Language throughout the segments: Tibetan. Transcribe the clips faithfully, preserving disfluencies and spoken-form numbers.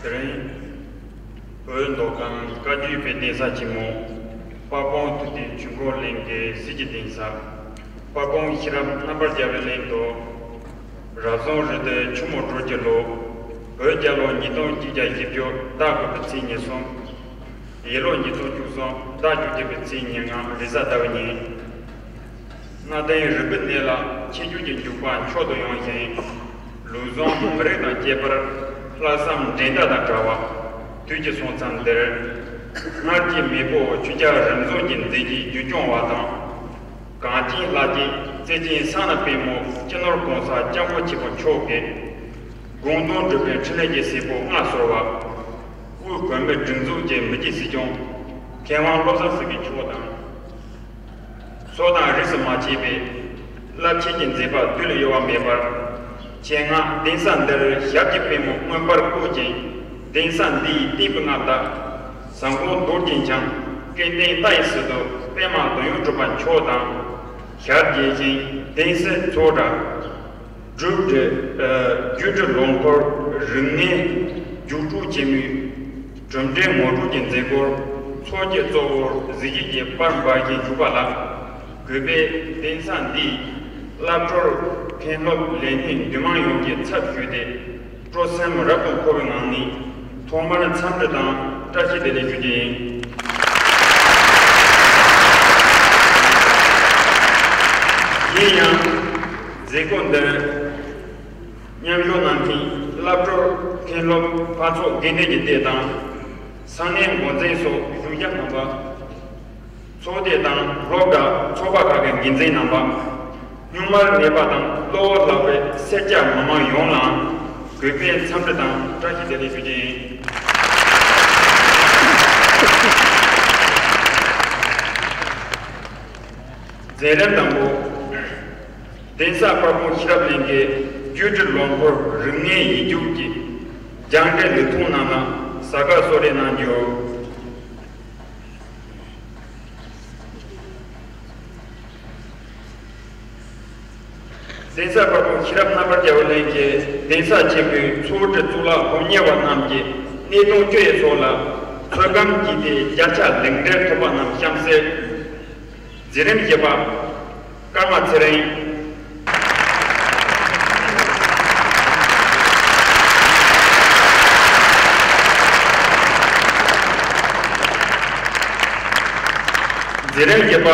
དེ་རིང་བོད་མདོ་ཁམས་བཀའ་བརྒྱུད་པའི་གདན་ས་ཆེན་མོ་དཔལ་སྤུངས་ཐུབ་བསྟན་ཆོས་འཁོར་གླིང་གི་གཟི་བརྗིད་ལྡན་ས་དཔལ་སྤུངས་ཤེས་རབ་རྣམ་པར་རྒྱལ་བའི་གླིང་དུ། རབ་བྱུང་རེ་ལྡེ་ཆུ་མོ་སྦྲུལ་གྱི་ལོ། བོད་རྒྱལ་ལོ་ཉིས་སྟོང་གཅིག་བརྒྱ་བཞི་བཅུ་ཟླ་དགུ་པའི་ཚེས་ཉེར་གསུམ། ཡེ་ལོ་ཉིས་སྟོང་བཅུ་གསུམ་ཟླ་བཅུ་གཅིག་པའི་ཚེས་ཉེར་ལྔ་རེས་གཟའ་ཟླ་བའི་ཉིན། གནའ་དེང་རིག་པའི་གནས་ལ་ཁྱད་ཆོས་ཀྱི་འཇུག་པ་མཆོག་ཏུ་ཡངས་ཤིང་། ལུགས་ཟུང་མི་རིགས་དང་ཁྱད་པར་ལྷག་བསམ་འགྲན་ཟླ་དང་བྲལ་བ། དུས་ཀྱི་སོང་མཚམས་འདིར། སྔར་གྱི་མེས་པོ་ཆོས་རྒྱལ་རིམ་བྱོན་གྱི་མཛད་རྗེས་རྒྱུན་སྐྱོང་བ་དང་། གངས་ཅན་ལྷ་སྐྱིད་བརྩེ་ཆེན་ས་ན་པདྨོ་སྤྱི་ནོར་༸གོང་ས་༸སྐྱབས་མགོན་ཆེན་པོ་མཆོག་གིས་དགོངས་དོན་སྒྲུབ་པའི་འཕྲིན་ལས་ཀྱི་སྲས་པོ་ལྔ་གསོལ་བ། དབུས་བོད་མིའི་སྒྲིག་འཛུགས་ཀྱི་མི་རྗེ་སྲིད་སྐྱོང་མཁས་དབང་བློ་བཟང་སེང་གེ་མཆོག་དང་། སོག་དང་རིས་སུ་མ་ཆད་པའི་རླབས་ཆེན་གྱི་མཛད་པ་དུས་ལས་ཡོལ་བ་མེད་པར། ཆེད་མངགས་གདན་ས་འདིར་ཞབས་ཀྱི་པད་མོ་མངོན་པར་བཀོད་ཅིང་གདན་ས་འདི་ཡི་སྟེགས་བུ་ལྔ་བདག་ཟམ་གོང་རྡོ་རྗེ་འཆང་སྐལ་ལྡན་ལྟ་ཡི་ཟུར་དུ་པདྨ་དོན་ཡོད་གྲུབ་པ་མཆོག་དང་། ཞལ་མཇལ་ཞིང་གདན་སར་ཚོགས་གྲྭ། སྒྲུབ་སྒྲུབ་སྒྲུབ་ལོངས་འཁོར་རིམ་ལྔའི་རྒྱུགས་སྤྲོད་ཆེན་མོའི་གྲུབ་འབྲས་ངོ་སྤྲོད་ཀྱི་མཛད་སྒོར་ཚོགས་ཀྱི་གཙོ་བོར་གཟི་བརྗིད་ཀྱི་པར་འབར་ཞིང་བཞུགས་པ་ལ། གུས་པས་གདན་ས་འདིའི་བླ་སྤྲུལ་མཁན་སློབ་ལས་སྣེ་འདུས་མང་ཡོངས་ཀྱི་ཚབ་ཞུས་ཏེ། སྤྲོ་སེམས་རབ་ཏུ་འཁོལ་བའི་ངང་ནས་ཐོག་མར་འཚམས་འདྲི་དང་བཀྲ་ཤིས་བདེ་ལེགས་ཞུ་རྒྱུ་ཡིན། ཡིན་ཡང་། མཛད་སྒོ་འདིར་མཉམ་ཞུགས་གནང་མཁན་བླ་སྤྲུལ་མཁན་སློབ་ཕར་ཚུར་དགེ་འདུན་གྱི་སྡེ་དང་། ས་གནས་འགོ་འཛིན་སོགས་གཞུང་ཞབས་རྣམ་པ། ཚོགས་སྡེ་དང་སློབ་གྲྭ་ཚོགས་པ་ཁག་གི་འགན་འཛིན་རྣམ་པ། སྨྱུག་མར་གནས་པ་དང་གློ་བུར་ལག་པའི་སེར་སྐྱ་མི་མང་ཡོངས་ལའང་གུས་པས་འཚམས་འདྲི་དང་བཀྲ་ཤིས་བདེ་ལེགས་ཞུ་རྒྱུ་ཡིན། མཛད་རིམ་དང་པོ། གདན་ས་དཔལ་སྤུངས་ཤེས་རབ་གླིང་གི་རྒྱུད་སྒྲིག་ལོངས་སྐོར་རིམ་ལྔའི་ཡིག་རྒྱུགས་ཀྱི་སྦྱང་འབྲས་ལེགས་མཐོང་རྣམས་ལ་གཟའ་སྐར་གསོལ་རས་གནང་རྒྱུ། གདན་ས་དཔལ་སྤུངས་ཤེས་རབ་རྣམ་པར་རྒྱལ་བ་གླིང་གི་གདན་ས་ཆེན་པོའི་ཚོགས་སྒྲིག་གཙུག་ལག་སློབ་གཉེར་བ་རྣམས་ཀྱི་གནས་དང་བཅུ་ཡི་ཚོགས་ལ་ཚོད་བགམ་བགྱིས་ཏེ་བརྒྱ་ཆ་ལེགས་འགྲེལ་ཐོབ་པ་རྣམས་གཤམ་གསལ། འཛིན་རིམ་བཞི་པ། ཀརྨ་ཚེ་རིང་། འཛིན་རིམ་བརྒྱད་པ།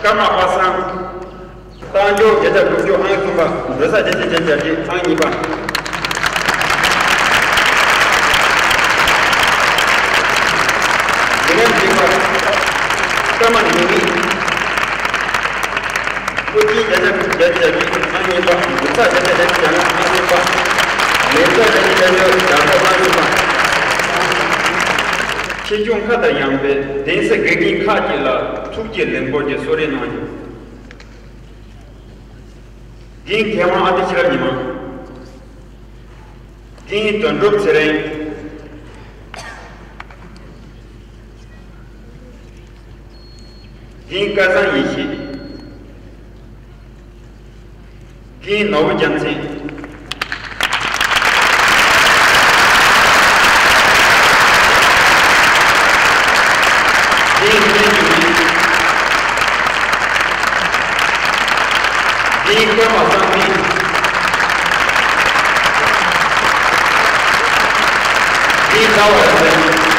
ཀརྨ་པ་སངས། རྟགས་འཇོག་བརྒྱ་ཆ་དགུ་བཅུ་ཨང་གསུམ་པ། འགྲོ་ས་བརྒྱ་ཆ་བརྒྱད་ཅུ་ཨང་གཉིས་པ། འཛིན་རིམ་བཞི་པ། ཀརྨ་ཉི་མ། བློ་སྦྱོང་བརྒྱ་ཆ་བརྒྱད་ཅུ་ཨང་གཉིས་པ། འདུག་ས་བརྒྱ་ཆ་བརྒྱད་ཅུ་ཨང་གཉིས་པ། ལེགས་ཚོགས་བརྒྱ་ཆ་བརྒྱད་ཅུ་ཨང་གསུམ་པ། ཆེ་ཆུང་ཁ་དང་ཡངས་པའི་གདན་ས་དགེ་རྒན་ཁག་ཅིག་ལ་ཐུགས་ཀྱི་ལེགས་འབུལ་གྱི་གསོལ་རས་གནང་ཡོད། རྒན་མཁས་དབང་ཨ་ཏི་ཤེས་རབ་ཉི་མ། རྒན་དོན་གྲུབ་ཚེ་རིང་། རྒན་སྐལ་བཟང་ཡེ་ཤེས། རྒན་ནོར་བུ་རྒྱལ་མཚན། རྒན་བསྟན་འཛིན། རྒན་ཀརྨ་བསམ་གཏན། རྒན་ཟླ་བ་རིག་འཛིན།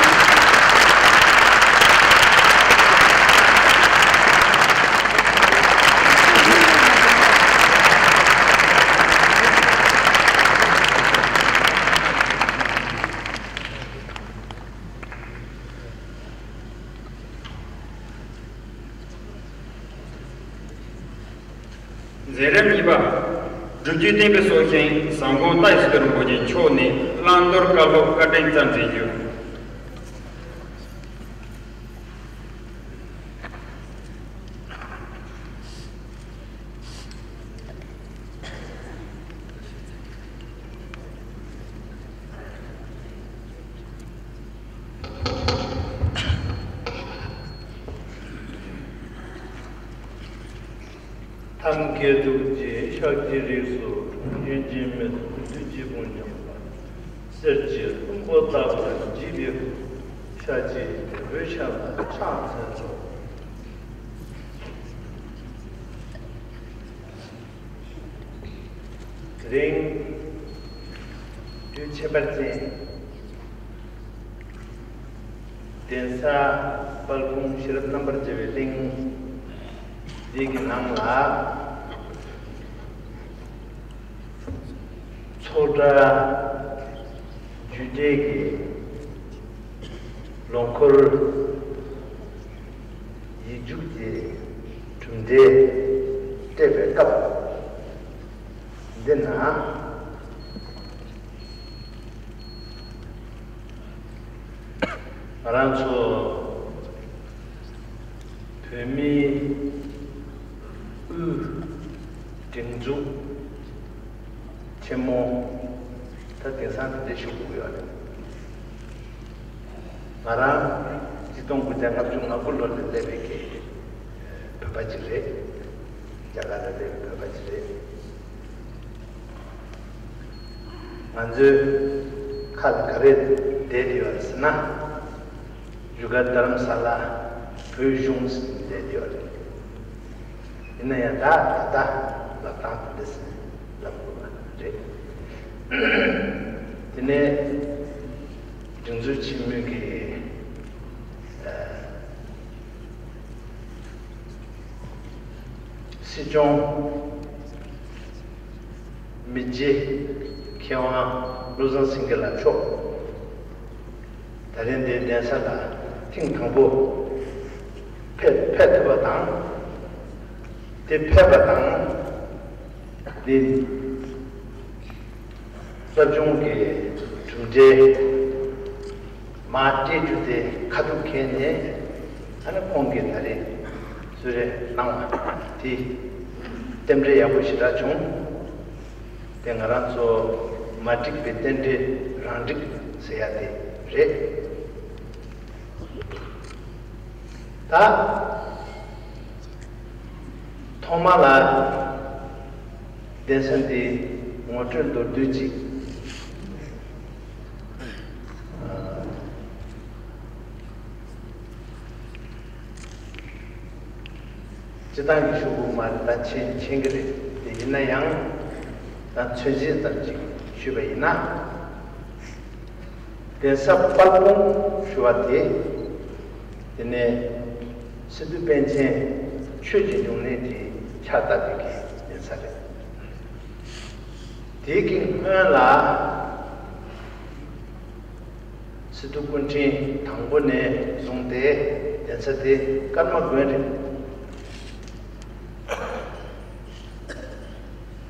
འཛིན་རིམ་གཉིས་པ། སྒྲུབ་བརྒྱུད་བསྟན་པའི་སྲོག་ཤིང་ཟམ་གདོང་རྟ་ཡི་སི་ཏུ་རིན་པོ་ཆེ་མཆོག་ནས་བླང་དོར་བཀའ་སློབ་བཀའ་དྲིན་རྩ་འཛིན་ཞུ། ཐབས་མཁས་ཐུགས་རྗེས་ཤཱཀྱའི་རིགས་སུ་འཁྲུངས། གཡོན་གྱི་མི་ཚོགས་བདུད་ཀྱི་དཔུང་འཇོམས་པ། གསེར་གྱི་ལྷུན་པོ་ལྟ་བུར་བརྗིད་པའི་སྐུ། ཤཱཀྱའི་རྒྱལ་པོའི་ཞབས་ལ་ཕྱག་འཚལ་ལོ། དེ་རིང་དུས་ཁྱད་པར་ཅན། གདན་ས་དཔལ་སྤུངས་ཤེས་རབ་རྣམ་པར་རྒྱལ་བའི་གླིང་འདི་གི་ནང་ལ་ཚོགས་གྲྭ་རྒྱུད་སྡེ་གི་ལོ་འཁོར་ཡིག་རྒྱུགས་ཀྱི་གྲུབ་འབྲས་སྤྲད་པའི་སྐབས་འདི་ན། ང་རང་ཚོ་བོད་མིའི་དབུས་སྒྲིག་འཛུགས་ཆེན་མོ་ད་དེང་སང་དེ་འདྲ་ཞུ་དགོས་ཡོད་རེད། ང་རང་ཆིག་སྟོང་དགུ་བརྒྱ་ལྔ་བཅུ་ང་དགུ་ལོ་ལ་སླེབས་པའི་གི་བོད་པ་ཅིག་རེད། རྒྱ་གར་ལ་སླེབས་པའི་བོད་པ་ཅིག་རེད། ང་ཚོའི་ཁ་ལ་ག་རེ་བསྡད་ཡོད་ཟེར་ན། བཞུགས་སྒར་རྡ་རམ་ས་ལ་བོད་གཞུང་ཟེར་ནས་བསྡད་ཡོད་རེད། ཡིན་ན་ཡང་ད་ད་ལྟ་ལབ་སྟངས་དེ་འདྲ་ཟེར་ནས་ལབ་དགོས་པ་རེད། དེ་ནས་སྒྲིག་འཛུགས་ཆེན་མོའི་གི་ཨ། སྲིད་སྐྱོང་མི་རྗེ་མཁས་དབང་བློ་བཟང་སེང་གེ་ལགས་མཆོག་ད་རིང་འདིའི་གདན་ས་ལ་ཐེངས་དང་པོ་ཕེབས་ཕེབས་ཐུབ་པ་དང་། དེ་ཕེབས་པ་དང་འདི། ཟབ་སྦྱོང་གི་གྲུབ་འབྲས་མར་སྤྲད་རྒྱུ་དེ་ཁ་ཐུག་འཁྱེར་ནས། ཨ་ནི་ཁོང་གིས་ད་རེས་གསོལ་རས་གནང་བ་དེ་རྟེན་འབྲེལ་ཡག་པོ་ཞེ་དྲག་བྱུང་། དེ་ང་རང་ཚོ་མ་འགྲིག་པའི་རྟེན་འབྲེལ་རང་འགྲིག་ཟེར་ཡ་དེ་རེད། ད་ཐོག་མ་ལ་ གདན་ས་འདི་ངོ་སྤྲོད་མདོར་བསྡུས་ཅིག་སྤྱི་བཏང་གི་ཞུ་དགོས་མ་རེད། ད་མཁྱེན་མཁྱེན་གྱི་རེད། དེ་ཡིན་ན་ཡང་ད་མཚོན་བྱེད་ཙམ་ཅིག་ཞུས་པ་ཡིན་ན། གདན་ས་དཔལ་སྤུངས་ཞུ་བ་དེ། དེ་ནས་སི་ཏུ་པཎ་ཆེན་ཆོས་ཀྱི་འབྱུང་གནས་ཀྱི་ཕྱག་བཏབ་པའི་གདན་ས་རེད། དེའི་གི་སྔོན་ལ་སི་ཏུ་སྐུ་ཕྲེང་དང་པོ་ནས་བཟུང་སྟེ་གདན་ས་དེ་ཀརྨ་དགོན་རེད།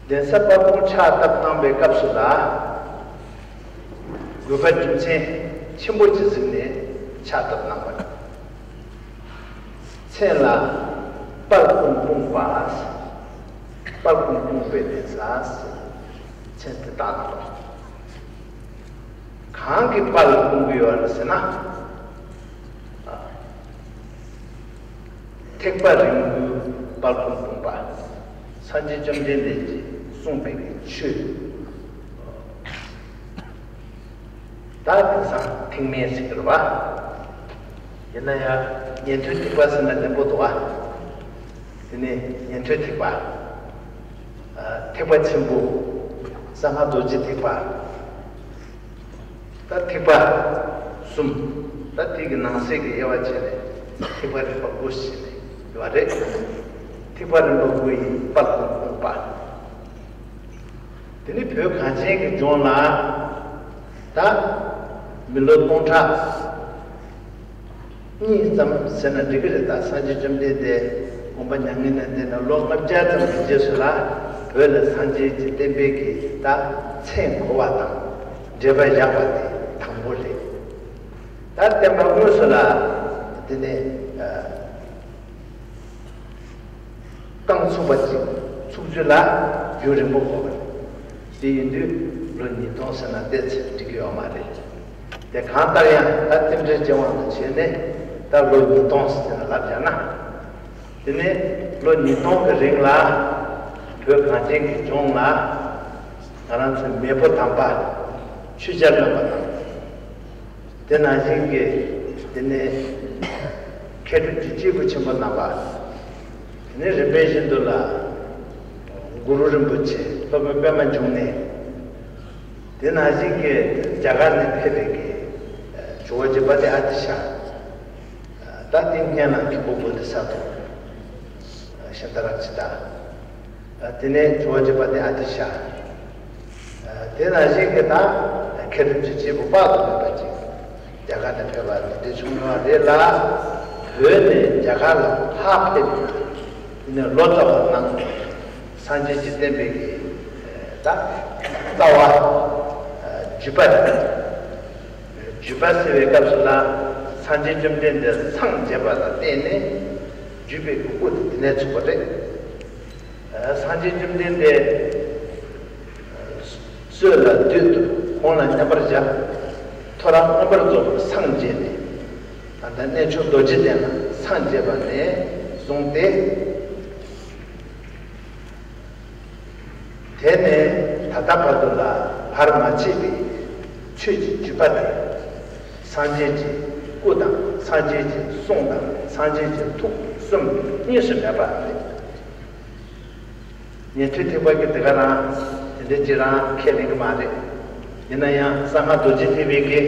གདན་ས་དཔལ་སྤུངས་ཕྱག་བཏབ་གནང་པའི་སྐབས་སུ་ལ། དགོས་པ་རྒྱུ་མཚན་ཆེན་པོ་ཅིག་གཟིགས་ནས་ཕྱག་བཏབ་གནང་བ་རེད། མཚན་ལ་དཔལ་སྤུངས་སྤུངས་པ། དཔལ་སྤུངས་སྤུངས་པའི་གདན་ས་ཟེར་མཚན་དེ་བཏགས་གནང་བ་རེད། གང་གི་དཔལ་ལ་སྤུངས་ཀྱི་ཡོད་རེད་ཟེར་ན། ཐེག་པ་རིམ་དགུའི་དཔལ་སྤུངས་སྤུངས་པ། སངས་རྒྱས་བཅོམ་ལྡན་འདས་ཀྱིས་གསུངས་པའི་ཆོས། ད་དེང་སང་ཐེག་དམན་ཟེར་གྱི་རེད་པ། ཡིན་ན་ཡང་ཉན་ཐོས་ཐེག་པ་ཟེར་ན་ལྡེམ་པོ་འདུག་པ། དེ་ནས་ཉན་ཐོས་ཐེག་པ། ཐེག་པ་ཆེན་པོ། གསང་སྔགས་རྡོ་རྗེ་ཐེག་པ། ད་ཐེག་པ་གསུམ། ད་དེ་གི་ནང་གསེས་ཀྱི་དབྱེ་བ་ཕྱེ་ནས་ཐེག་པ་རིམ་པ་དགུ་ཟེར་ནས་ཡོད་རེད། ཐེག་པ་རིམ་པ་དགུ་ཡི་དཔལ་སྤུངས་སྤུངས་པ། དེ་ནི་བོད་གངས་ཅན་གྱི་ལྗོངས་ལ་ད་མི་ལོ་སྟོང་ཕྲག་གཉིས་ཙམ་ཟེར་ན་འགྲིག་གི་རེད། ད་སངས་རྒྱས་བཅོམ་ལྡན་འདས་དགོངས་པ་མྱ་ངན་ལས་འདས་ནས་ལོ་ལྔ་བརྒྱ་ཙམ་གྱི་རྗེས་སུ་ལ་བོད་ལ་སངས་རྒྱས་ཀྱི་བསྟན་པའི་གི་ད་མཚན་གོ་བ་དང་འབྲེལ་བ་བཞག་པ་དེ་དང་པོ་རེད། ད་བསྟན་པ་དངོས་སུ་ལ་དེ་ནས་རྐང་ཚུགས་པ་ཅིག་ཚུགས་རྒྱུ་ལ་རྒྱུན་རིང་པོ་དགོས་པ་རེད། དེ་ཡིན་དུས་ལོ་ཉིས་སྟོང་ཟེར་ན་ཏོག་ཙམ་འགྲིག་གི་ཡོད་མ་རེད། དེ་གང་ལྟར་ཡང་ད་རྟེན་འབྲེལ་བྱེད་དབང་དུ་བྱས་ནས་ད་ལོ་ཉིས་སྟོང་ཟེར་ན་ལབ་བཞག་ན། དེ་ནས་ལོ་ཉིས་སྟོང་གི་རིང་ལ་བོད་གངས་ཅན་གྱི་ལྗོངས་ལ་ང་རང་ཚོའི་མེས་པོ་དམ་པ་ཆོས་རྒྱལ་རྣམ་པ་དང་། དེ་ནང་བཞིན་གྱི་དེ་ནས་མཁས་གྲུབ་ཀྱི་སྐྱེས་བུ་ཆེན་པོ་རྣམ་པ། དེ་ནས་རིམ་པས་བཞིན་དུ་ལ་གུ་རུ་རིན་པོ་ཆེ་སློབ་དཔོན་པད་མ་འབྱུང་གནས། དེ་ནང་བཞིན་གྱི་རྒྱ་གར་ནས་ཕེབས་པའི་གི་ཇོ་བོ་རྗེ་དཔལ་ལྡན་ཨ་ཏི་ཤ། ད་དེ་སྔོན་ལ་མཁན་པོ་བོ་དྷི་ས་ཏྭ། ཤཱནྟ་རཀྵི་ཏ། དེ་ནས་ཇོ་བོ་རྗེ་དཔལ་ལྡན་ཨ་ཏི་ཤ། དེ་ནང་བཞིན་གྱི་ད་མཁས་གྲུབ་ཀྱི་སྐྱེས་བུ་དཔག་ཏུ་མེད་པ་ཅིག་རྒྱ་གར་ནས་ཕེབས་པ་དེ་འདྲ་བྱུང་ཡོད་རེད་ལ། བོད་ནས་རྒྱ་གར་ལ་ཕར་ཕེབས་ནས་ལོ་ཙཱ་བ་གནང་། སངས་རྒྱས་ཀྱི་བསྟན་པའི་གི་ད་རྩ་བ་བརྒྱུད་པ་རེད། བརྒྱུད་པ་ཟེར་བའི་སྐབས་སུ་ལ་སངས་རྒྱས་བཅོམ་ལྡན་འདས་སངས་རྒྱས་པ་ལ་བརྟེན་ནས་བརྒྱུད་པའི་གི་སྐུ་དེ་དེ་ནས་ཚུགས་པ་རེད། སངས་རྒྱས་བཅོམ་ལྡན་འདས་སྲོད་ལ་བདུད་དུ་ཁོང་ལ་མཉམ་པར་བཞག་ཐོ་རངས་མངོན་པར་རྫོགས་པར་སངས་རྒྱས་ནས། ད་ལྟ་གནས་མཆོག་རྡོ་རྗེ་གདན་ལ་སངས་རྒྱས་པ་ནས་བཟུང་སྟེ། དེ་ནས་ད་ལྟ་བར་དུ་ལ་བར་མ་ཆད་པའི་ཆོས་ཀྱི་བརྒྱུད་པ་དེ། སངས་རྒྱས་ཀྱི་སྐུ་དང་སངས་རྒྱས་ཀྱི་གསུང་དང་སངས་རྒྱས་ཀྱི་ཐུགས་གསུམ་གཉིས་སུ་མེད་པ་རེད། ཉན་ཐོས་ཐེག་པ་གི་དེ་ག་རང་དེ་འདྲ་ཅིག་རང་ཁས་ལེན་གི་མ་རེད། ཡིན་ན་ཡང་གསང་སྔགས་རྡོ་རྗེ་ཐེག་པའི་གི་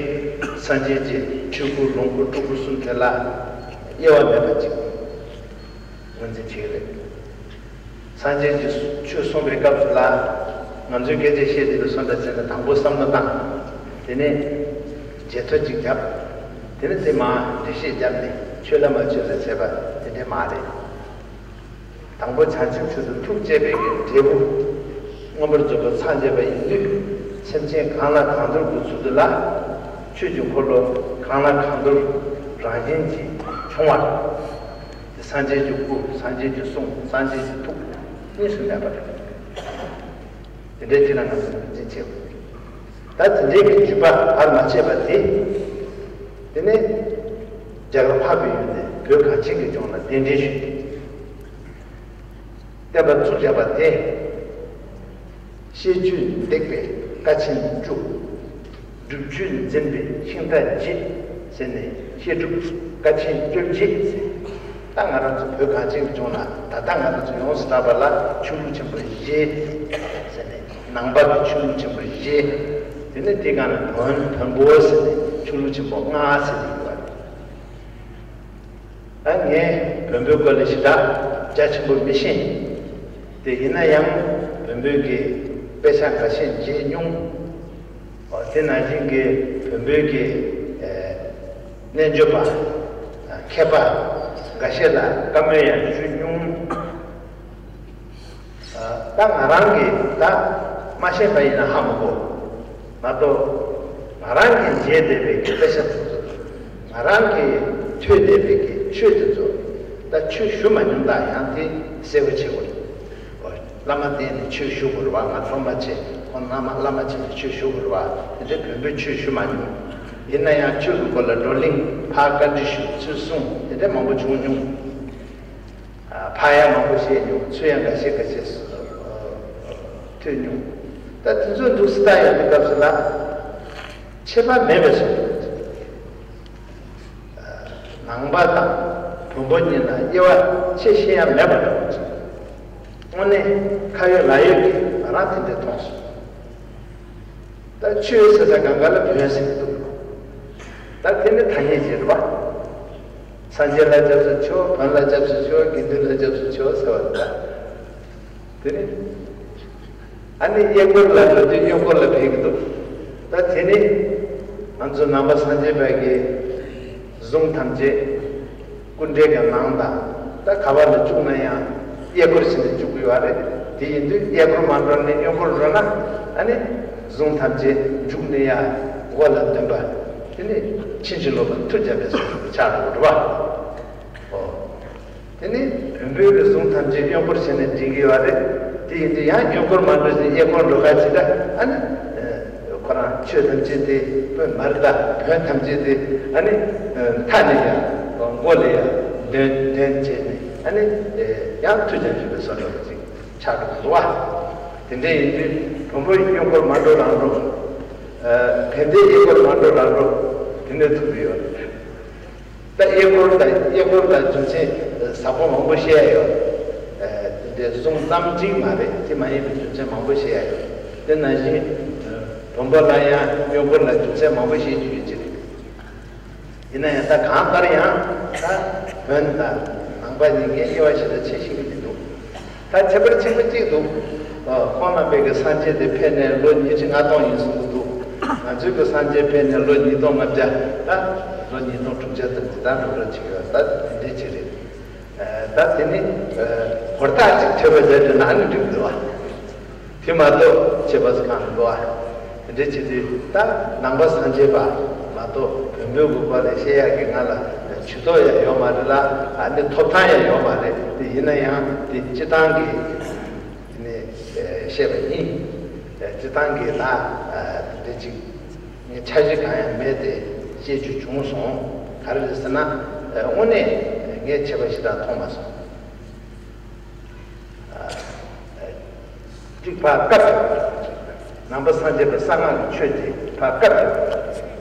སངས་རྒྱས་ཀྱི་ཆོས་སྐུ་ལོངས་སྐུ་སྤྲུལ་སྐུ་གསུམ་དེ་ལ་དབྱེ་བ་མེད་པ་ཅིག་ངོས་འཛིན་བྱེད་ཀྱི་རེད། སངས་རྒྱས་ཀྱི་ཆོས་གསུངས་པའི་སྐབས་སུ་ལ་ང་ཚོས་སྐད་ཆ་བཤད་དུས་ལ་སོང་འདྲ་བྱས་ན་དང་པོ་བསམ་བློ་བཏང་། དེ་ནས་བརྗེད་ཐོ་གཅིག་བརྒྱབ། དེ་ནས་དེ་མར་འགྲེལ་བཤད་བརྒྱབ་ནས་ཆོས་ལ་མ་ཆོས་ལ་བྱས་པ་དེ་འདྲས་མ་རེད། དང་པོ་བྱང་ཆུབ་མཆོག་ཏུ་ཐུགས་བསྐྱེད་པའི་གི་འབྲས་བུ། མངོན་པར་རྫོགས་པར་སངས་རྒྱས་པ་ཡིན་དུས་སེམས་ཅན་གང་ལ་གང་འདུལ་དགོས་ཚུལ་དུ་ལ། ཆོས་ཀྱི་འཁོར་ལོ་གང་ལ་གང་འདུལ་རང་བཞིན་གྱིས་བྱུང་བ། དེ་སངས་རྒྱས་ཀྱི་སྐུ་སངས་རྒྱས་ཀྱི་གསུང་སངས་རྒྱས་ཀྱི་ཐུགས་གཉིས་སུ་མེད་པ་རེད། དེ་འདྲའི་ཕྱིར་ན་ང་ཚོས་ངོས་འཛིན་བྱེད་དགོས། ད་དེ་འདྲའི་གི་བརྒྱུད་པ་བར་མ་ཆད་པ་དེ། དེ་ནས་རྒྱ་གར་འཕགས་པའི་ཡུལ་ནས་བོད་གངས་ཅན་གྱི་ལྗོངས་ལ་གདན་འདྲེན་ཞུས་ཏེ། བསྟན་པ་བཙུགས་བཞག་པ་དེ། བཤད་རྒྱུད་འདེགས་པའི་ཀ་ཆེན་བཅུ། སྒྲུབ་རྒྱུད་འཛིན་པའི་ཤིང་རྟ་བརྒྱད་ཟེར་ནས་བཤད་སྒྲུབ་ཀ་ཆེན་བཅོ་བརྒྱད་ཟེར། ད་ང་རང་ཚོ་བོད་གངས་ཅན་གྱི་ལྗོངས་ལ་ད་ལྟ་ང་རང་ཚོ་ཡོངས་སུ་གྲགས་པ་ལ་ཆོས་ལུགས་ཆེན་པོ་བཞི་ཟེར་ནས། ནང་པ་གི་ཆོས་ལུགས་ཆེན་པོ་བཞི། དེ་ནས་དེའི་སྒང་ལ་བོན་བོན་པོ་ཟེར་ནས་ཆོས་ལུགས་ཆེན་པོ་ལྔ་ཟེར་ནས་ཡོད་པ་རེད། ད་ངས་བོན་པོའི་སྐོར་ལ་ཞེ་དྲག་རྒྱ་ཆེན་པོ་མི་ཤེས། དེ་ཡིན་ན་ཡང་བོན་པོའི་གི་དཔེ་ཆ་འགའ་ཤས་མཇལ་མྱོང་། ཨོ། དེ་ནང་བཞིན་གྱི་བོན་པོའི་གི་ཨེ་རྣལ་འབྱོར་པ། མཁས་པ་འགའ་ཤས་ལ་བཀའ་མོལ་ཡང་ཞུས་མྱོང་། ད་ང་རང་གིས་ད་མ་ཤེས་པ་ཡིན་ན་ཧ་མ་གོ། མ་གཏོགས་ང་རང་གིས་མཇལ་བསྡད་པའི་གི་དཔེ་ཆ་དེ་ཚོ། ང་རང་གིས་ཐོས་བསྡད་པའི་གི་ཆོས་དེ་ཚོ། ད་ཆོས་ཞུ་མ་མྱོང་ད་ཡང་དེ་གསལ་པོ་བྱེད་དགོས། བླ་མ་བསྟེན་ནས་ཆོས་ཞུ་དགོས་རེད་བ། ང་ཚོ་མ་བྱེད། ཁོང་རྣམས་བླ་མ་བྱས་ནས་ཆོས་ཞུ་དགོས་རེད་བ། དེ་འདྲའི་བོན་པོས་ཆོས་ཞུ་མ་མྱོང་། ཡིན་ན་ཡང་ཆོས་ཀྱི་སྐོར་ལ་བགྲོ་གླེང་ཕར་བཀའ་འདྲི་ཞུ། ཚུལ་གསུང་དེ་འདྲ་མང་པོ་བྱུང་མྱོང་། ཕར་ཡང་མང་པོ་བཤད་མྱོང་། ཚུར་ཡང་འགའ་ཤས་འགའ་ཤས་ཐོས་མྱོང་། ད་དེ་ཚོ་འདུག་སེ་ལྟ་ཡོང་དུས་སྐབས་སུ་ལ་ཁྱད་པར་མེད་པའི་བཟོ་འདྲ་ཅིག་ནང་པ་དང་བོན་པོ་གཉིས་ལ་དབྱེ་བ་ཕྱེ་ཤེས་ཡ་མེད་པ་འདྲ་བོ་ཅིག་དངོས་གནས་ཁ་ཡོད་ལག་ཡོད་ཀྱིས་ང་རང་དེ་འདྲ་མཐོང་སོང་། ད་ཆོས་ཟེར་ས་སྒང་ག་ལ་བོན་ཟེར་གྱི་འདུག་ད་དེ་ནི་ཐ་སྙད་ཅིག་རེད་པ། སངས་རྒྱས་ལ་སྐྱབས་སུ་མཆིའོ། བོན་ལ་སྐྱབས་སུ་མཆིའོ། དགེ་འདུན་ལ་སྐྱབས་སུ་མཆིའོ་ཟེར་བ་རེད་ད། དེ་ནི། ཨ་ནི་གཡས་སྐོར་ལ་འགྲོ་དུས་གཡོན་སྐོར་ལ་ཕེབས་ཀྱི་འདུག་ད་དེ་ནི་ང་ཚོ་ནང་པ་སངས་རྒྱས་པ་གི་གཟུངས་ཐམས་ཅད་སྐུ་འདྲའི་གི་ནང་དང་། ད་ག་བ་ལ་བཅུག་ན་ཡང་གཡས་སྐོར་བྱས་ནས་བཅུག་གི་ཡོད་རེད། དེ་ཡིན་དུས་གཡས་སྐོར་མ་འགྲོ་ནས་གཡོན་སྐོར་འགྲོ་ན། ཨ་ནི་གཟུངས་ཐམས་ཅད་མཇུག་ནས་ཡར་མགོ་ལ་འདོན་པ། དེ་ནི་ཕྱིན་ཅི་ལོག་པར་མཐུ་བརྒྱབ་པའི་བཟོ་འདྲ་ཆགས་འགྲོ་གི་རེད་པ། ཨོ། དེ་ནི་བོན་པོའི་གི་གཟུངས་ཐམས་ཅད་གཡོན་སྐོར་བྱས་ནས་འགྲིག་གི་ཡོད་རེད། དེ་ཡིན་དུས་ཡང་གཡོན་སྐོར་མ་འགྲོ་ཞིང་གཡས་སྐོར་འགྲོ་ཁ་ཅིག་ད། ཨ་ནི་ཁོ་རང་ཆོས་ཐམས་ཅད་དེ་བོན་མ་རེད་ད། བོན་ཐམས་ཅད་དེ་ཨ་ནི་མཐའ་ནས་ཡང་མགོ་ལ་ཡང་འདོན་འདོན་བྱས་ནས། ཨ་ནི་ཡང་མཐུ་རྐྱང་བཞུགས་པའི་བཟོ་འདྲ་ཅིག་ཆགས་འགྲོ་གི་འདུག་བ། དེ་འདྲ་ཡིན་དུས་བོན་པོ་གཡོན་སྐོར་མ་འགྲོ་རང་འགྲོ། བན་དེ་གཡས་སྐོར་མ་འགྲོ་རང་འགྲོ། དེ་འདྲ་ཐུག་གི་ཡོད་རེད། ད་གཡས་སྐོར་དང་གཡས་སྐོར་དང་རྒྱུ་མཚན་ཟབ་པོ་མང་པོ་བཤད་ཡ་ཡོད། དེ་འདྲའི་གཟུངས་རྣམ་གཅིག་མ་རེད། དེ་མ་ཡིན་པའི་རྒྱུ་མཚན་མང་པོ་བཤད་ཡ་ཡོད། དེ་ནང་བཞིན་བོན་པོ་ལ་ཡང་གཡོན་སྐོར་ལ་རྒྱུ་མཚན་མང་པོ་བཤད་རྒྱུ་ཡོད་ཀྱི་རེད། ཡིན་ན་ཡང་ད་གང་ལྟར་ཡང་ད་བོན་དང་ནང་པ་གཉིས་ཀའི་དབྱེ་བ་ཞེ་དྲག་ཕྱེ་ཤེས་ཀྱི་མི་འདུག་ད་ཁྱད་པར་ཆེན་པོ་གཅིག་འདུག་ཁོང་རྣམ་པས་ཀྱི་སངས་རྒྱས་དེ་ཕེབས་ནས་ལོ་ཉི་ཁྲི་ལྔ་སྟོང་ཡིན་གསུང་གི་འདུག་ང་ཚོའི་གི་སངས་རྒྱས་ཕེབས་ནས་ལོ་ཉིས་སྟོང་ལྔ་བརྒྱ། ད་ལོ་ཉིས་སྟོང་དྲུག་བརྒྱ་ཙམ་གྱི་ད་འགྲོ་རོགས་བྱེད་ཀྱི་ཡོད། ད་དེ་འདྲའི་ཅིག་རེད། ད་དེ་ནི་གོ་རྟགས་ཅིག་ཐོས་པ་བྱས་ཏེ་ན་ནི་འགྲིག་འདུག་བ། དེ་མ་གཏོགས་ཁྱད་པར་གང་མི་འདུག་བ། དེ་འདྲའི་ཅིག་དེ་ད་ནང་པ་སངས་རྒྱས་པ་མ་གཏོགས་བོན་པོའི་གི་སྐོར་ལ་བཤད་ཡག་གི་ང་ལ་ཇུས་གཏོགས་ཡང་ཡོད་མ་རེད་ལ། ཨ་ནི་ཐོབ་ཐང་ཡང་ཡོད་མ་རེད། དེ་ཡིན་ན་ཡང་དེ་སྤྱི་བཏང་གི་དེ་ནས་བཤད་པ་ཡིན། སྤྱི་བཏང་གི་ད་དེ་འདྲ་ཅིག་ངས་འཆར་གཞི་གང་ཡང་མེད་དེ་བཤད་རྒྱུ་བྱུང་སོང་། ག་རེ་རེད་ཟེར་ན། དངོས་གནས་ངས་ཁྱད་པར་ཞེ་དྲག་མཐོང་མ་སོང་། གཅིག་ཕར་བཀའ་ཕེབས་པ། ནང་པ་སངས་རྒྱས་པའི་གསང་སྔགས་ཀྱི་ཆོས་དེ་ཕར་བཀའ་ཕེབས་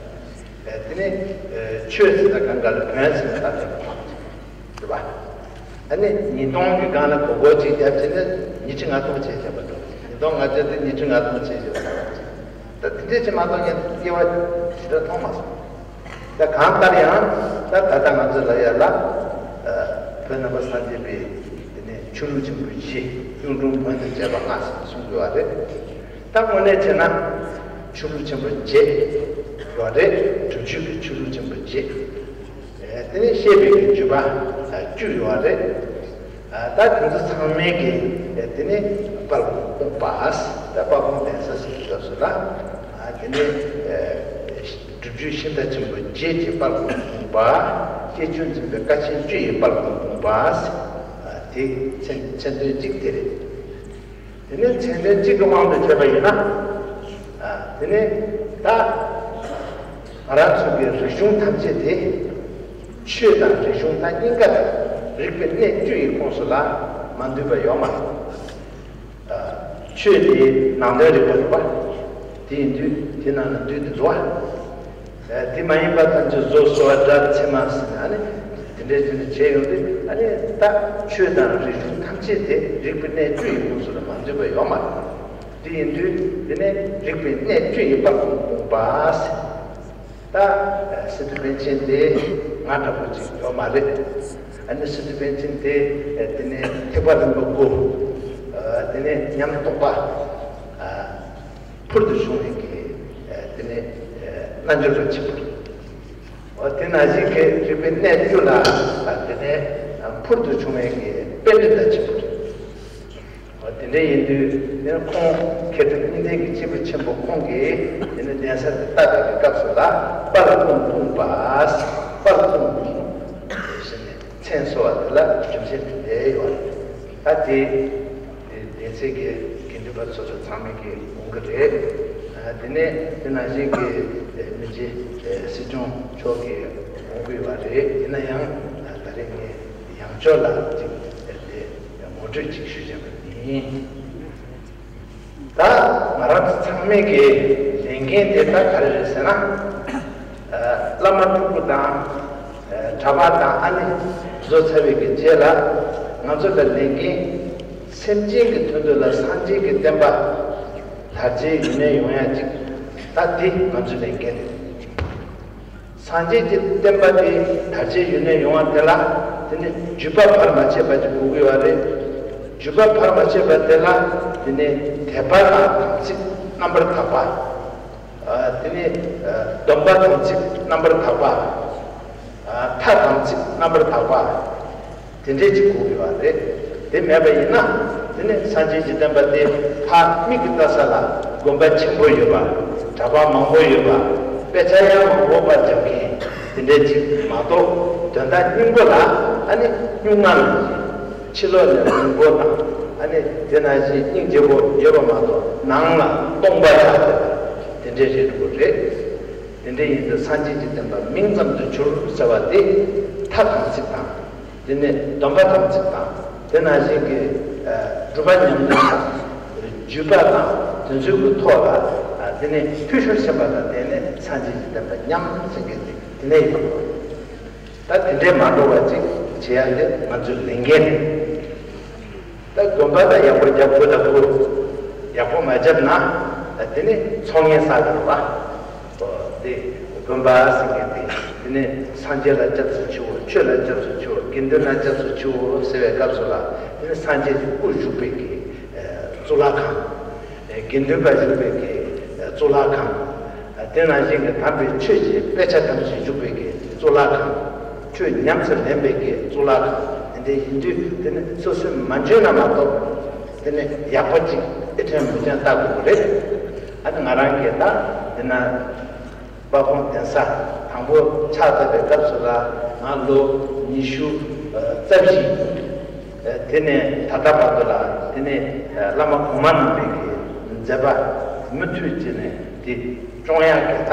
པ། དེ་ནས་ཆོས་ཟེར་ན་གང་ག་ལ་བོན་ཟེར་ན་ད་ཕེབས་པ་རེད་པ། ཨ་ནི་ཉིས་སྟོང་གི་སྒང་ལ་གོ་སྐོར་གཅིག་བརྒྱབ་བྱས་ན་ཉི་ཁྲི་ལྔ་སྟོང་བྱས་བྱས་པ་འདུག་ཉིས་སྟོང་ལྔ་བརྒྱ་དེ་ཉི་ཁྲི་ལྔ་སྟོང་བྱས་བྱས་པ་འདུག་ད་དེ་འདྲས་ཅིག་མ་གཏོགས་ངས་དབྱེ་བ་ཞེ་དྲག་མཐོང་མ་སོང་། ད་གང་ལྟར་ཡང་ད་ད་ལྟ་ང་ཚོ་ལ་ཡ་ལ་བོད་ནང་པ་སངས་རྒྱས་པའི་དེ་ནས་ཆོས་ལུགས་ཆེན་པོ་བཞི། གཡུང་དྲུང་བོན་དང་བཅས་པ་ལྔ་ཟེར་གསུང་དགོས་པ་རེད། ད་དངོས་གནས་བྱས་ན་ཆོས་ལུགས་ཆེན་པོ་བརྒྱད་ཡོད་རེད། སྒྲུབ་བརྒྱུད་ཀྱི་ཆོས་ལུགས་ཆེན་པོ་བརྒྱད། དེ་ནས་བཤད་པའི་བརྒྱུད་པ་བཅུ་ཡོད་རེད། ད་དེ་ཚོ་ཚང་མའི་གི་དེ་ནས་དཔལ་མགོན་སྤུངས་པ། ད་དཔལ་མགོན་བསྟན་ས་ཟེར་གྱི་སྐབས་སུ་ལ། དེ་ནས་སྒྲུབ་བརྒྱུད་ཤིང་རྟ་ཆེན་པོ་བརྒྱད་ཀྱི་དཔལ་མགོན་སྤུངས་པ། བཤད་རྒྱུད་འཛིན་པའི་ཀ་ཆེན་བཅུ་ཡི་དཔལ་མགོན་སྤུངས་པ། དེ་མཚན་མཚན་དོན་གཅིག་དེ་རེད། དེ་ནས་མཚན་དོན་གཅིག་གི་དབང་དུ་བྱས་པ་ཡིན་ན། ཨ། དེ་ནས་ད་ང་རང་ཚོ་གི་རིག་གཞུང་ཐམས་ཅད་དེ་ཆོས་དང་རིག་གཞུང་ད་གཉིས་ཀ་རིག་པའི་གནས་བཅུ་ཡི་ཁོངས་སུ་ལ་མ་འདུས་པ་ཡོད་མ་རེད། ཨ། ཆོས་དེ་ནང་དོན་རིག་པ་རེད་པ། དེ་ཡིན་དུས་དེ་ནང་ན་འདུས་ཏེ་འགྲོ་བ། དེ་མ་ཡིན་པ་ཐམས་ཅད་བཟོ་གསོ་བ་སྒྲ་ཚད་མ་ཟེར་ནས་ཨ་ནི་དེ་འདྲའི་དེ་འདྲ་བྱས་ཡོང་དུས་ཨ་ནི་ད་ཆོས་དང་རིག་གཞུང་ཐམས་ཅད་དེ་རིག་པའི་གནས་བཅུ་ཡི་ཁོངས་སུ་ལ་མ་འཛུལ་བ་ཡོད་མ་རེད། དེ་ཡིན་དུས་དེ་ནས་རིག་པའི་གནས་བཅུ་ཡི་དཔལ་མགོན་སྤུངས་པ་ཟེར། ད་སི་ཏུ་པཎ་ཆེན་དེ་ང་འདྲ་པོ་ཅིག་ཡོད་མ་རེད། ཨ་ནི་སི་ཏུ་པཎ་ཆེན་དེ་དེ་ནས་ཐེག་པ་རིམ་པ་དགུ། དེ་ནས་ཉམས་རྟོགས་པ། ཕུལ་དུ་བྱུང་བའི་གི་དེ་ནས་རྣལ་འབྱོར་པ་ཆེན་པོ། འོ་དེ་ནང་བཞིན་གྱི་རིག་པའི་གནས་བཅུ་ལ་དེ་ནས་ཕུལ་དུ་བྱུང་བའི་གི་པཎྜི་ཏ་ཆེན་པོ་རེད། འོ་དེ་འདྲ་ཡིན་དུས་དེ་ནས་ཁོང་མཁས་གྲུབ་གཉིས་ལྡན་གྱི་སྐྱེས་བུ་ཆེན་པོ་ཁོང་གིས་དེ་ནས་གདན་ས་དེ་བཏབ་པའི་གི་སྐབས་སུ་ལ་དཔལ་སྤུངས་སྤུངས་པ། དཔལ་སྤུངས་སྤུངས་ཟེར་ནས་མཚན་གསོལ་བ་དེ་ལ་རྒྱུ་མཚན་དེ་འདྲ་ཡོད་རེད། ད་དེ། དེ་སྡེ་ཚན་གྱི་དགེ་འདུན་པ་ཚོ་ཚང་མས་ཀྱི་འོང་གི་རེད། དེ་ནས་དེ་ནང་བཞིན་གྱི་མི་རྗེ་སྲིད་སྐྱོང་མཆོག་གིས་འོང་གི་ཡོད་པ་རེད། ཡིན་ན་ཡང་ད་རེས་ངས་ཡང་བསྐྱར་ལ་ཅིག་དེ་ངོ་སྤྲོད་ཅིག་ཞུ་བྱ་བ་ཡིན། ད་ང་རང་ཚོ་ཚང་མས་ཀྱི་ལས་འགན་དེ་ད་ག་རེ་རེད་ཟེར་ན། བླ་མ་སྤྲུལ་སྐུ་དང་། གྲྭ་པ་དང་ཨ་ནི་བཟོ་ཚར་བའི་གི་རྗེས་ལ་ང་ཚོ་ལ་ལས་འགན། སེམས་ཅན་གྱི་དོན་དུ་ལ་སངས་རྒྱས་ཀྱི་བསྟན་པ་དར་རྒྱས་ཡུན་གནས་ཡོང་ཡ་ཅིག་ད་འདི་ང་ཚོའི་ལས་འགན་རེད། སངས་རྒྱས་ཀྱི་བསྟན་པ་དེ་དར་རྒྱས་ཡུན་གནས་ཡོང་བ་དེ་ལ་དེ་ནི་བརྒྱུད་པ་བར་མ་ཆད་པ་ཅིག་དགོས་ཀྱི་ཡོད་རེད། བརྒྱུད་པ་བར་མ་ཆད་པ་དེ་ལ་དེ་ནི་དད་པ་དང་དམ་ཚིག་རྣམ་པར་དག་པ། དེ་ནས་སྡོམ་པ་དམ་ཚིག་རྣམ་པར་དག་པ། ཐ་དམ་ཚིག་རྣམ་པར་དག་པ། དེ་འདྲས་ཅིག་དགོས་ཀྱི་ཡོད་རེད། དེ་མེད་པ་ཡིན་ན་དེ་ནས་སངས་རྒྱས་ཀྱི་བསྟན་པ་དེ་ཕ་མིག་གིས་ལྟ་ས་ལ་དགོན་པ་ཆེན་པོ་ཡོད་པ། གྲྭ་པ་མང་པོ་ཡོད་པ། དཔེ་ཆ་ཡང་མང་པོ་པར་སྦྱང་མཁན་དེ་འདྲས་ཅིག་མ་གཏོགས་དོན་དག་སྙིང་པོ་ལ་ཨ་ནི་སྨྱུང་གནས་ལ་ཕྱི་ལོགས་ནས་རིང་པོ་དང་ཨ་ནི་དེ་ནང་བཞིན་སྙིང་རྗེ་པོ་ཡོད་པ་མ་གཏོགས་ནང་ལ་སྟོང་པ་ཆགས་བསྡད་པ་དེ་འདྲས་རེད་འདུག་རེད། དེ་འདྲ་ཡིན་དུས་སངས་རྒྱས་ཀྱི་བསྟན་པ་མིང་ཙམ་དུ་གྱུར་ཟེར་བ་དེ་ཐ་དམ་ཚིག་དང་། དེ་ནས་སྡོམ་པ་དམ་ཚིག་དང་། དེ་ནང་བཞིན་གྱི་སྒྲུབ་པ་ཉམས་ལེན་དང་། བརྒྱུད་པ་དང་དེ་ཚོའི་གི་ཐོག་ལ་དེ་ནས་འཐུས་ཤོར་ཕྱིན་པ་དང་བརྟེན་ནས་སངས་རྒྱས་ཀྱི་བསྟན་པ་ཉམས་ཟེར་མཁན་དེ་དེ་ནས་ཡོད་པ། ད་དེ་འདྲས་མ་འགྲོ་བ་ཅིག་བྱེད་ཡ་དེ་ང་ཚོའི་ལས་འགན་རེད། ད་དགོན་པ་ད་ཡག་པོ་རྒྱབ་དགོས་ད་དགོས། ཡག་པོ་མ་བརྒྱབ་ན་དེ་ནི་ཚོང་ངན་བསགས་དགོས་པ། དེ་དགོན་པ་ཟེར་མཁན་དེ་དེ་ནི་སངས་རྒྱས་ལ་སྐྱབས་སུ་མཆིའོ། ཆོས་ལ་སྐྱབས་སུ་མཆིའོ། དགེ་འདུན་ལ་སྐྱབས་སུ་མཆིའོ་ཟེར་བའི་སྐབས་སུ་ལ་དེ་ནི་སངས་རྒྱས་ཀྱི་སྐུ་བཞུགས་པའི་གི་གཙུག་ལག་ཁང་། དགེ་འདུན་པ་བཞུགས་པའི་གི་གཙུག་ལག་ཁང་། དེ་ནང་བཞིན་གྱི་དམ་པའི་ཆོས་ཀྱི་དཔེ་ཆ་ཐམས་ཅད་བཞུགས་པའི་གི་གཙུག་ལག་ཁང་། ཆོས་ཉམས་སུ་ལེན་པའི་གི་གཙུག་ལག་ཁང་། དེ་འདྲ་ཡིན་དུས་དེ་ནི་སོ་སོས་མ་འཇོན་ན་མ་གཏོགས་དེ་ནི་ཡག་པོ་ཅིག་ཨེ་ཐོན་མི་ཐོན་ལྟ་དགོས་ཀྱི་རེད། ཨ་ནི་ང་རང་གིས་ད་དེ་ན་དཔལ་སྤུངས་གདན་ས་དང་པོ་ཕྱག་བཏབ་པའི་སྐབས་སུ་ལ་ང་ལོ་ཉི་ཤུ་རྩ་བཞི། དེ་ནས་ད་ལྟ་བར་དུ་ལ་དེ་ནས་བླ་མ་གོང་མ་རྣམ་པའི་གི་མཛད་པ་མུ་མཐུད་བྱས་ནས་དེ་སྐྱོང་ཡག་གི་ད་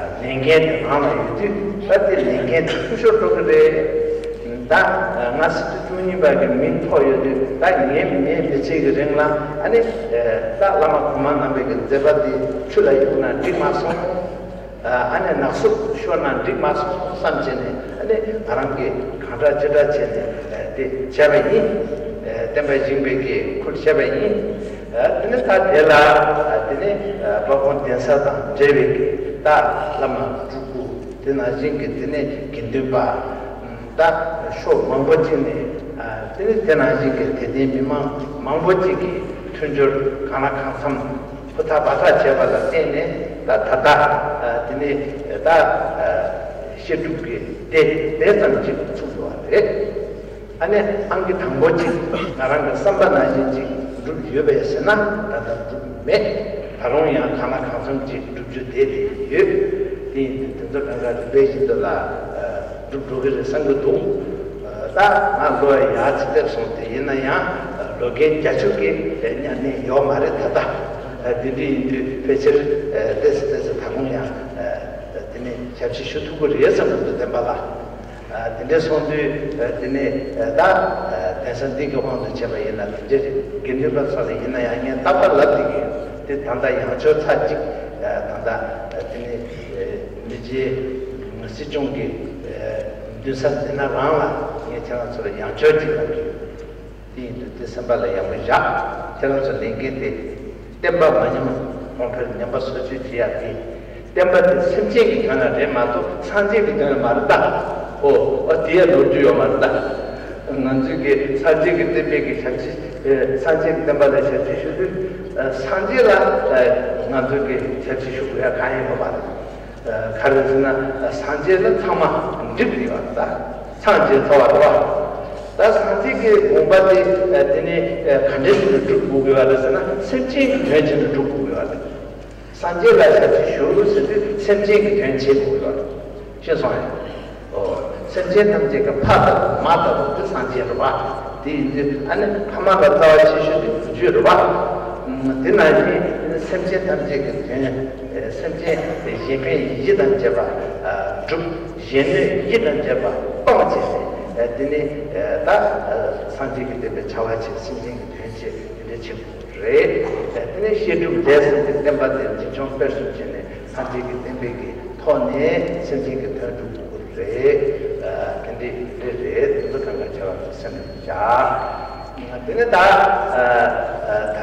ལས་འགན་དེ་རང་ལ་ཡོད་དུས་ད་དེ་ལས་འགན་དེ་འཐུས་ཤོར་འགྲོ་གི་རེད། ད་ང་སྲིད་དུ་བཅུ་གཉིས་པ་གི་མིང་ཐོགས་ཡོད་དུས་ད་ངའི་མི་ཚེ་གི་རིང་ལ་ཨ་ནི་ད་བླ་མ་གོང་མ་རྣམ་པའི་གི་མཛད་པ་དེ་ཆུ་ལ་གཡུག་ན་འགྲིག་མ་སོང་། ཨ་ནི་ནག་སུབ་ཤོར་ན་འགྲིག་མ་སོང་བསམ་བྱས་ནས་ཨ་ནི་ང་རང་གིས་གང་དྲག་ཅི་དྲག་བྱས་ནས་དེ་བྱས་པ་ཡིན། བསྟན་པ་བཞེངས་པའི་གི་ཁུར་བྱས་པ་ཡིན། དེ་ནི་ད་དེ་ལ་དེ་ནི་དཔལ་སྤུངས་གདན་ས་དང་འབྲེལ་བའི་གི་ད་བླ་མ་སྤྲུལ་སྐུ་དེ་ནང་བཞིན་གྱི་དེ་ནི་དགེ་འདུན་པ། ད་ཕྱོགས་མང་པོ་ཅིག་ནས་དེ་ནི་དེ་ནང་བཞིན་གྱི་དད་ལྡན་མི་མང་མང་པོ་ཅིག་གི་མཐུན་སྦྱོར་གང་ལ་གང་འཚམ་ཧུར་ཐག་འབད་ཐག་བྱས་པ་ལ་བརྟེན་ནས་ད་ད་ལྟ་དེ་ནི་ད་བཤད་སྒྲུབ་ཀྱི་སྡེ་དེ་ཙམ་ཅིག་ཚུགས་ཡོད་པ་རེད། ཨ་ནི་ཨང་ཀི་དང་པོ་ཅིག་ང་རང་གི་བསམ་པ་ནང་བཞིན་ཅིག་འགྲུབ་ཡོད་པས་ཟེར་ན་ད་ལྟ་འགྲུབ་མེད། ད་རུང་ཡང་གང་ལ་གང་འཚམ་ཅིག་འགྲུབ་རྒྱུ་དེ་དེ་ཡོད། དེ་ཡིན་དུས་དེ་ཚོ་གང་ག་རིམ་པས་བཞིན་དུ་ལ་འགྲུབ་འགྲོ་གི་རེད་བསམ་གྱི་འདུག་ད་ང་ལོ་ཡར་ཅིག་སླེབས་སོང་། དེ་ཡིན་ན་ཡང་ལོ་རྒན་བརྒྱད་ཅུ་གི་མཉམ་གནས་ཡོད་མ་རེད་ད་ལྟ། དེ་འདྲ་ཡིན་དུས་ཕལ་ཆེར་ཏོག་ཙམ་ཏོག་ཙམ་ད་དུང་ཡང་དེ་ནས་ཞབས་ཕྱི་ཞུ་ཐུབ་ཀྱི་རེད་བསམ་གྱི་འདུག་བསྟན་པ་ལ། དེ་འདྲ་སོང་དུས་དེ་ནས་ད་གདན་ས་འདི་གི་དབང་དུ་བྱས་པ་ཡིན་ན་དེ་འདྲ་རེད། དགེ་འདུན་པ་ཚོ་ལ་ཡིན་ན་ཡང་ངས་རྟག་པར་ལབ་བསྡད་ཀྱི་ཡོད། དེ་ད་ལྟ་ཡང་བསྐྱར་ཚར་གཅིག་ད་ལྟ་དེ་ནས་མི་རྗེ་སྲིད་སྐྱོང་གི་མདུན་སར་འཛིན་ན་རང་ལ་ངས་ཁྱེད་རང་ཚོ་ལ་ཡང་བསྐྱར་གཅིག་ལབ་ཀྱི་ཡོད། དེ་ཡིན་དུས་དེ་སེམས་པ་ལ་ཡག་པོ་བཞག་ཁྱེད་རང་ཚོ་ལས་འགན་དེ་བསྟན་པ་མ་ཉམས་གོང་འཕེལ་ཉམས་པ་སོར་ཆུད་བྱེད་ཡག་གི། བསྟན་པ་དེ་སེམས་ཅན་གྱི་དོན་ལ་རེད་མ་གཏོགས་སངས་རྒྱས་ཀྱི་དོན་ལ་མ་རེད་ད། ཨོ་ཨ་དེ་ཡ་ལོ་རྒྱུས་ཡོད་མ་རེད་ད། ང་ཚོས་ཀྱི་སངས་རྒྱས་ཀྱི་བསྟན་པའི་གི་ཞབས་ཕྱི་ཨེ་སངས་རྒྱས་ཀྱི་བསྟན་པ་ལ་ཞབས་ཕྱི་ཞུ་དུས་ཨ་སངས་རྒྱས་ལ་ཨ་ང་ཚོས་ཀྱི་ཞབས་ཕྱི་ཞུ་དགོས་ཡ་གང་ཡང་མེད་པ་རེད། ག་རེ་ཟེར་ན་སངས་རྒྱས་ལ་ཚང་མ་འགྲིག་ཡོད་ད། སངས་རྒྱས་ཚོ་བ་རེད་བ། ད་སངས་རྒྱས་ཀྱི་དགོངས་པ་དེ་དེ་ནི་ག་འདྲ་ཞིག་ཏུ་སྒྲུབ་དགོས་ཀྱི་བ་རེད་ཟེར་ན་སེམས་ཅན་གྱི་དོན་ཆེད་དུ་སྒྲུབ་དགོས་ཀྱི་བ་རེད། སངས་རྒྱས་ལ་ཞབས་ཕྱི་ཞུ་ཟེར་དུས་སེམས་ཅན་གྱི་དོན་བྱེད་དགོས་ཀྱི་བ་རེད། ཤེས་སོང་ཡ། ཨོ། སེམས་ཅན་ཐམས་ཅད་ཀྱི་ཕ་ལྟ་བུ་མ་ལྟ་བུ་དེ་སངས་རྒྱས་རེད་བ། དེ་ཡིན་དུས་ཨ་ནི་ཕ་མ་ལ་རྩ་བ་ཆེ་ཤོས་དེ་བུ་རྒྱུད་རེད་བ། དེ་ནང་བཞིན་སེམས་ཅན་ཐམས་ཅད་ཀྱི་དོན་སེམས་ཅན་གཞན་ཕན་ཡིད་དང་བཅས་པ་སྒྲུབ། གཞན་གནོད་ཡིད་དང་བཅས་པ་སྤང་བྱས་ནས་དེ་ནི་ད་སངས་རྒྱས་ཀྱི་བསྟན་པའི་བྱ་བ་བྱེད། སེམས་ཅན་གྱི་དོན་བྱེད། དེ་འདྲ་བྱེད་དགོས་རེད། དེ་ནས་བཤད་སྒྲུབ་ལས་གསུམ་གྱི་བསྟན་པ་དེ་འཛིན་སྐྱོང་སྤེལ་གསུམ་བྱས་ནས་སངས་རྒྱས་ཀྱི་བསྟན་པའི་གི་ཐོག་ནས་སེམས་ཅན་གྱི་དོན་སྒྲུབ་དགོས་རེད། དེ་འདྲའི་རེད་རེད། དེ་ཚོ་གང་ག་བྱ་བ་ཚོ་སེམས་ནས་བཞག་དེ་ནས་ད་ད་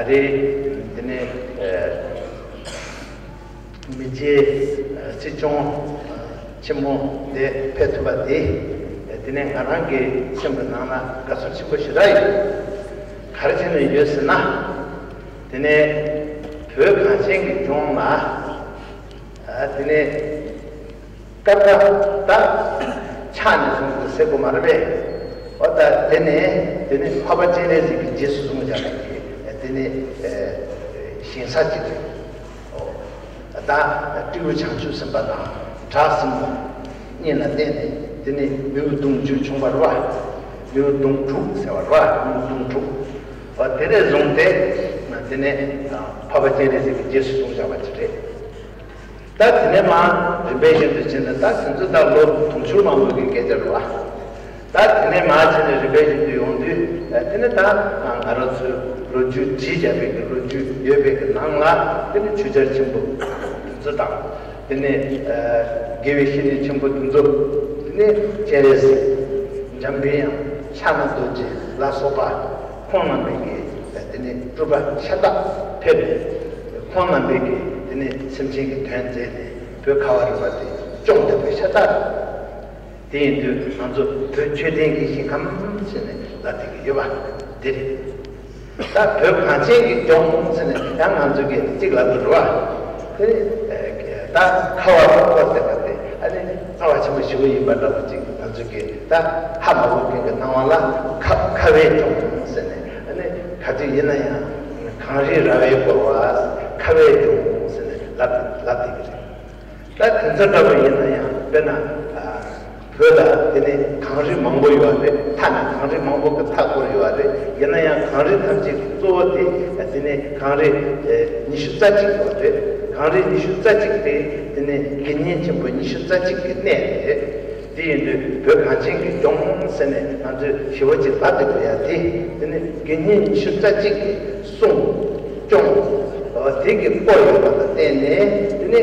རེས་དེ་ནས། མི་རྗེ་སྲིད་སྐྱོང་ཆེན་མོ་དེ་ཕེབས་ཐུབ་པ་དེ་དེ་ནས་ང་རང་གི་སེམས་ཀྱི་ནང་ལ་དགའ་ཚོར་ཆེན་པོ་ཞེ་དྲག་ཡོད། ག་རེ་བྱས་ནས་ཡོད་ཟེར་ན། དེ་ནས་བོད་གངས་ཅན་གྱི་ལྗོངས་ལ་དེ་ནས་སྐབས་འགའ་ད་ཕྱག་ནས་བཟུང་སྟེ་ཟེར་དགོས་མ་རེད་པས། འོ་ད་དེ་ནས་དེ་ནས་འཕགས་པ་སྤྱན་རས་གཟིགས་ཀྱིས་རྗེས་སུ་བཟུང་བཞག་པ་དེ་དེ་ནས་ཞིང་ས་གཅིག་རེད། ད་སྤྲེའུ་བྱང་ཆུབ་སེམས་དཔའ་དང་བྲག་སྲིན་མོ་གཉིས་ལ་བརྟེན་ནས་དེ་ནི་མིའུ་གདུང་བཅུ་བྱུང་བ་རེད་བ། མིའུ་གདུང་དྲུག་ཟེར་བ་རེད་བ། མིའུ་གདུང་དྲུག་འོ་དེ་ནས་བཟུང་སྟེ་དེ་ནས་འཕགས་པ་སྤྱན་རས་གཟིགས་ཀྱིས་རྗེས་སུ་བཟུང་བཞག་པ་ཅིག་རེད། ད་དེ་ནས་མ་རིམ་པས་བཞིན་དུ་ཕྱིན་ནས་ད་དེ་ཚོ་ད་ལོ་དུང་ཕྱུར་མང་པོ་གི་སྐད་ཆ་རེད་བ། ད་དེ་ནས་མར་ཕྱིན་ནས་རིམ་པས་བཞིན་དུ་ཡོང་དུས་དེ་ནས་ད་ང་རང་ཚོའི་ལོ་རྒྱུས་བྲིས་བཞག་པའི་གི་ལོ་རྒྱུས་ཡོད་པའི་གི་ནང་ལ་དེ་ནས་ཆོས་རྒྱལ་ཆེན་པོ་དེ་ཚོ་དང་དེ་ནས་དགེ་བའི་བཤེས་གཉེན་ཆེན་པོ་དེ་ཚོ་དེ་ནས་སྤྱན་རས་གཟིགས་འཇམ་དཔལ་དབྱངས་ཕྱག་ན་རྡོ་རྗེ་ལ་སོགས་པ་ཁོང་རྣམ་པའི་གི་དེ་ནས་སྤྲུལ་པ་ཤ་སྟག་ཕེབས་ནས་ཁོང་རྣམ་པའི་གི་དེ་ནས་སེམས་ཅན་གྱི་དོན་མཛད་ནས་བོད་ཁ་བ་རི་བ་དེ་སྐྱོང་བསྡད་པའི་ཤ་སྟག་རེད། དེ་ཡིན་དུས་ང་ཚོ་བོད་ཆོས་ལྡན་གྱི་ཞིང་ཁམས་ཟེར་ནས་ལབ་བསྡད་ཀྱི་ཡོད་པ་འདི་རེད། ད་བོད་གངས་ཅན་གྱི་ལྗོངས་ཟེར་ནས་ཡང་ང་ཚོ་གིས་གཅིག་ལབ་དགོས་རེད་བ། དེ་ནི་ད་ཁ་བ་ལ་བསྐོར་བསྡད་པ་དེ་ཨ་ནི་རྩ་བ་ཆེན་པོ་ཞེ་པོ་ཡིན་པ་འདྲ་བོ་ཅིག་ང་ཚོ་གིས་ད་ཧ་མ་གོ་མཁན་གྱི་སྣང་བ་ལ་ཁ་ཁ་བའི་ལྗོངས་ཟེར་ནས་ཨ་ནི་ག་དུས་ཡིན་ན་ཡང་གངས་རི་ར་བས་བསྐོར་བ་ཁ་བའི་ལྗོངས་ཟེར་ནས་ལབ་ལབ་བསྡད་ཀྱི་རེད། ད་དེ་ཚོ་འདྲ་པོ་ཡིན་ན་ཡང་དཔེར་ན་བོད་ལ་དེ་ནས་གངས་རི་མང་པོ་ཡོད་རེད། མཐའ་ནས་གངས་རི་མང་པོ་གི་མཐའ་བསྐོར་ཡོད་རེད། ཡིན་ན་ཡང་གངས་རི་ཐམས་ཅད་ཀྱི་གཙོ་བོ་དེ་དེ་ནས་གངས་རི་ཉི་ཤུ་རྩ་གཅིག་ཡོད་རེད། གངས་རི་ཉི་ཤུ་རྩ་གཅིག་དེ་དེ་ནས་དགེ་བསྙེན་ཆེན་པོ་ཉི་ཤུ་རྩ་གཅིག་གི་གནས་རེད། དེ་ཡིན་དུས་བོད་གངས་ཅན་གྱི་ལྗོངས་ཟེར་ནས་ང་ཚོས་ཞེ་པོ་ཅིག་ལབ་བསྡད་དགོས་ཡ་དེ་དེ་ནི་དགེ་བསྙེན་ཉི་ཤུ་རྩ་གཅིག་གི་གསུང་སྐྱོང་དེ་གི་སྐོར་ཡོད་པ་ལ་བརྟེན་ནས་དེ་ནི་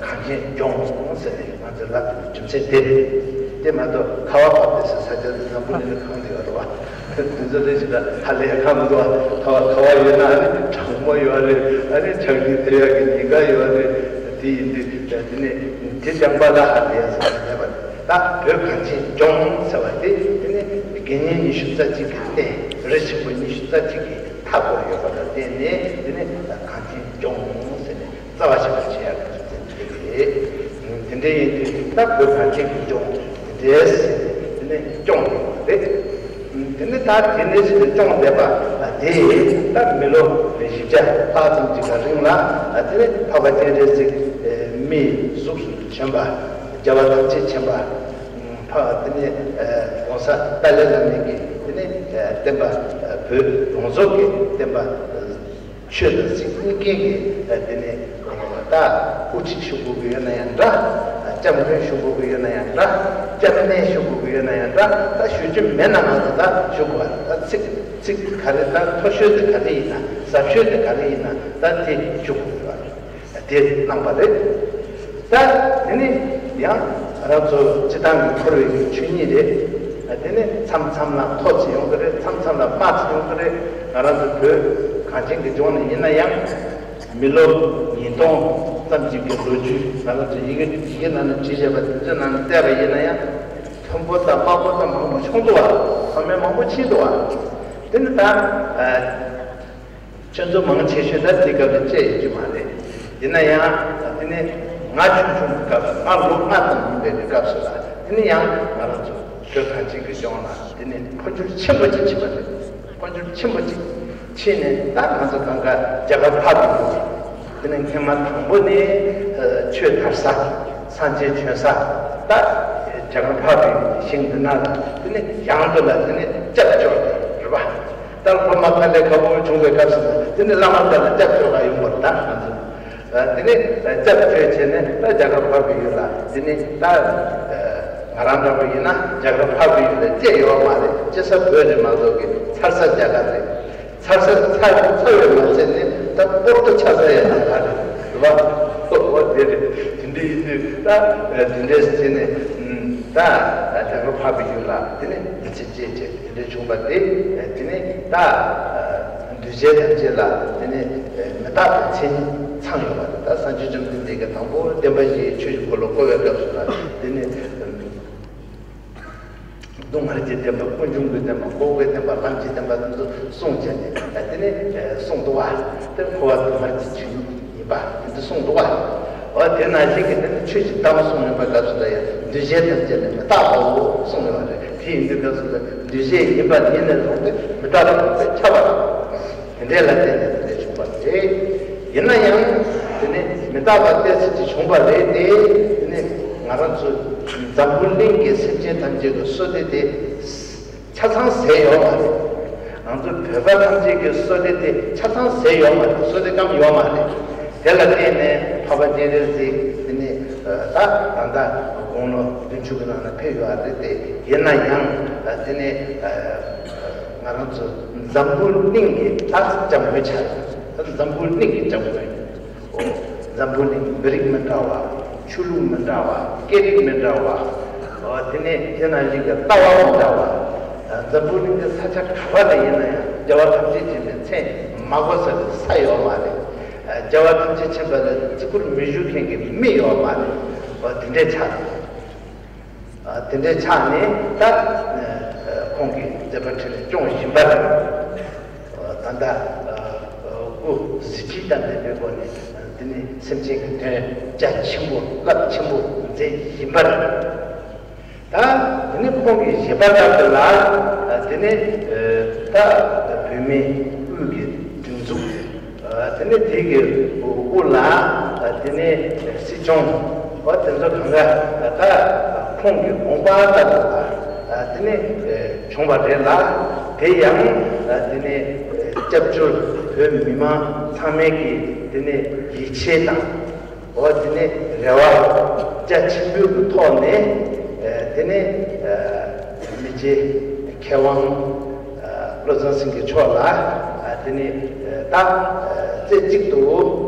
གངས་ཅན་ལྗོངས་ཟེར་ནས་ང་ཚོས་ལབ་པའི་རྒྱུ་མཚན་དེ་རེད། དེ་མ་གཏོགས་ཁ་བ་བབས་ཏེ་ས་ས་ཆ་དེ་འཛམ་བུ་གླིང་ལ་གང་དུ་ཡོད་རེད་བ། དེ་ཚོ་ལས་ཞིག་ལ་ཧ་ལས་ཁ་མི་འདུག་བ། ཁ་བ་ཁ་བ་ཡོད་ན་ཨ་ནི་གྲང་མོ་ཡོད་རེད། ཨ་ནི་ཆང་གིས་དེ་ཡག་གི་ཉེན་ཁ་ཡོད་རེད། དེ་ཡིན་དུས་དེ་ནི་དེ་ལྡན་པ་ལ་ཧ་ལས་ཡ་ས་མེད་པ་རེད། ད་བོད་གངས་ཅན་ལྗོངས་ཟེར་བ་དེ་དེ་ནི་དགེ་བསྙེན་ཉི་ཤུ་རྩ་གཅིག་གི་གནས། རི་ཆེན་པོ་ཉི་ཤུ་རྩ་གཅིག་གི་མཐའ་བསྐོར་ཡོད་པ་ལ་བརྟེན་ནས་དེ་ནི་གངས་ཅན་ལྗོངས་ཟེར་ནས་རྩ་བ་ཆེན་པོ་བྱེད་ཡག་གི་རྒྱུ་མཚན་དེ་རེད། དེ་འདྲ་ཡིན་དུས་ད་བོད་གངས་ཅན་གྱི་ལྗོངས་དེ་འདྲས་ཟེར་ནས་དེ་ནི་སྐྱོང་ཡོད་པ་རེད། དེ་ནི་ད་དེ་འདྲས་ཟེར་ནས་སྐྱོང་བསྡད་པ་དེ་ད་མི་ལོ་བཞི་བརྒྱ་ལྷག་ཙམ་ཅིག་གི་རིང་ལ་དེ་ནི་འཕགས་པ་སྤྱན་རས་གཟིགས་མིའི་གཟུགས་སུ་བྱོན་པ། རྒྱལ་བ་ཐམས་ཅད་མཁྱེན་པ། འཕགས་དེ་ནས་༸གོང་ས་ཏཱ་ལའི་བླ་མ་གིས་དེ་ནས་བསྟན་པ་བོད་ཡོངས་རྫོགས་ཀྱི་བསྟན་པ་ཆོས་དང་སྲིད་གཉིས་ཀའི་གི་དེ་ནས་ད་དབུ་ཁྲིད་ཞུ་དགོས་ཀྱི་ཡོད་ན་ཡང་འདྲ། སྐྱབས་མགོན་ཞུ་དགོས་ཀྱི་ཡོད་ན་ཡང་འདྲ། སྐྱབས་གནས་ཞུ་དགོས་ཀྱི་ཡོད་ན་ཡང་འདྲ། ད་ཞུ་རྒྱུ་མེད་ན་ང་ཚོ་ད་ཞུ་དགོས་པ་རེད། ད་ཚིག་ཚིག་ག་རེ། ད་མཐོ་ཤོས་དེ་ག་རེ་ཡིན་ན། ཟབ་ཤོས་དེ་ག་རེ་ཡིན་ན། ད་དེ་ཞུ་དགོས་ཀྱི་ཡོད་རེད། དེ་གནང་པ་རེད། ད་དེ་ནི་ཡང་ང་རང་ཚོ་སྤྱི་བཏང་གི་འཁོར་བའི་ཆོས་ཉིད་རེད། དེ་ནི་མཚམས་མཚམས་ལ་མཐོ་ཚིག་ཡོང་གི་རེད། མཚམས་མཚམས་ལ་དམའ་ཚིག་ཡོང་གི་རེད། ང་རང་ཚོ་བོད་གངས་ཅན་གྱི་ལྗོངས་ནས་ཡིན་ན་ཡང་། མི་ལོ་ཉིས་སྟོང་ཙམ་ཞིག་གི་ལོ་རྒྱུས། ང་རང་ཚོ་ཡི་གེ་ཡི་གེ་ནང་ནས་བྲིས་བཞག་པ་དེ་ཚོའི་ནང་ནས་བལྟས་པ་ཡིན་ན་ཡང་། མཐོན་པོ་དང་དམའ་པོ་དང་མང་པོ་བྱུང་འདུག་བ། ཚང་མས་མང་པོ་ཕྱིན་འདུག་བ། དེ་ནི་ད་ཨ་ཁྱོད་ཚོ་མང་ཆེ་ཤོས་ད་དེ་སྐབས་ལ་བཅད་ཡོད་ཀྱི་མ་རེད། ཡིན་ན་ཡང་དེ་ནི་ང་ཆུང་ཆུང་གི་སྐབས་ལ། ང་ལོ་ལྔ་ཙམ་ཡིན་པའི་སྐབས་སུ་ལ། དེ་ནི་ཡང་ང་རང་ཚོ་བོད་གངས་ཅན་གྱི་ལྗོངས་ལ་དེ་ནི་འཕོ་འགྱུར་ཆེན་པོ་ཅིག་ཕྱིན་པ་རེད། འཕོ་འགྱུར་ཆེན་པོ་ཅིག་ཕྱིན་ནས། ད་ང་ཚོ་གང་ག་རྒྱ་གར་འཕགས་པའི་ཡུལ། དེ་ནས་སྔོན་མ་དང་པོ་ནི་ཨ་ཆོས་དར་ས། སངས་རྒྱས་བྱོན་ས། ད་རྒྱ་གར་འཕགས་པའི་ཡུལ་ཞིང་འདི་ན་ལ། དེ་ནས་ཡང་དུ་ལ་དེ་ནས་སྐྱབས་བཅོལ་ཏེ་རེད་པ། ད་སློབ་མ་དཀའ་ལས་ཁག་པོ་བྱུང་བའི་སྐབས་སུ་ལ། དེ་ནས་བླ་མ་དགའ་ལ་སྐྱབས་བཅོལ་ག་ཡོང་བར། ད་ང་ཚོ། ཨ་དེ་ནས་སྐྱབས་བཅོལ་བྱས་ནས། ད་རྒྱ་གར་འཕགས་པའི་ཡུལ་ལ། དེ་ནས་ད་ཨ་ང་རང་འདྲ་པོ་ཡིན་ན་རྒྱ་གར་འཕགས་པའི་ཡུལ་ལ་སྐྱེས་ཡོད་མ་རེད། སྐྱེས་ས་བོད་རེད་མ་གཏོགས་ཀྱི་འཚར་ས་རྒྱ་གར་རེད། འཚར་ས་འཚར་འཚར་བའི་མ་ཚད་ནས་ད་སྤོར་ཏོ་ཆགས་ས་ཡང་རྒྱ་གར་རེད། རེད་པ། ཨོ་དེ་རེད། དེ་འདྲ་ཡིན་དུས་ད་དེ་འདྲས་བྱས་ནས། ད་རྒྱ་གར་འཕགས་པའི་ཡུལ་ལ་དེ་ནས་འདི་ཚེ་སྐྱེས་བྱས། དེ་འདྲ་བྱུང་བ་དེ། དེ་ནས་ད་འདུས་བྱས་ཐམས་ཅད་ལ་དེ་ནས་མི་རྟག་པའི་མཚན་ཉིད་ཚང་ཡོད་པ་རེད། ད་སངས་རྒྱས་བཅོམ་ལྡན་འདས་ཀྱིས་དང་པོ་བདེན་པ་བཞིའི་ཆོས་ཀྱི་འཁོར་ལོ་བསྐོར་བའི་སྐབས་སུ་ལ། དེ་ནས་སྡུག་བསྔལ་གྱི་བདེན་པ། ཀུན་འབྱུང་གི་བདེན་པ། འགོག་པའི་བདེན་པ། ལམ་གྱི་བདེན་པ། དེ་ཚོ་གསུངས་བྱས་ནས། དེ་ནས་གསུངས་འདུག་བ། དེ་འཁོར་བ་སྡུག་བསྔལ་གྱི་རྒྱུ་ཡིན་པ་དེ་ཚོ་གསུངས་འདུག་བ། འོ་དེ་ནང་བཞིན་གྱི་དེ་ནི་ཆོས་ཀྱི་གཏམ་གསུངས་ཡོད་པའི་སྐབས་སུ་ལ་ཡང་། འདུས་བྱས་ཐམས་ཅད་ནི་མི་རྟག་པའོ་གསུངས་ཡོད་པ་རེད། དེ་ཡིན་དུས་སྐབས་སུ་ལ་འདུས་བྱས་ཡིན་པ་ཉིད་ནས་བཟུང་སྟེ་མི་རྟག་པ་ཡིན་པས་ཁྱབ་པ་རེད། དེ་འདྲའི་ལ་བརྟེན་ནས་དེ་འདྲ་བྱུང་བ་རེད། ཡིན་ན་ཡང་དེ་ནི་མི་རྟག་པ་གཏན་ཚིགས་ཀྱིས་བྱུང་བ་རེད་དེ། དེ་ནི་ང་རང་ཚོ་འཛམ་བུ་གླིང་གི་སེམས་ཅན་ཐམས་ཅད་ཀྱི་བསོད་བདེ་དེ་ཆ་ཚང་ཟད་ཡོད་མ་རེད། ང་ཚོ་བོད་པ་ཐམས་ཅད་ཀྱི་བསོད་བདེ་དེ་ཆ་ཚང་ཟད་ཡོད་མ་རེད། བསོད་བདེ་སྐམ་ཡོད་མ་རེད། དེ་ལ་བརྟེན་ནས་འཕགས་པ་སྤྱན་རས་གཟིགས་དེ་ནི་ད་ད་ལྟ་དགུང་ལོ་བདུན་ཅུ་གི་ནང་ན་ཕེབས་ཡོད་རེད་དེ། ཡིན་ན་ཡང་དེ་ནི་ང་རང་ཚོ་འཛམ་བུ་གླིང་གི་ད་སྐྱབས་མགོན་ཆགས་ཡོད། ད་འཛམ་བུ་གླིང་གི་སྐྱབས་མགོན། འཛམ་བུ་གླིང་མི་རིགས་མི་འདྲ་བ། ཆོས་ལུགས་མི་འདྲ་བ། སྐད་རིགས་མི་འདྲ་བ། འོ་དེ་ནས་དེ་ནང་བཞིན་གྱི་ལྟ་བ་མི་འདྲ་བ། འཛམ་བུ་གླིང་གི་ས་ཆ་ག་པ་ལ་ཡིན་ན་ཡང་རྒྱལ་བ་ཐམས་ཅད་མཁྱེན་པའི་མཚན་མ་གོ་ས་གི་ས་ཡོད་མ་རེད། རྒྱལ་བ་ཐམས་ཅད་མཁྱེན་པ་ལ་བརྩི་བཀུར་མི་ཞུ་མཁན་གྱི་མི་ཡོད་མ་རེད། འོ་དེ་འདྲའི་ཆ་རེད། དེ་འདྲའི་ཆ་ནས་ད་ཁོང་གི་མཛད་པ་འཕྲིན་ལས་སྐྱོང་བཞིན་པ་རེད། ད་ལྟ་སྐུ་གཟི་བརྗིད་དང་ལྡན་པའི་སྒོ་ནས་དེ་ནི་སེམས་ཅན་གྱི་དོན་རྒྱ་ཆེན་པོ་རླབས་ཆེན་པོ་མཛད་བཞིན་པ་རེད། ད་དེ་ནི་ཁོང་གི་བཞེད་པ་ལྟར་དུ་ལ་དེ་ནི་ད་བོད་མིའི་དབུས་ཀྱི་སྒྲིག་འཛུགས། དེ་ནས་དེ་གི་དབུ་ལ་དེ་ནས་སྲིད་སྐྱོང་། འོ་དེ་ཚོ་གང་ག་ད་ཁོང་གི་དགོངས་པ་ལྟར་དུ་ལ་དེ་ནས་བྱུང་བ་རེད་ལ། དེ་ཡང་དེ་ནས་སྐྱབས་བཅོལ་བོད་མི་མང་ཚང་མའི་གི་དེ་ནས་ཡིད་ཆེས་དང་། འོ་དེ་ནས་རེ་བ་རྒྱ་ཆེན་པོའི་གི་ཐོག་ནས་དེ་ནས་མི་རྗེ་མཁས་དབང་བློ་བཟང་སེང་གེ་མཆོག་ལ་དེ་ནས་ད་རྩེ་གཅིག་ཏུ་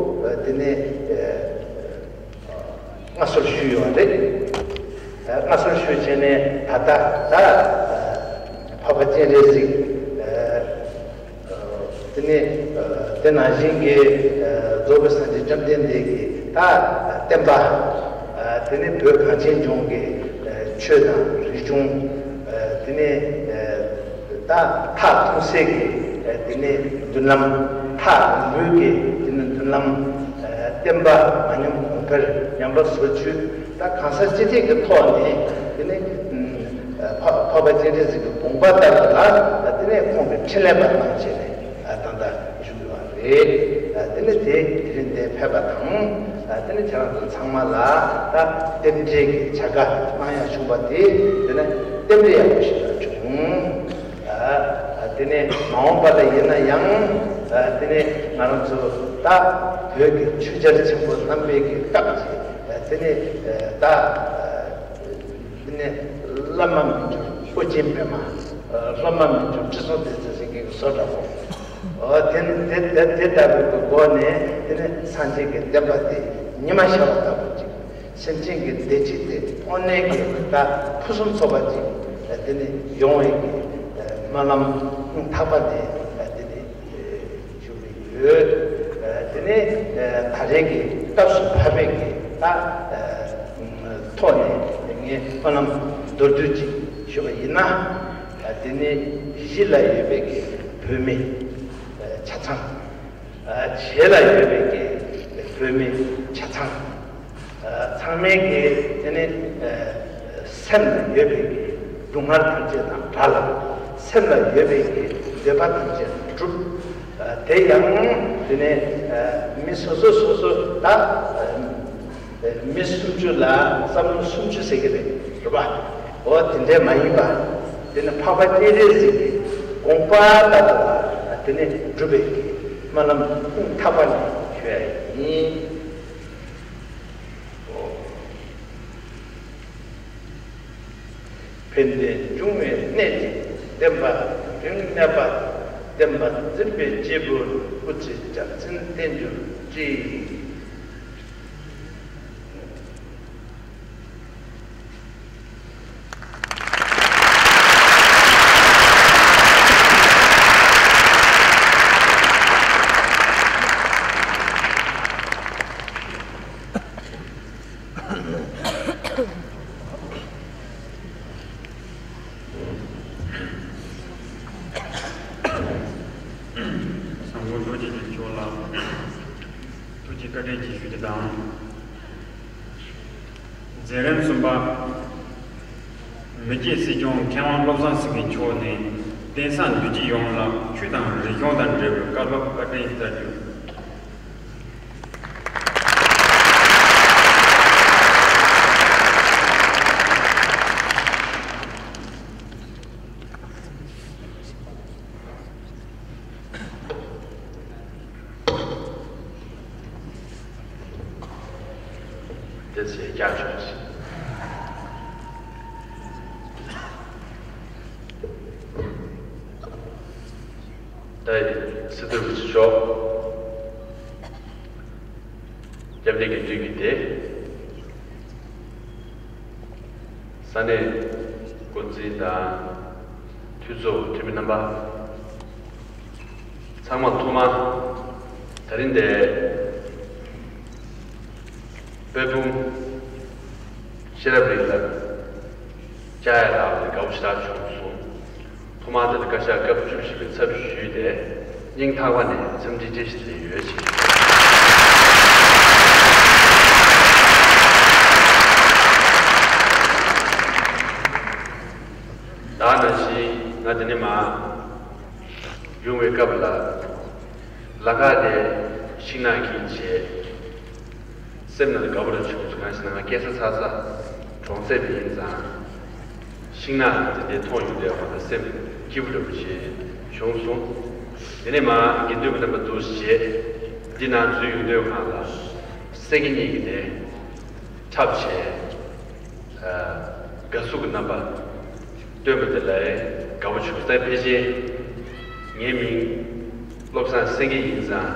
དེ་ནས་མངའ་གསོལ་ཞུས་ཡོད་རེད། མངའ་གསོལ་ཞུས་བྱས་ནས་ད་ལྟ་ད་འཕགས་པ་སྤྱན་རས་གཟིགས། དེ་ནས་དེ་ནང་བཞིན་གྱི་རྫོགས་པའི་སངས་རྒྱས་བཅོམ་ལྡན་འདས་ཀྱི་ད་བསྟན་པ། དེ་ནས་བོད་གངས་ཅན་ལྗོངས་ཀྱི་ཆོས་དང་རིག་གཞུང་། དེ་ནས་ད་མཐར་ཐུག་སའི་གི་དེ་ནས་མདུན་ལམ། མཐར་ཐུག་གི་དེ་ནས་མདུན་ལམ། བསྟན་པ་མ་ཉམས་གོང་འཕེལ། ཉམས་པ་སོར་ཆུད། ད་གང་ཟག་སྤྱི་ཐེག་གི་ཐོག་ནས་དེ་ནས་འཕགས་པ་སྤྱན་རས་གཟིགས་ཀྱི་དགོངས་པ་ལྟར་དུ་ལ་དེ་ནས་ཁོང་གི་འཕྲིན་ལས་པ་གནང་བྱས་ནས་ད་ལྟ་བཞུགས་ཡོད་པ་རེད། དེ་ནས་དེ་དེ་རིང་འདིར་ཕེབས་པ་དང་། དེ་ནས་ཁྱེད་རང་ཚོ་ཚང་མ་ལ་ད་རྟེན་འབྲེལ་གྱི་བྱ་དགའ་གནང་ཡ་བྱུང་བ་དེ་དེ་ནས་རྟེན་འབྲེལ་ཡག་པོ་ཞིག་ལ་བྱུང་། དེ་ནས་མ་འོངས་པ་ལ་ཡིན་ན་ཡང་དེ་ནས་ང་རང་ཚོ་ད་བོད་ཀྱི་ཆོས་རྒྱལ་ཆེན་པོ་རྣམ་པའི་གི་སྐབས་ཀྱི་ དེ་ནས་ད་དེ་ནས་བླ་མ་མི་འགྱུར་ཨོ་རྒྱན་པདྨ། བླ་མ་མི་འགྱུར་ཁྲི་སྲོང་ལྡེ་བཙན་ཟེར་མཁན་གྱི་བཟོ་འདྲ་པོ། འོ་དེ་དེ་དེ་དེ་ལྟ་བུའི་སྒོ་ནས་དེ་ནས་སངས་རྒྱས་ཀྱི་བསྟན་པ་དེ་ཉི་མ་ཤར་བ་ལྟ་བུ་ཅིག་སེམས་ཅན་གྱི་བདེ་སྐྱིད་དེ་དངོས་གནས་ཀྱི་ད་ཕུན་སུམ་ཚོགས་པ་ཅིག་དེ་ནས་ཡོང་བའི་གི་སྨོན་ལམ་སྙིང་ཐག་པ་ནས་དེ་ནས་ཞུ་གི་ཡོད། དེ་ནས་ད་རེས་ཀྱི་སྐབས་སུ་བབས་པའི་གི་ད་ཐོག་ནས་ངས་སྨོན་ལམ་མདོར་བསྡུས་ཅིག་ཞུ་བ་ཡིན་ན། དེ་ནས་གཞི་ལ་ཡོད་པའི་གི་བོད་མི་ཆ་ཚང་། བྱེས་ལ་ཡོད་པའི་གི་བོད་མི་ཆ་ཚང་། ཚང་མས་ཀྱི་དེ་ནི་སེམས་ལ་ཡོད་པའི་གི་སྡུག་བསྔལ་ཐམས་ཅད་དང་བྲལ་ལ། སེམས་ལ་ཡོད་པའི་གི་འདོད་པ་ཐམས་ཅད་འགྲུབ། དེ་ཡང་དེ་ནི་མི་སོ་སོ་སོ་སོ་ད་མི་སུམ་ཅུ་ལ་བསམ་བློ་སུམ་ཅུ་ཟེར་གི་རེད། རེད་པ། འོ་དེ་འདྲས་མ་ཡིན་པ། དེ་ནི་འཕགས་པ་སྤྱན་རས་གཟིགས་ཀྱི་དགོངས་པ་ལྟར་དུ་ལ་དེ་ནི་འགྲུབ་པའི་གི་སྨོན་ལམ་སྙིང་ཐག་པ་ནས་ཞུ་ཡ་ཡིན། ཕན་བདེ་འབྱུང་བའི་གནས་ཀྱི་བསྟན་པ་རིང་གནས་པ། བསྟན་པ་འཛིན་པའི་སྐྱེས་བུ་སྐུ་ཚེ་རྒྱ་མཚན་བརྟན་གྱུར་ཅིག་བཟང་པོ་ལོ་རྒྱུས་ཀྱི་ཇོ་ལགས། ཐུགས་རྗེ་བཀའ་དྲིན་ཆེ་ཞུ་རྒྱུ་དང་། མཛད་རིམ་གསུམ་པ། མི་རྗེ་སྲིད་སྐྱོང་མཁས་དབང་བློ་བཟང་སེང་གེ་མཆོག་ནས་བསྟན་སྲིད་འདུས་སྤྱི་ཡོངས་ལ་ཆོས་དང་རིག་གཞུང་དང་འབྲེལ་བའི་བཀའ་སློབ་བཀའ་དྲིན་སྩལ་རྒྱུ། དེ་ཚེ་རྒྱ་ཆོག་ཅིག་ད་སྲིད་དོན་གྱི་ཕྱོགས། སྐྱབས་གནས་དགེ་འདུན་གྱི་སྡེ། ས་གནས་འགོ་འཛིན་དང་། འཐུས་ཚོགས་འཐུས་མི་རྣམ་པ། ཚང་མ་ཐོག་མ་ད་རིང་འདིར་དཔལ་སྤུངས་ཤེས་རབ་གླིང་ལ་བཅར་ཡ་ལ་དགའ་པོ་ཞེ་དྲག་བྱུང་སོང་། ཐོག་མར་དེ་ལ་བཀའ་ཤག་སྐབས་བཅུ་བཞི་པའི་ཚབ་ཞུས་ཏེ་སྙིང་ཐག་པ་ནས་འཚམས་འདྲི་བཀྲ་ཤིས་བདེ་ལེགས་ཡོད་ཞེས། ད་ནང་བཞིན་ང་འདི་ནས་མར་ཡོང་བའི་སྐབས་ལ་ལམ་ཁ་དེ་ཤིང་ནགས་ཀྱིས་བྱས། སེམས་ནང་དགའ་པོ་རང་བྱུང་སོང་། གང་ཞེ་ན་ང་སྐྱེས་ས་འཚར་ས་གྲོང་གསེབ་ཡིན་ཙང་། ཤིང་ནགས་འདི་འདྲའི་མཐོང་ཡོང་དུས་ང་ད་སེམས་སྐྱིད་པོ་འདྲ་པོ་ཞིག་བྱུང་སོང་། དེ་ནས་མར་དགེ་འདུན་པ་རྣམ་པ་འདུ་བྱས་འདི་ནང་འཛུལ་ཡོང་དུས་སྒང་ལ་སེང་གེ་གཉིས་ཀྱིས་ནས་འཁྲབ་བྱས། དགའ་བསུ་གི་རྣམ་པ་སྟོན་པ་དེ་ལ་དགའ་པོ་བྱུང་། ད་ཕལ་ཆེར་ངའི་མིང་བློ་བཟང་སེང་གེ་ཡིན་ཙང་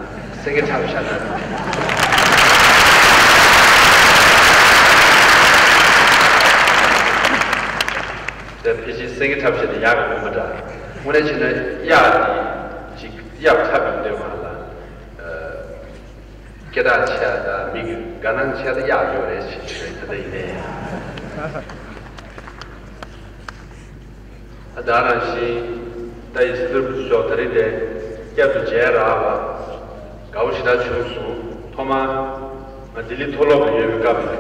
སེང་གེ་འཁྲབ་བཞག་ན། ད་ཕལ་ཆེར་སེང་གེ་འཁྲབ་བཞག་ན་ཡག་གི་མིན་པ་འདྲ། དངོས་གནས་བྱས་ན་གཡག་དེ་ཅིག་གཡག་འཁྲབ་ཡོང་དུས་སྒང་ལ། སྐད་གྲགས་ཆེ་དང་མི་གི་དགའ་སྣང་ཆེ་ད་གཡག་ཡོད་རེད་ཅེས་བྱས་ད་ལྟ་ཡིན་ནའི། ད་ག་ནང་བཞིན་ད་ཡི་སི་ཏུར་བུ་ཚོ་ད་རེས་དེ་བསྐྱར་དུ་མཇལ་རག་པ་དགའ་པོ་ཞེ་དྲག་བྱུང་སོང་། ཐོག་མར་ང་ལྡི་ལི་མཐོ་སློབ་ལ་ཡོད་པའི་སྐབས་ལ་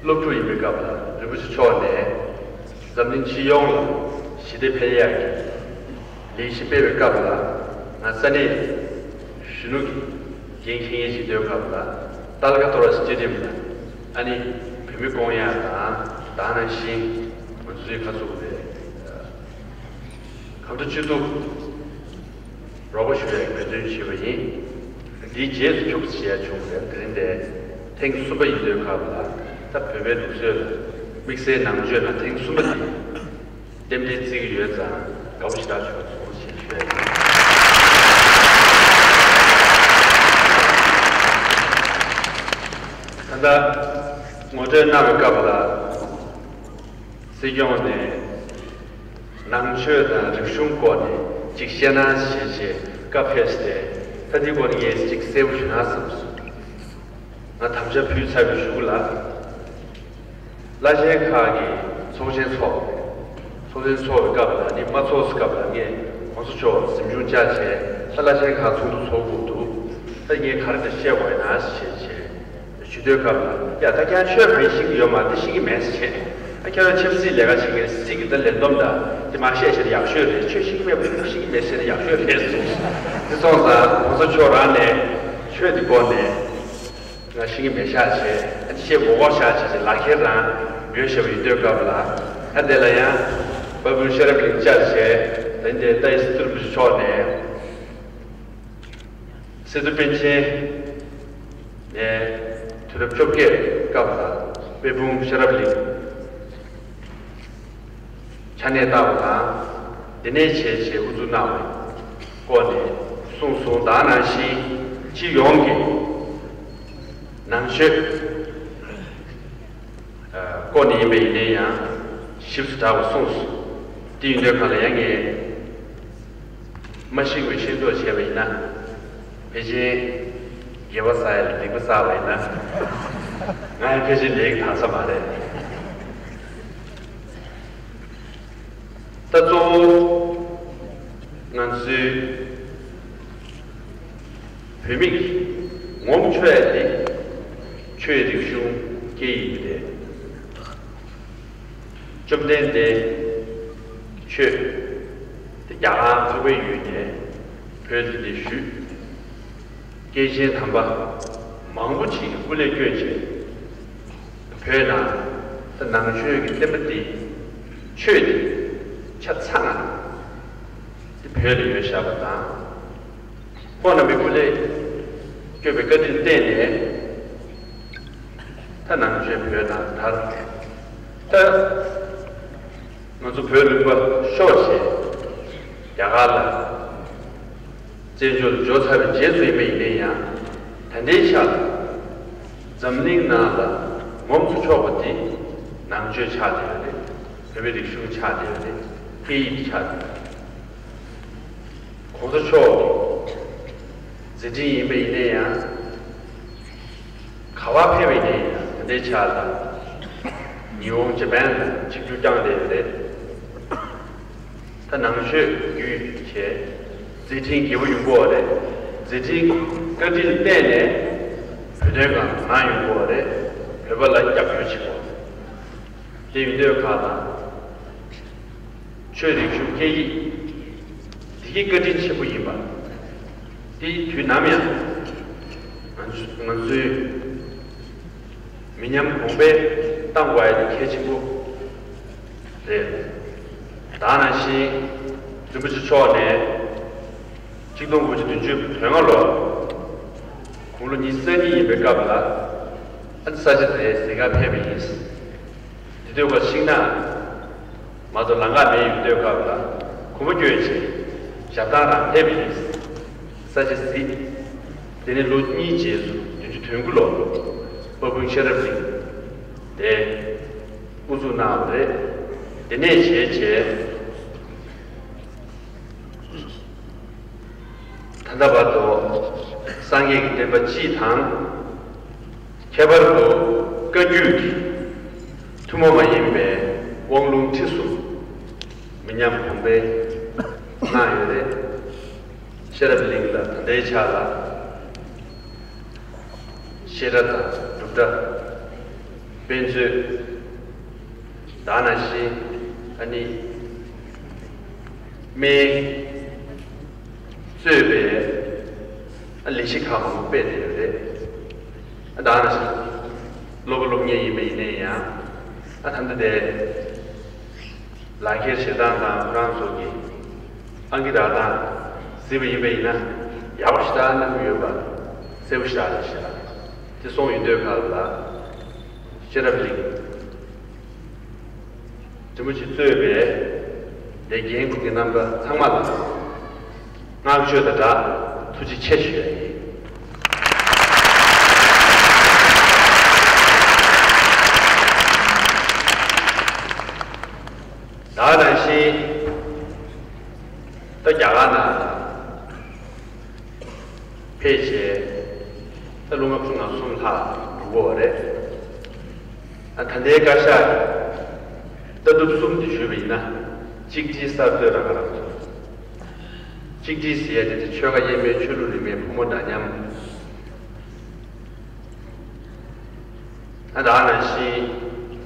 སློབ་ཕྲུག་ཡིན་པའི་སྐབས་ལ་རིན་པོ་ཆེ་མཆོག་ནས་འཛམ་གླིང་སྤྱི་ཡོངས་ལ་ཞི་བདེ་འཕེལ་ཡག་གི་ལས་གཞི་སྤེལ་བའི་སྐབས་ལ་ང་ས་གནས་གཞོན་ནུ་གི་འགན་འཁྱེར་མཁན་ཞིག་ཡིན་དུས་སྐབས་ལ་ཏཱ་ལ་ཀ་ཏོ་ར་སི་ཊེ་ཌི་ཡམ་ལ་ཨ་ནི་བོད་མི་སྐོང་ཡག་དང་ད་ག་ནང་བཞིན་ང་ཚོའི་ཁ་ཚུགས་པའི་གམ་བུ་ཆུ་ཐུག་རོགས་པ་ཞུ་ཡག་འབད་བརྩོན་བྱས་པ་ཡིན། འདིའི་རྗེས་སུ་ཁྱུག་ཙམ་བྱེད་ཡག་བྱུང་བ་རེད། དེ་རིང་དེ་ ཐེངས་གསུམ་པ་ཡིན་དུས་སྐབས་ལ་ད་བོད་པའི་ལུགས་སྲོལ་ལ་དམིགས་བསལ་ནང་ཆོས་ལ་ཐེངས་གསུམ་པ་དེ་རྟེན་འབྲེལ་བརྩི་གི་ཡོད་ཙང་དགའ་པོ་ཞེ་དྲག་བྱུང་སོང་ཞེས་ཞུ་ཡ་ཡིན། ད་ལྟ་ངོ་སྤྲོད་གནང་བའི་སྐབས་ལ། སྲིད་སྐྱོང་ནས་ནང་ཆོས་དང་རིག་གཞུང་སྐོར་ནས་ཅིག་བཤད་གནང་བྱས་བྱས་བཀའ་ཕེབས་ཏེ། ད་འདི་སྐོར་ངས་ཅིག་གསལ་པོ་ཞུ་ན་བསམ་སོང་། ང་དམ་བཅའ་ཕུལ་ཚར་བའི་གཞུག་ལ། བླ་ཆེན་ཁག་གི་ཚོགས་ཆེན་ཚོགས། ཚོགས་ཆེན་ཚོགས་པའི་སྐབས་ལ་ནི་མ་ཚོགས་སྐབས་ལ་ངས་གོང་ས་མཆོག་གཟིམ་ཆུང་བཅར་བྱས་ད་བླ་ཆེན་ཁག་ཚོགས་འདུ་ཚོགས་དགོས་འདུག་ད་ངས་ག་རེ་འདྲ་བཤད་དགོས་ཡིན་ན་ཞེས་བྱས། ཞུ་དུས་སྐབས་ལ། ཡ་ད་ཁྱེད་རང་ཆོས་གང་ཤེས་ཀྱི་ཡོད་མ་རེད། འདི་ཤེས་ཀྱི་མེད་ཟེར་བྱས། ཨ་ཁྱེད་རང་ཆབ་སྲིད་ལས་ཀ་བྱེད་མཁན་སྲིད་ཀྱི་ད་ལས་བསྡོམས་ད་འདི་མ་བཤད་བྱས་ན་ཡག་ཤོས་རེད། ཆོས་ཤེས་ཀྱི་མེད་པ་འདི་ཤེས་ཀྱི་མེད་བཤད་ན་ཡག་ཤོས་རེད་གསུངས། འདི་སོང་ཙང་གོང་ས་མཆོག་རང་ནས་ཆོས་འདི་སྐོར་ནས་ང་ཤེས་ཀྱི་མེད་ཤག་བྱས། ཨ་ནི་བཤད་མགོ་སྐོར་བཞག་བྱས་བྱས་ལག་ཁྱེར་རང་ཡོད་བཞག་པ་ཡིན་དུས་སྐབས་ལ། ཨ་དེ་ལ་ཡང་དཔལ་སྤུངས་ཤེས་རབ་གླིང་བཅར་བྱས། ད་འདི་ཏཱ་ཡིས་ཙི་རིན་པོ་ཆེ་མཆོག་ནས། སི་ཏུ་པཎ་ཆེན་ནས་དུས་རབས་བཅོ་བརྒྱད་སྐབས་ལ་དཔལ་སྤུངས་ཤེས་རབ་གླིང་ཕྱག་གནས་བསྟར་བ་དང་། དེ་ནས་བྱས་བྱས་དབུ་འཛུགས་གནང་བའི་སྐོར་ནས་གསུངས་སོང་། ད་ནང་བཞིན་སྤྱི་ཡོངས་ཀྱི་ནང་ཆོས་སྐོར་ནས་ཡིན་པ་ཡིན་ན་ཡང་ཞིབ་ཏུ་དྲག་པ་གསུངས་སོང་། དེ་ཡིན་དུས་གང་ལ་ཡང་ངས་མ་ཤེས་པའི་ཤེས་རྟོགས་བྱས་པ་ཡིན་ན། ཕལ་ཆེར་དགེ་བ་བསགས་ཡ་ལ་སྡིག་པ་བསགས་པ་ཡིན་ན། ང་ཡང་ཕལ་ཆེར་ལས་ཀྱི་དག་ས་མ་རེད། ད་གཙོ་བོ་ང་ཚོའི་བོད་མི་གི་ངོམ་ཆོག་ཡ་དེ་ཆོས་རིག་གཞུང་སྐད་ཡིག་རེད། བཅོམ་ལྡན་འདས་ཆོས་དེ་རྒྱ་གར་འཕགས་པའི་ཡུལ་ནས་བོད་འདི་ནས་བཞུད། སྐྱེས་ཆེན་དམ་པ་མང་པོ་ཅིག་གི་སྐུ་ལས་བསྐྱོན་བྱས། བོད་ནང་ད་ནང་ཆོས་ཀྱི་བསྟན་པ་འདི་ཆོས་འདི་ཆ་ཚང་ང་འདི་བོད་ལ་ཡོད་བཞག་པ་དང་། ཁོང་རྣམ་པའི་སྐུ་ལས་བསྐྱོན་པའི་བཀའ་དྲིན་བརྟེན་ནས་ད་ནང་ཆོས་བོད་ནང་དར། ད་ང་ཚོ་བོད་ལུང་པ་ཤོར་བྱས་རྒྱ་གར་ལ་བཙན་བྱོལ་འབྱོར་ཚར་བའི་རྗེས་སུ་ཡིན་པ་ཡིན་ན་ཡང་། ད་ལྟའི་ཆར་ལ་འཛམ་གླིང་ནང་ལ་ངོམ་དུ་ཆོག་པ་དེ་ནང་ཆོས་ཆགས་བསྡད་ཡོད་རེད། བོད་པའི་རིག་གཞུང་ཆགས་བསྡད་ཡོད་རེད། སྐད་ཡིག་ཆགས་བསྡད་ཡོད་རེད། གོང་ས་མཆོག་གི་མཛད་འཕྲིན་ཡིན་པ་ཡིན་ན་ཡང་། ག་པར་ཕེབས་པ་ཡིན་ན་ཡང་ད་ལྟའི་ཆར་ལ་ཉི་ཧོང་ཇ་པན་ལ་ཆིབས་བསྒྱུར་བསྐྱངས་བསྡད་ཡོད་རེད། ད་ནང་ཆོས་བརྒྱུད་བྱས་མཛད་འཕྲིན་རྒྱས་པོ་ཡོང་གི་ཡོད་རེད། མཛད་འཕྲིན་གྱི་བཀའ་དྲིན་བརྟེན་ནས་བོད་དོན་སྒང་ལ་གང་ཡོང་གི་ཡོད་རེད། བོད་པ་ལ་སྐྱབས་བཅོལ་བྱེད་དགོས། དེ་ཡིན་དུས་ཁག་དང་། ཆོས་རིག་གཞུང་སྐད་ཡིག་འདི་གའི་བཀའ་དྲིན་ཆེན་པོ་ཡིན་པ། དེ་དུས་ནམ་ཡང་ང་ཚོ་ང་ཚོའི་མི་ཉམས་གོང་འཕེལ་གཏང་དགོས་ཡ་དེ་གལ་ཆེན་པོ་རེད། ད་ནང་བཞིན་རིན་པོ་ཆེ་མཆོག་ནས་ཆིག་སྟོང་དགུ་བརྒྱ་བདུན་ཅུ་དོན་ལྔ་ལོར་དགུང་ལོ་ཉི་ཤུ་རྩ་གཉིས་ཡིན་པའི་སྐབས་ལ་ཨ་ནི་ས་ཆ་དེར་གཟིགས་སྐར་ཕེབས་པ་ཡིན། དེ་དུས་ཁོ་ཤིང་ནགས་མ་གཏོགས་ལམ་ཁ་མེད་ཡོང་དུས་སྐབས་ལ་གོམ་པ་བསྐྱོད་བྱས་ཞབས་བཏང་རང་ཕེབས་པ་ཡིན། ས་ཆ་གཟིགས། དེ་ནས་ལོ་གཉིས་རྗེས་སུ་བདུན་ཅུ་དོན་དགུ་ལོར་དཔལ་སྤུངས་ཤེས་རབ་གླིང་དེ་དབུ་འཛུགས་གནང་བ་རེད། དེ་ནས་བྱས་བྱས། ད་ལྟ་བར་དུ་སངས་རྒྱས་ཀྱི་བསྟན་པ་སྤྱི་དང་། ཁྱད་པར་དུ་བཀའ་བརྒྱུད་ཀྱི་ཐུན་མོང་མ་ཡིན་པའི་དབང་ལུང་ཁྲིད་གསུམ་མི་ཉམས་གོང་འཕེལ་གནང་ཡོད་རེད། ཤེས་རབ་གླིང་ལ་ད་ལྟའི་ཆ་ལ་བཤད་གྲྭ་དང་སྒྲུབ་གྲྭ། དཔེ་མཛོད། ད་ནང་བཞིན་ཨ་ནི་སྨན་གཙོས་པའི་ཨ་ལས་གཞི་ཁག་མང་པོ་སྤེལ་བསྡད་ཡོད་རེད། ཨ་ད་ནང་བཞིན་སློབ་དཔོན་སློབ་གཉེར་ཡིན་པ་ཡིན་ན་ཡང་ཨ་ད་ལྟ་དེ་ལག་ཁྱེར་བཞེས་སྟངས་དང་ཁོ་རང་ཚོ་གི་ཨང་ཀི་རག་སྟངས་གཟིགས་པ་ཡིན་པ་ཡིན་ན་ཡག་པོ་ཞེ་དྲག་གནང་གི་ཡོད་པ་གསལ་པོ་ཞེ་དྲག་རེད་ཤག་དེ་སོང་ཡོང་དུས་ཁ་ལ་ཤེས་རབ་གླིང་རིན་པོ་ཆེ་གཙོས་པའི་ལས་འགན་འཁུར་མཁན་རྣམ་པ་ཚང་མ་ལ་བསྔགས་བརྗོད་དང་སྦྲགས་ཐུགས་རྗེ་ཆེ་ཞུ་ཡ་ཡིན། ད་ག་ནང་བཞིན་ད་རྒྱ་གར་ནང་ཕེབས་བྱས། ད་ལོ་ལྔ་བཅུ་ང་གསུམ་ལྷག་འགྲོ་གི་ཡོད་རེད། ཨ། ད་ལྟའི་བཀའ་ཤག་གི་ལྟ་གྲུབ་གསུམ་དེ་ཞུས་པ་ཡིན་ན། གཅིག་སྒྲིལ། གསར་གཏོད། རང་ཁ་རང་གསོ། གཅིག་སྒྲིལ་ཟེར་ཡ་དེ་ཆོལ་ཁ་དབྱེ་མེད། ཆོས་ལུགས་རིས་མེད། ཕོ་མོ་འདྲ་མཉམ། ཨ། ད་ག་ནང་བཞིན་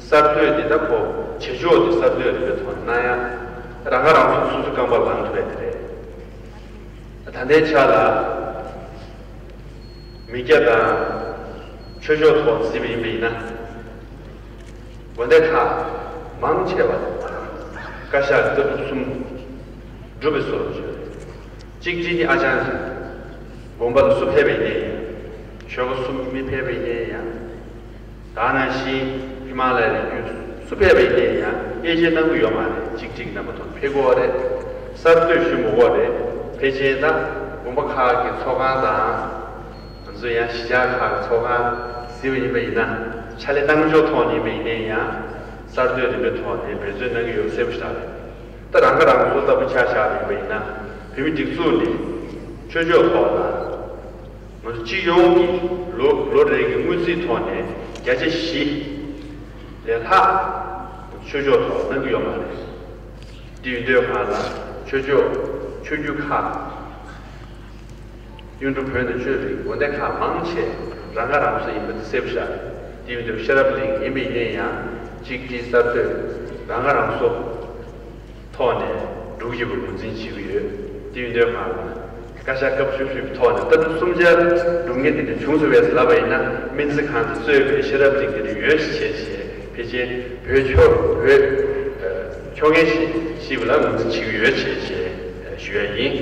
གསར་གཏོད་འདི་ད་ཁོ་བྱེད་ཕྱོགས་འདི་གསར་གཏོད་རིག་པའི་ཐོག་ནས་གནང་ཡ། རང་ཁ་རང་གསོ། སོ་སོའི་རྐང་པར་ལངས་ཐུབ་ཡ་དེ་རེད། ད་ལྟའི་ཆ་ལ་མི་སྐྱ་དང་ཆོས་ཕྱོགས་ཐོག་གཟིགས་པ་ཡིན་པ་ཡིན་ན། དགོན་སྡེ་ཁག་མང་ཆེ་བ་བཀའ་ཤག་ལྟ་གྲུབ་གསུམ་སྒྲུབ་པའི་བཟོ་འདྲ་ཅིག་རེད། གཅིག་སྒྲིལ་ནི་ཨ་ཅང་རེད། དགོན་པ་ལ་སུ་ཕེབས་པ་ཡིན་ནའི་ཡང་། ཆོལ་ཁ་སུ་མི་ཕེབས་པ་ཡིན་ནའི་ཡང་། ད་ག་ནང་བཞིན་ཧི་མ་ལ་ཡའི་རི་རྒྱུད་སུ་ཕེབས་པ་ཡིན་ནའི་ཡང་དབྱེ་འབྱེད་གནང་གི་ཡོད་མ་རེད། གཅིག་སྒྲིལ་གྱི་རྣམ་པ་ཐོག་ཕེབས་དགོས་རེད། གསར་གཏོད་ཞུ་མི་དགོས་རེད། ཕལ་ཆེར་ད་དགོན་པ་ཁག་གི་ཚོགས་ཁང་དང་། ང་ཚོ་ཡང་གཞིས་ཆགས་ཁག་གི་ཚོགས་ཁང་གཟིགས་པ་ཡིན་པ་ཡིན་ན། ཕྱག་ལས་གནང་ཕྱོགས་ཐོག་ནས་ཡིན་པ་ཡིན་ནའི་ཡང་། གསར་གཏོད་རིམ་པའི་ཐོག་ནས་འབད་བརྩོན་གནང་གི་ཡོད་པ་གསལ་པོ་ཞིག་རེད། ད་རང་ཁ་རང་གསོ་ལྟ་བུ་ཆ་བཞག་པ་ཡིན་པ་ཡིན་ན། བོད་མིའི་སྒྲིག་འཛུགས་ནས་ཆོས་ཕྱོགས་ཐོག་ལ་ང་ཚོ་སྤྱི་ཡོངས་ཀྱི་ལོ་ལོ་རེ་གི་དངུལ་རྩིས་ཐོག་ནས་བརྒྱ་ཆ་བཞི་ལས་ལྷག་ཆོས་ཕྱོགས་ཐོག་གནང་གི་ཡོད་མ་རེད། དེ་ཡིན་དུས་ཁ་ལ་ཆོས་ཕྱོགས་ཆོས་བརྒྱུད་ཁག་གཡུང་དྲུང་བོན་དང་ཆོས་རིག་དགོན་སྡེ་ཁག་མང་ཆེ་རང་ཁ་རང་གསོ་ཡིན་པ་དེ་གསལ་པོ་ཤར། དེ་ཡིན་དུས་ཤེས་རབ་གླིང་ཡིན་པ་ཡིན་ནའི་ཡང་། གཅིག་སྒྲིལ། གསར་གཏོད། རང་ཁ་རང་གསོ་ཐོག་ནས་འགྲོ་གི་ཡོད་པ་ངོས་འཛིན་བྱེད་ཀྱི་ཡོད། དེ་ཡིན་དུས་ཁ་ལ་བཀའ་ཤག་སྐབས་བཅུ་བཞི་པའི་ཐོག་ནས་ལྟ་གྲུབ་གསུམ་ཆར་སྒྲུབ་མཁན་དེ་འདྲ་བྱུང་སོང་བས་ལབ་པ་ཡིན་ན། སྨན་རྩིས་ཁང་དུ་གཙོས་པའི་ཤེས་རབ་གླིང་དེ་འདྲ་ཡོད་ཞེས་བྱས། ཕལ་ཆེར་བོད་ཕྱོགས་བོད་ཕྱོགས་ངན་ཞེས་ཞེས་པ་ལ་ངོས་འཛིན་བྱེད་ཀྱི་ཡོད་ཅེས་ཞུ་ཡ་ཡིན།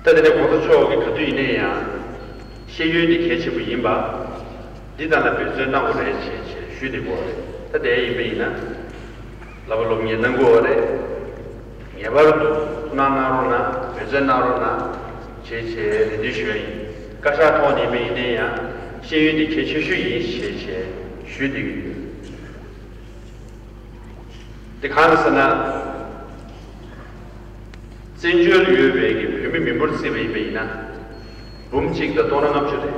ད་དེ་ནས་གོང་ས་མཆོག་གིས་ག་དུས་ཡིན་ནའི་ཡང་ཤེས་ཡོན་དེ་གལ་ཆེན་པོ་ཡིན་པ། འདི་དག་ལ་འབད་བརྩོན་གནང་དགོས་རེད་ཅེས་ཞུས་བསྡད་ཀྱི་ཡོད་རེད། ད་དེ་ཡིན་པ་ཡིན་ན། བསླབ་པ་སློབ་གཉེར་གནང་དགོས་རེད། ངེས་པར་དུ་ཐུགས་སྣང་གནང་རོགས་གནང་། འབད་བརྩོན་གནང་རོགས་གནང་ཅེས་རེ་འདུན་ཞུ་ཡ་ཡིན། བཀའ་ཤག་ཐོག་ནས་ཡིན་ནའི་ཡང་ཤེས་ཡོན་དེ་གལ་ཆེ་ཤོས་ཡིན་ཞེས་ཞུས་བསྡད་ཀྱི་ཡོད། དེ་གང་ཟེར་ན། བཙན་བྱོལ་ཡོད་པའི་གི་བོད་མི་མི་འབོར་བརྩིས་པ་ཡིན་པ་ཡིན་ན། འབུམ་གཅིག་དང་སྟོང་ཕྲག་ལྔ་བཅུ་རེད།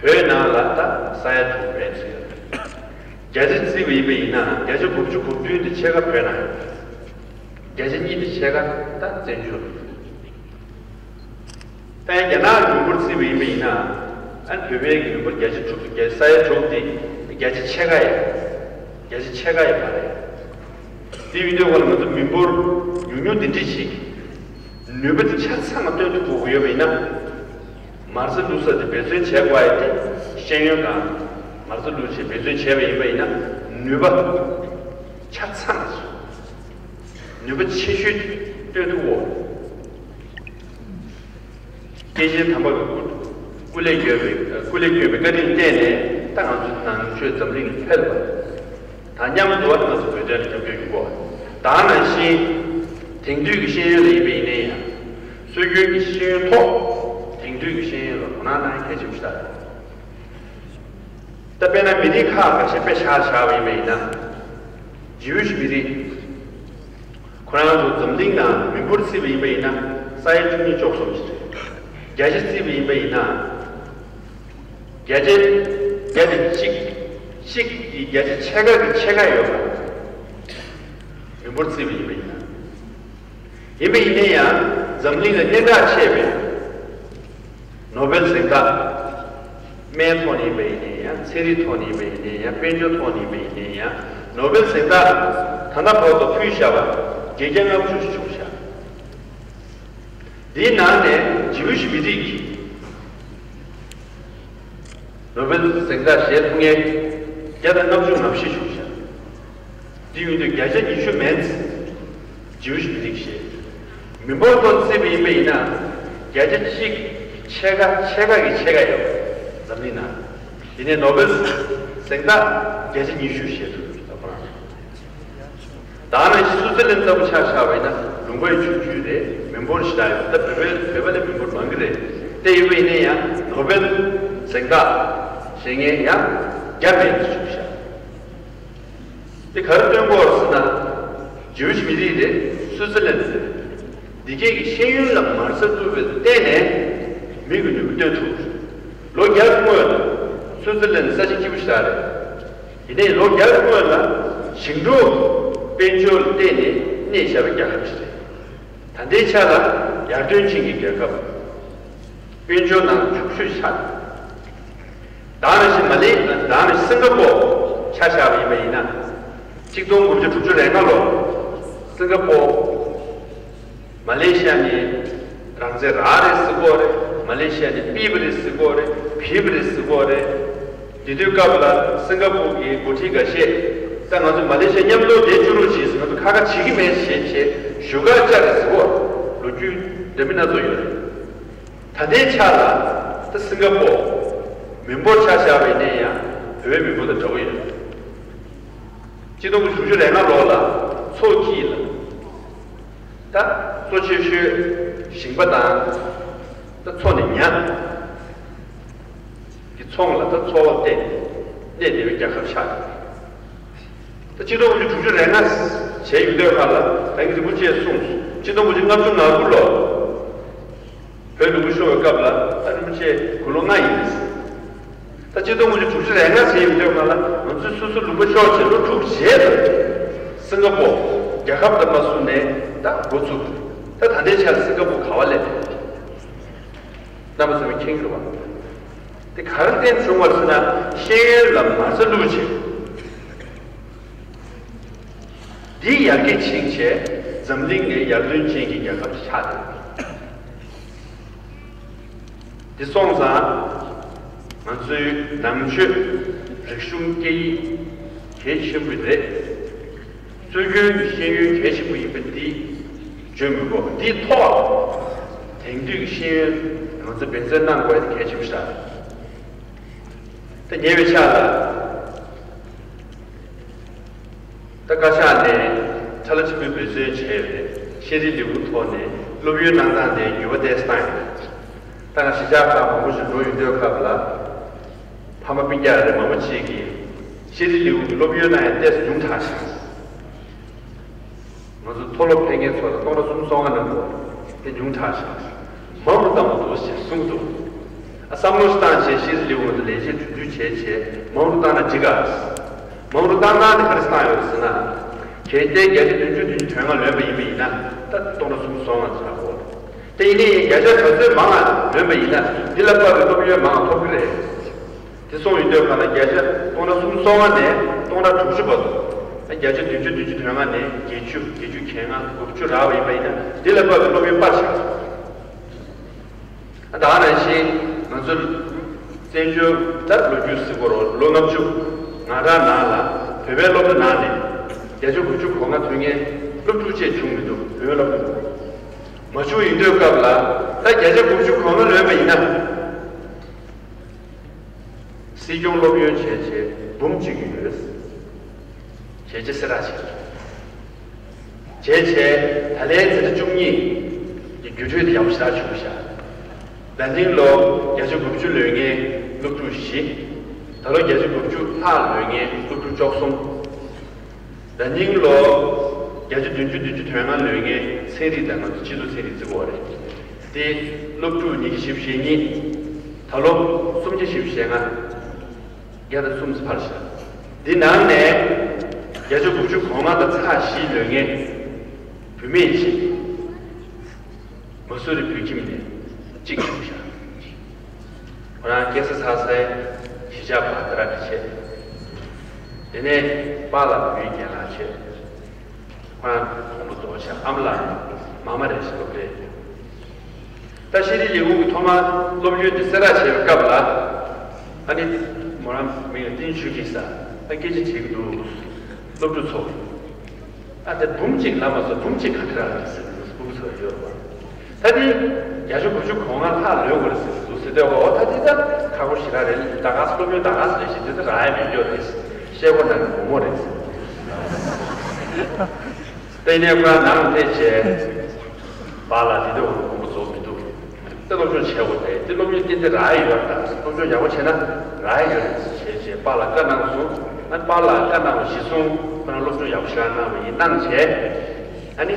བོད་ནང་ལ་ད་ས་ཡ་དྲུག་བརྩིས་ཡོད་རེད། བརྒྱ་ཆ་བརྩིས་པ་ཡིན་པ་ཡིན་ན་བརྒྱ་ཆ་དགུ་བཅུ་གོ་བདུན་དེ་ཕྱེད་ཀ་བོད་ནང་ཡོད་རེད། བརྒྱ་ཆ་གཉིས་དེ་ཕྱེད་ཀ་ད་བཙན་བྱོལ་རེད། ད་རྒྱ་ནག་མི་འབོར་བརྩིས་པ་ཡིན་པ་ཡིན་ན། ཨ། བོད་པའི་མི་འབོར་བརྒྱ་ཆ་དྲུག་བརྒྱ་ས་ཡ་དྲུག་དེ་བརྒྱ་ཆ་ཕྱེད་ཀ་ཡ། བརྒྱ་ཆ་ཕྱེད་ཀ་ཡ་མ་རེད། དེ་ཡིན་དུས་ང་ཚོ་མི་འབོར་ཉུང་ཉུང་འདི་འདྲ་ཞིག་ནུས་པ་དེ་ཆ་ཚང་བ་སྟོན་ཐུབ་དགོས་ཀྱི་ཡོད་པ་ཡིན་ན། མ་རྩ་བླུག་ས་དེ་འབད་བརྩོན་བྱེད་དགོས་ཡ་དེ་ཤེས་ཡོན་དང་མ་རྩ་བླུག་བྱས་འབད་བརྩོན་བྱས་པ་ཡིན་པ་ཡིན་ན། ནུས་པ་ཆ་ཚང་ནུས་པ་ཆེ་ཤོས་སྟོན་ཐུབ་དགོས། སྐྱེས་ཆེན་དམ་པ་གི་སྐུ་སྐུ་ལས་བསྐྱོན་པའི་སྐུ་ལས་བསྐྱོན་པའི་བཀའ་དྲིན་བརྟེན་ནས་ད་ང་ཚོ་ནང་ཆོས་འཛམ་གླིང་ལ་ཕེབས་པ་དང་མཉམ་དུ་ང་ཚོ་བོད་དོན་ལ་རྒྱབ་སྐྱོར་ཞུ་དགོས། ད་ག་ནང་བཞིན་དེང་དུས་ཀྱི་ཤེས་ཡོན་ལ་ཡིན་པ་ཡིན་ནའི་ཡང་། སྲོལ་རྒྱུན་གྱི་ཤེས་ཡོན་ཐོག་དེང་དུས་ཀྱི་ཤེས་ཡོན་ལ་དོ་སྣང་གནང་གལ་ཆེན་པོ་ཞིག་རེད། ད་དཔེར་ན་མི་རིགས་ཁག་ཁ་ཤས་དཔེ་ཆ་བཞག་པ་ཡིན་པ་ཡིན་ན། ཇིའུ་ཤི་མི་རིགས་ཁོ་རང་ཚོ་འཛམ་གླིང་ནང་མི་འབོར་བརྩིས་པ་ཡིན་པ་ཡིན་ན་ས་ཡ་བཅུ་གཉིས་བཅུ་གསུམ་ཞིག་རེད། བརྒྱ་ཆ་བརྩིས་པ་ཡིན་པ་ཡིན་ན་བརྒྱ་ཆ་བརྒྱ་དང་གཅིག་གཅིག་གི་བརྒྱ་ཆ་ཕྱེད་ཀ་གི་ཕྱེད་ཀ་ཡོད་པ། མི་འབོར་བརྩིས་པ་ཡིན་པ་ཡིན་ན། ཡིན་པ་ཡིན་ན་ཡང་འཛམ་གླིང་ལ་སྙན་གྲགས་ཆེ་བའི་ནོ་བེལ་གཟེངས་རྟགས། སྨན་ཐོག་ནས་ཡིན་པ་ཡིན་ན་ཡང་། ཚན་རིག་ཐོག་ནས་ཡིན་པ་ཡིན་ན་ཡང་། དཔལ་འབྱོར་ཐོག་ནས་ཡིན་པ་ཡིན་ན་ཡང་། ནོ་བེལ་གཟེངས་རྟགས་ད་ལྟ་བར་དུ་ཕུལ་བཞག་པ་བརྒྱད་བརྒྱ་ལྔ་བཅུ་ཞིག་བྱུང་བཞག། འདིའི་ནང་ནས་ཇིའུ་ཤི་མི་རིགས་ཀྱི་ནོ་བེལ་གཟེངས་རྟགས་བཞེས་ཐུབ་མཁན་བརྒྱ་དང་ལྔ་བཅུ་ང་བཞི་བྱུང་བཞག། དེ་ཡིན་དུས་བརྒྱ་ཆ་ཉི་ཤུ་མན་ཙམ་ཇིའུ་ཤི་མི་རིགས་བཞེས། མི་འབོར་ཐོག་བརྩིས་པ་ཡིན་པ་ཡིན་ན། བརྒྱ་ཆ་གཅིག་ཕྱེད་ཀ་ཕྱེད་ཀ་གི་ཕྱེད་ཀ་ཡོད་འཛམ་གླིང་ནང་། ཡིན་ནའི་ནོ་བེལ་གཟེངས་རྟགས་བརྒྱ་ཆ་ཉི་ཤུ་བཞེས་ཐུབ་ཡོད་ཁོ་རང་། ད་ནང་བཞིན་སུའུ་ཙི་ལན་ལྟ་བུ་ཆ་བཞག་པ་ཡིན་ན་ལུང་པ་ཡང་ཆུང་ཆུང་རེད། མི་འབོར་ཞེ་དྲག་ཡོད། ད་བོད་པའི་བོད་པ་ལས་མི་འབོར་མང་གི་རེད། དེ་ཡིན་པ་ཡིན་ན་ཡང་ནོ་བེལ་གཟེངས་རྟགས་བཞེས་མཁན་ཡང་བརྒྱ་མེད་དུ་བཅུག་བཞག་དེ་ག་རེ་སྟོན་གྱི་ཡོད་ཟེར་ན། ཇིའུ་ཤི་མི་རིགས་རེད། སུའུ་ཙི་ལན་རེད། འདི་གས་ཀྱི་ཤེས་ཡོན་ལ་མ་རྩ་གཏུག་པའི་སྟེང་ནས་མི་གི་ནུས་པ་སྟོན་ཐུབ། ལོ་བརྒྱ་སྔོན་ལ་སུའུ་ཙི་ལན་ས་ཆ་སྐྱིད་པོ་ཞིག་རེད། ཡིན་ནའི་ལོ་བརྒྱ་སྔོན་ལ་ཞིང་འབྲོག་དཔལ་འབྱོར་ལ་བརྟེན་ནས་གནས་བཞག་པའི་རྒྱལ་ཁབ་ཞིག་རེད། ད་ལྟའི་ཆ་ལ་ཡར་ཐོན་ཅན་གྱི་རྒྱལ་ཁབ་དཔལ་འབྱོར་ནང་ཕྱུག་ཤོས་ཆགས། ད་ནང་བཞིན་མ་ལེ་ད་ནང་བཞིན་སིང་ག་པོར་ཆ་བཞག་པ་ཡིན་པ་ཡིན་ན། གཅིག་སྟོང་དགུ་བརྒྱ་དྲུག་ཅུ་རེ་ལྔ་ལོར་སིང་ག་པོར། མ་ལེ་ཤི་ཡ་ནི་རང་བཙན་རག་རེད་ཟེར་གྱི་ཡོད་རེད། མ་ལེ་ཤི་ཡ་ནི་ཕུད་པ་རེད་ཟེར་གྱི་ཡོད་རེད། ཕུད་པ་རེད་ཟེར་གྱི་ཡོད་རེད། དེ་དུས་སྐབས་ལ་སིང་ག་པོར་གྱི་འགོ་ཁྲིད་འགའ་ཤས་ད་ང་ཚོ་མ་ལེ་ཤི་ཡ་མཉམ་དུ་བསྡད་བཅུག་རོགས་བྱེད་ཟེར། ང་ཚོ་ཁ་ཁ་བྱེད་ཀྱི་མེད་ཟེར་བྱས་བཞུགས་སྒར་བཅར་རེད་ཟེར་གྱི་ཡོད་རེད། ལོ་རྒྱུས་འདྲ་མིན་སྣ་ཚོགས་ཡོད་རེད། ད་ལྟའི་ཆ་ལ་ད་སིང་ག་པོར་མི་འབོར་ཆ་བཞག་པ་ཡིན་ན་ཡང་བོད་པའི་མི་འབོར་དང་འདྲ་པོ་ཡོད་རེད། གཅིག་སྟོང་དགུ་བརྒྱ་དྲུག་ཅུ་རེ་ལྔ་ལོ་ལ་མཚོ་དཀྱིལ་ལ་ད་གཙོ་ཆེ་ཤོས་ཞིང་པ་དང་ད་མཚོ་ནས་ཉ་གི་ཚོང་ལ་ད་འཚོ་བ་བརྟེན་ནས་གནས་བསྡད་པའི་རྒྱལ་ཁབ་ཆགས་ཡོད། ད་གཅིག་སྟོང་དགུ་བརྒྱ་དྲུག་ཅུ་རེ་ལྔ་བྱས་ཡོང་དུས་སྐབས་ལ་ད་གིན་རིན་པོ་ཆེས་གསུངས་སོང་། གཅིག་སྟོང་དགུ་བརྒྱ་ལྔ་བཅུ་ང་དགུ་ལོ། བོད་ལུང་པ་ཤོར་བའི་སྐབས་ལ་ད་རིན་པོ་ཆེ་དགུང་ལོ་ལྔ་ཡིན། ད་གཅིག་སྟོང་དགུ་བརྒྱ་དྲུག་ཅུ་རེ་ལྔ་ཟེར་ཡོང་དུས་སྐབས་ལ་ང་ཚོས་སོ་སོ་ལུང་པ་ཤོར་བྱས་ལོ་དྲུག་རྗེས་ལ་སིང་ག་པོར་རྒྱལ་ཁབ་དང་མ་བཟུང་ནས་ད་འགོ་བཙུགས། ད་ད་ལྟའི་ཆར་སིང་ག་པོར་ག་པར་སླེབས། རྣམ་པ་ཚོས་མཁྱེན་གྱི་རེད་པ། དེ་ག་རེ་བརྟེན་བྱུང་བ་ཟེར་ན་ཤེས་ཡོན་ལ་མ་རྩ་བླུགས་བྱས། འདི་ཡར་རྒྱས་ཕྱིན་བྱས་འཛམ་གླིང་ནས་ཡར་ཐོན་ཅན་གྱི་རྒྱལ་ཁབ་ཅིག་ཆགས་ཏེ། འདི་སོང་ཙང་ང་ཚོའི་ནང་ཆོས་རིག་གཞུང་སྐད་ཡིག་གལ་ཆེན་པོ་རེད། སྲོལ་རྒྱུན་གྱི་ཤེས་ཡོན་གལ་ཆེན་པོ་ཡིན་པ་འདི་བརྗོད་མི་དགོས། འདིའི་ཐོག་ལ་དེང་དུས་ཀྱི་ཤེས་ཡོན་ང་ཚོ་འབད་བརྩོན་གནང་དགོས་ཡ་དེ་གལ་ཆེན་པོ་ཞིག་རེད། ད་ཉེ་བའི་ཆར་ལ། ད་བཀའ་ཤག་ནས་ཁྲ་ལ་ཆེན་པོའི་འབད་བརྩོན་བྱས་པའི་ཤེས་རིག་ལས་ཁུངས་ཐོག་ནས་སློབ་ཡོན་གནང་སྟངས་དེ་འགྱུར་བ་ཏོག་ཙམ་བཏང་ཡོད། ད་ང་གཞིས་ཆགས་ཁག་མང་པོ་ཞིག་འགྲོ་ཡོང་དུས་སྐབས་ལ་ཕ་མ་སྤུན་ཀྱག་རེ་མང་པོ་ཅིག་གིས་ཤེས་རིག་ལས་ཁུངས་ཀྱི་སློབ་ཡོན་གནང་ཡ་ཏོག་ཙམ་ཉུང་དྲགས་ཤག་ང་ཚོ་མཐོ་སློབ་ཕེབས་མཁན་ཚོ་ལ་སྟོང་ཕྲག་གསུམ་སོ་ལྔ་གནང་དགོས་དེ་ཉུང་དྲགས་ཤག་མང་རུ་བཏང་དགོས་འདུག་ཞེས་གསུངས་འདུག་ཨ་བསམ་བློ་ཞིག་བཏང་བྱས་ཤེས་རིག་ལས་ཁུངས་དང་ལས་བྱེད་གྲོས་བསྡུར་བྱས་བྱས་མང་རུ་བཏང་ན་འགྲིག་ག་མང་རུ་བཏང་སྟངས་དེ་ག་རེ་བཏང་ཡོད་ཟེར་ན། གལ་ཏེ་བརྒྱ་ཆ་བདུན་ཅུ་དོན་ལྔ་ལོན་པ་ཡིན་པ་ཡིན་ན་ད་སྟོང་ཕྲག་གསུམ་སོ་ལྔ་ཆགས་དགོས། དེ་ཡིན་ནའི་བརྒྱ་ཆ་ག་ཚོད་མང་ང་ལོན་པ་ཡིན་ན་འདི་ལ་དཔག་པའི་སློབ་ཡོན་མང་ང་ཐོབ་ཀྱི་རེད། དེ་སོང་ཡོང་དུས་གང་ལ་བརྒྱ་ཆ་སྟོང་ཕྲག་གསུམ་སོ་ལྔ་ནས་སྟོང་ཕྲག་དྲུག་ཅུ་བར་དུ། བརྒྱ་ཆ་བདུན་ཅུ་བདུན་ཅུ་དོན་ལྔ་ནས་བརྒྱད་ཅུ་བརྒྱད་ཅུ་གྱ་ལྔ་དགུ་བཅུ་རག་པ་ཡིན་པ་ཡིན་ན་འདི་ལ་དཔག་པའི་སློབ་ཡོན་སྤར་ཆགས། ད་ག་ནང་བཞིན་ང་ཚོ་བཙན་བྱོལ་ད་ལོ་རྒྱུས་ཟེར་དགོས་རེད། ལོ་ལྔ་བཅུ་ང་གྲངས་ནང་ལ་བོད་པའི་སློབ་གྲྭ་ནང་ནས་བརྒྱ་ཆ་དགུ་བཅུ་གོ་ལྔ་ཐོན་མཁན་སློབ་ཕྲུག་བཅས་བྱུང་མི་འདུག་བོད་པའི་སློབ་གྲྭ་མ་བྱུང་ཡིན་དུས་སྐབས་ལ་ད་བརྒྱ་ཆ་དགུ་བཅུ་གོ་ལྔ་ལོན་པ་ཡིན་ན། སྲིད་སྐྱོང་སློབ་ཡོན་བྱས་བྱས་འབུམ་གཅིག་ཡོད། བྱས་རྗེས་གསལ་བསྒྲགས་བྱས། བྱས་བྱས་ད་ལན་འཛིན་གྲྭ་བཅུ་གཉིས་ཀྱི་བརྒྱུད་སྤྲོད་དེ་ཡག་པོ་ཞེ་དྲག་བྱུང་ཤག་ད་ནིང་ལོ་བརྒྱ་ཆ་དགུ་བཅུ་ལོན་མཁན་སློབ་ཕྲུག་བཞི། ད་ལོ་བརྒྱ་ཆ་དགུ་བཅུ་ལྷག་ལོན་མཁན་སློབ་ཕྲུག་བཅུ་གསུམ། ན་ནིང་ལོ་བརྒྱ་ཆ་བདུན་ཅུ་བདུན་ཅུ་དོན་ལྔ་ལོན་མཁན་ཚན་རིག་དང་ང་ཚོ་སྤྱི་ཚོགས་ཚན་རིག་བརྩི་གི་ཡོད་རེད། དེ་སློབ་ཕྲུག་ཉིས་བརྒྱ་བཞི་བཅུ་ཞེ་གཉིས། ད་ལོ་སུམ་བརྒྱ་བཞི་བཅུ་ཞེ་ལྔ། བརྒྱ་དང་གསུམ་ཙམ་འཕར་ཤག་འདི་ནང་ནས་བརྒྱ་ཆ་དགུ་བཅུ་གོ་ལྔ་དང་ཚེག་བཞི་ལོན་མཁན་བུད་མེད་ཅིག་མ་སུ་རི་བོད་ཁྱིམ་ནས་གཅིག་བྱུང་ཤག་ཁོ་རང་སྐྱེས་ས་འཚར་སའི་གཞིས་ཆགས་བྷ་དྲ་གི་བྱས། དེ་ནས་པཱ་ལགས་བོད་ཡིག་རྒན་ལགས་བྱས། ཁོ་རང་དགུང་ལོ་རྫོགས་ཤག་ཨ་མ་ལགས་མ་མ་རེད་ཤག་སློབ་གྲྭའི། ད་ཤེས་རིག་ལས་ཁུངས་ཀྱི་ཐོག་མར་སློབ་ཡོན་དེ་གསལ་བསྒྲགས་བྱས་པའི་སྐབས་ལ། ཨ་ནི་མོ་རང་མིང་ལ་བསྟན་ཆོས་སྐྱིད་ཟེར། ཨ་སྐད་ཆ་དྲིས་ཀྱི་འདུག་སློབ་ཕྲུག་ཚོ། ཨ་དེ་འབུམ་གཅིག་ལབ་མ་སོང་། འབུམ་གཅིག་ག་འདྲ་རེད་ཟེར་ནས་སྤུ་གུ་ཚོ་ཡོད་པ། ད་དེ་ བརྒྱད་ཅུ་དགུ་བཅུ་གོ་ལྔ་ལྷག་ལོན་དགོས་རེད་ཟེར་འདུག་ཟེར་དུས། འོ་ད་འདི་ད་ཁག་པོ་ཞེ་དྲག་རེད། ད་ག་སློབ་ཡོན་ད་ག་ཟེར་ཞིག་འདི་ད་རག་ཡ་མེད་འགྱོ་རེད། ཤེལ་སྒོ་ནང་གི་སྒོར་མོ་རེད་ཟེར། ད་ཡིན་ནའི་ཁོ་རང་ནང་ལ་ཕེབས་བྱས། པཱ་ལགས་འདི་འདྲ་བ་དགོངས་པ་རྫོགས་མི་འདུག་ད་སློབ་སྦྱོང་བྱེད་དགོས་རེད། དེ་སློབ་ཡོན་ཏན་ཏན་རག་ཡ་ཡོད་རེད། ད་སློབ་སྦྱོང་ཡག་པོ་བྱས་ན་རག་ཡ་ཡོད་རེད་ཟེར་བྱས་བྱས་པཱ་ལགས་བཀའ་གནང་སོང་། ཨ་པཱ་ལགས་བཀའ་གནང་བ་གཞིར་བཟུང་ཁོ་རང་སློབ་སྦྱོང་ཡག་པོ་ཞེ་དྲག་གནང་བ་ཡིན། གནང་བྱས་ཨ་ནི་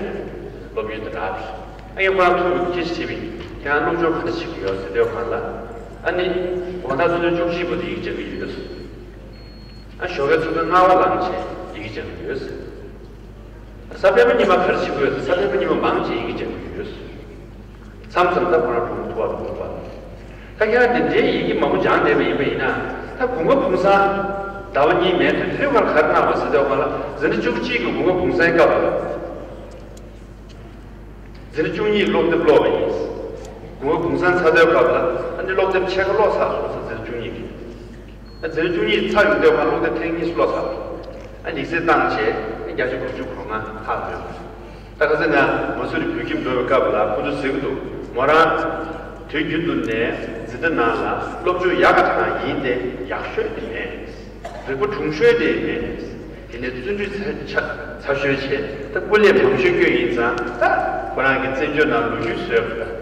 སློབ་ཡོན་དེ་རག་རེད། ཨ་ཡང་ཁོ་རང་ཐུགས་ཀྱི་ཅི་ཞིག་བྱེད་པ་ཡིན། ཁྱེད་རང་སློབ་སྦྱོང་ག་འདྲ་བྱེད་ཀྱི་ཡོད་ཟེར་དུས་ཁོ་རང་ལ། ཨ་ནི་དགོང་དག་ཆུ་ཚོད་བཅུ་གཅིག་བར་དུ་ཡི་གེ་སྦྱང་གི་ཡོད། ཨ་ཞོགས་ཀའི་ཆུ་ཚོད་ལྔ་པ་ལངས་བྱས་ཡི་གེ་སྦྱང་གི་ཡོད། གཟའ་སྤེན་པ་ཉི་མ་ག་རེ་བྱེད་ཀྱི་ཡོད་ཟེར། གཟའ་སྤེན་པ་ཉི་མ་མང་ཆེ་ཡི་གེ་སྦྱང་གི་ཡོད། མཚམས་མཚམས་ད་ཁོ་རང་གྲོངས་ཐུབ་པ་མི་འདུག་པ། ད་ཁྱེད་རང་དེ་འདྲའི་ཡི་གེ་མང་པོ་སྦྱངས་བསྡད་པ་ཡིན་པ་ཡིན་ན། ད་དགུན་ཁ་དུས་ཚོད་ཟླ་བ་གཉིས་མེད་དུས་དེ་ཁར་ག་རེ་གནང་བ་ཟེར་དུས་ཁོ་རང་ལ་འཛིན་གྲྭ་བཅུ་གཅིག་གི་དགུན་ཁ་དུས་ཚོད་སྐབས་ལ། འཛིན་གྲྭ་བཅུ་གཉིས་སློབ་དེབ་ཀློག་པ་ཡིན། དགུན་ཁ་དུས་ཚོད་ཚར་དུས་སྐབས་ལ་ཨ་ནི་སློབ་དེབ་ཕྱེད་ཀ་ཀློག་ཚར་སོང་ཟེར། འཛིན་གྲྭ་བཅུ་གཉིས་ཀྱི། ཨ་འཛིན་གྲྭ་བཅུ་གཉིས་ཚར་ཡོང་དུས་ཁོ་རང་སློབ་དེབ་ཐེངས་གཉིས་སུ་ཀློག་ཚར་སོང་། ཨ་ཡིག་ཚད་བཏང་བྱས་ཨ་བརྒྱད་ཅུ་དགུ་བཅུ་གོ་ལྔ་ལྷག་ཡོད། ད་ཁ་སང་ང་མ་སུ་རི་བོད་ཁྱིམ་འགྲོ་བའི་སྐབས་ལ་ཁོ་ཚོས་ཟེར་གྱི་འདུག་མོ་རང་དུས་རྒྱུན་དུ་ནས་འཛིན་གྲྭ་ནང་ལ་སློབ་སྦྱོང་ཡག་ག་ཚང་ཡིན་ཏེ། ཡག་ཤོས་དེ་མེད། རིག་པ་གྲུང་ཤོས་དེ་མེད། དེ་ནས་བརྩོན་འགྲུས་ཚ་ཚ་ཚ་ཤོས་བྱས། ད་སྐུ་ལས་མང་ཤོས་སྐྱོན་ཡིན་ཙང་། ད་ཁོ་རང་གི་བཙན་བྱོལ་ནང་ལོ་རྒྱུས་བཟོས་པ་ད།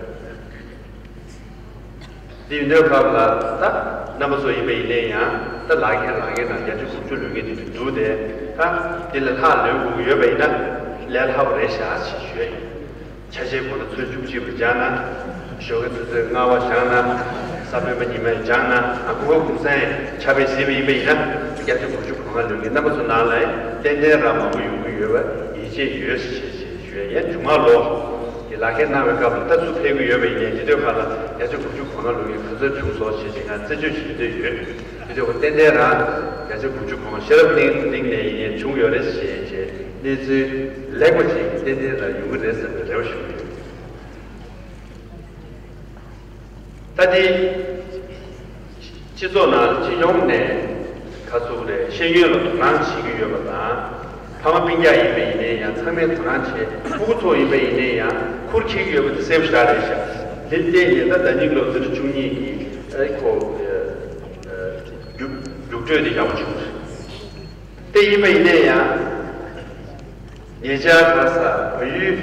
དེ་ཡིན་དུས་སྐབས་ལ་ད་རྣམ་པ་ཚོ་ཡིན་པ་ཡིན་ནའི་ཡང་། ད་ལག་ཁྱེར་ལག་ཁྱེར་ནང་བརྒྱད་ཅུ་དགུ་བཅུ་ལོན་མཁན་དེ་འདུག་སྟེ། ད་དེ་ལས་ལྷག་ལོན་དགོས་ཀྱི་ཡོད་པ་ཡིན་ན་ལས་སླ་པོ་རེད་ཤག་ཅེས་ཞུ་ཡ་ཡིན། ཆ་ཤས་དགོས་ན་ཚོད་བཅུ་གཅིག་པ་སྦྱངས་ན། ཞོགས་ཀའི་ཆུ་ཚོད་ལྔ་པ་སྦྱངས་ན། གཟའ་སྤེན་པ་ཉི་མ་སྦྱངས་ན། ཨ་དགུན་ཁ་དུས་ཚོད་ཆ་བེད་ཟིན་པ་ཡིན་པ་ཡིན་ན། བརྒྱད་ཅུ་དགུ་བཅུ་གོ་ལྔ་ལོན་མཁན་རྣམ་པ་ཚོ་ནང་ལ་ཏན་ཏན་རང་མང་པོ་ཡོང་གི་ཡོད་པ་ཡིད་ཆེས་ཡོད་ཞེས་ཞུ་ཡ་ཡིན། མཇུག་མ་ལོ་དེ་ལག་ཁྱེར་གནང་བའི་སྐབས་ལ་ད་ཚུར་ཕེབས་ཀྱི་ཡོད་པ་ཡིན་ནའི། དེ་དུས་ཁ་ལ་བརྒྱད་ཅུ་དགུ་བཅུ་གོ་ལྔ་ལོན་མཁན་ག་ཚོད་བྱུང་སོང་ཞེས་ང་རྩད་གཅོད་བྱེད་འདོད་ཡོད། དེ་ཚོ་ཏན་ཏན་རང་བརྒྱ་ཆ་དགུ་བཅུ་གོང་ཤེས་རབ་གླིང་གླིང་ནས་ཡིན་ནའི་བྱུང་ཡོད་རེད་ཞེས་བྱས་གནས་ཚུལ་ལེགས་པ་ཅིག་ཏན་ཏན་རང་ཡོང་གི་རེད་བསམ་པའི་རེ་བ་ཞུ་གི་ཡོད། ད་དེ་སྤྱི་ཚོགས་ནང་སྤྱི་ཡོངས་ནས་ག་ཚོད་རེད། ཤེས་ཡོན་ལ་དོ་སྣང་བྱེད་ཀྱི་ཡོད་པ་དང་། ཕ་མ་སྤུན་ཀྱག་ཡིན་པ་ཡིན་ནའི་ཡང་ཚང་མས་དོ་སྣང་བྱེད། ཕྲུ་གུ་ཚོ་ཡིན་པ་ཡིན་ནའི་ཡང་ཁུར་འཁྱེར་གྱི་ཡོད་པ་དེ་གསལ་པོ་ཞེ་དྲག་རེད་ཤག་འདིར་བལྟས་ནས་ད་ཟླ་ཉིན་ལོ་འཛིན་གྲྭ་བཅུ་གཉིས་ཀྱི་ཨེ་ཁོ་རྒྱུགས་རྒྱུགས་སྤྲོད་དེ་ཡག་པོ་བྱུང་རེད། དེ་ཡིན་པ་ཡིན་ནའི་ཡང་། ཉེ་ཆར་ག་ས་བལ་ཡུལ་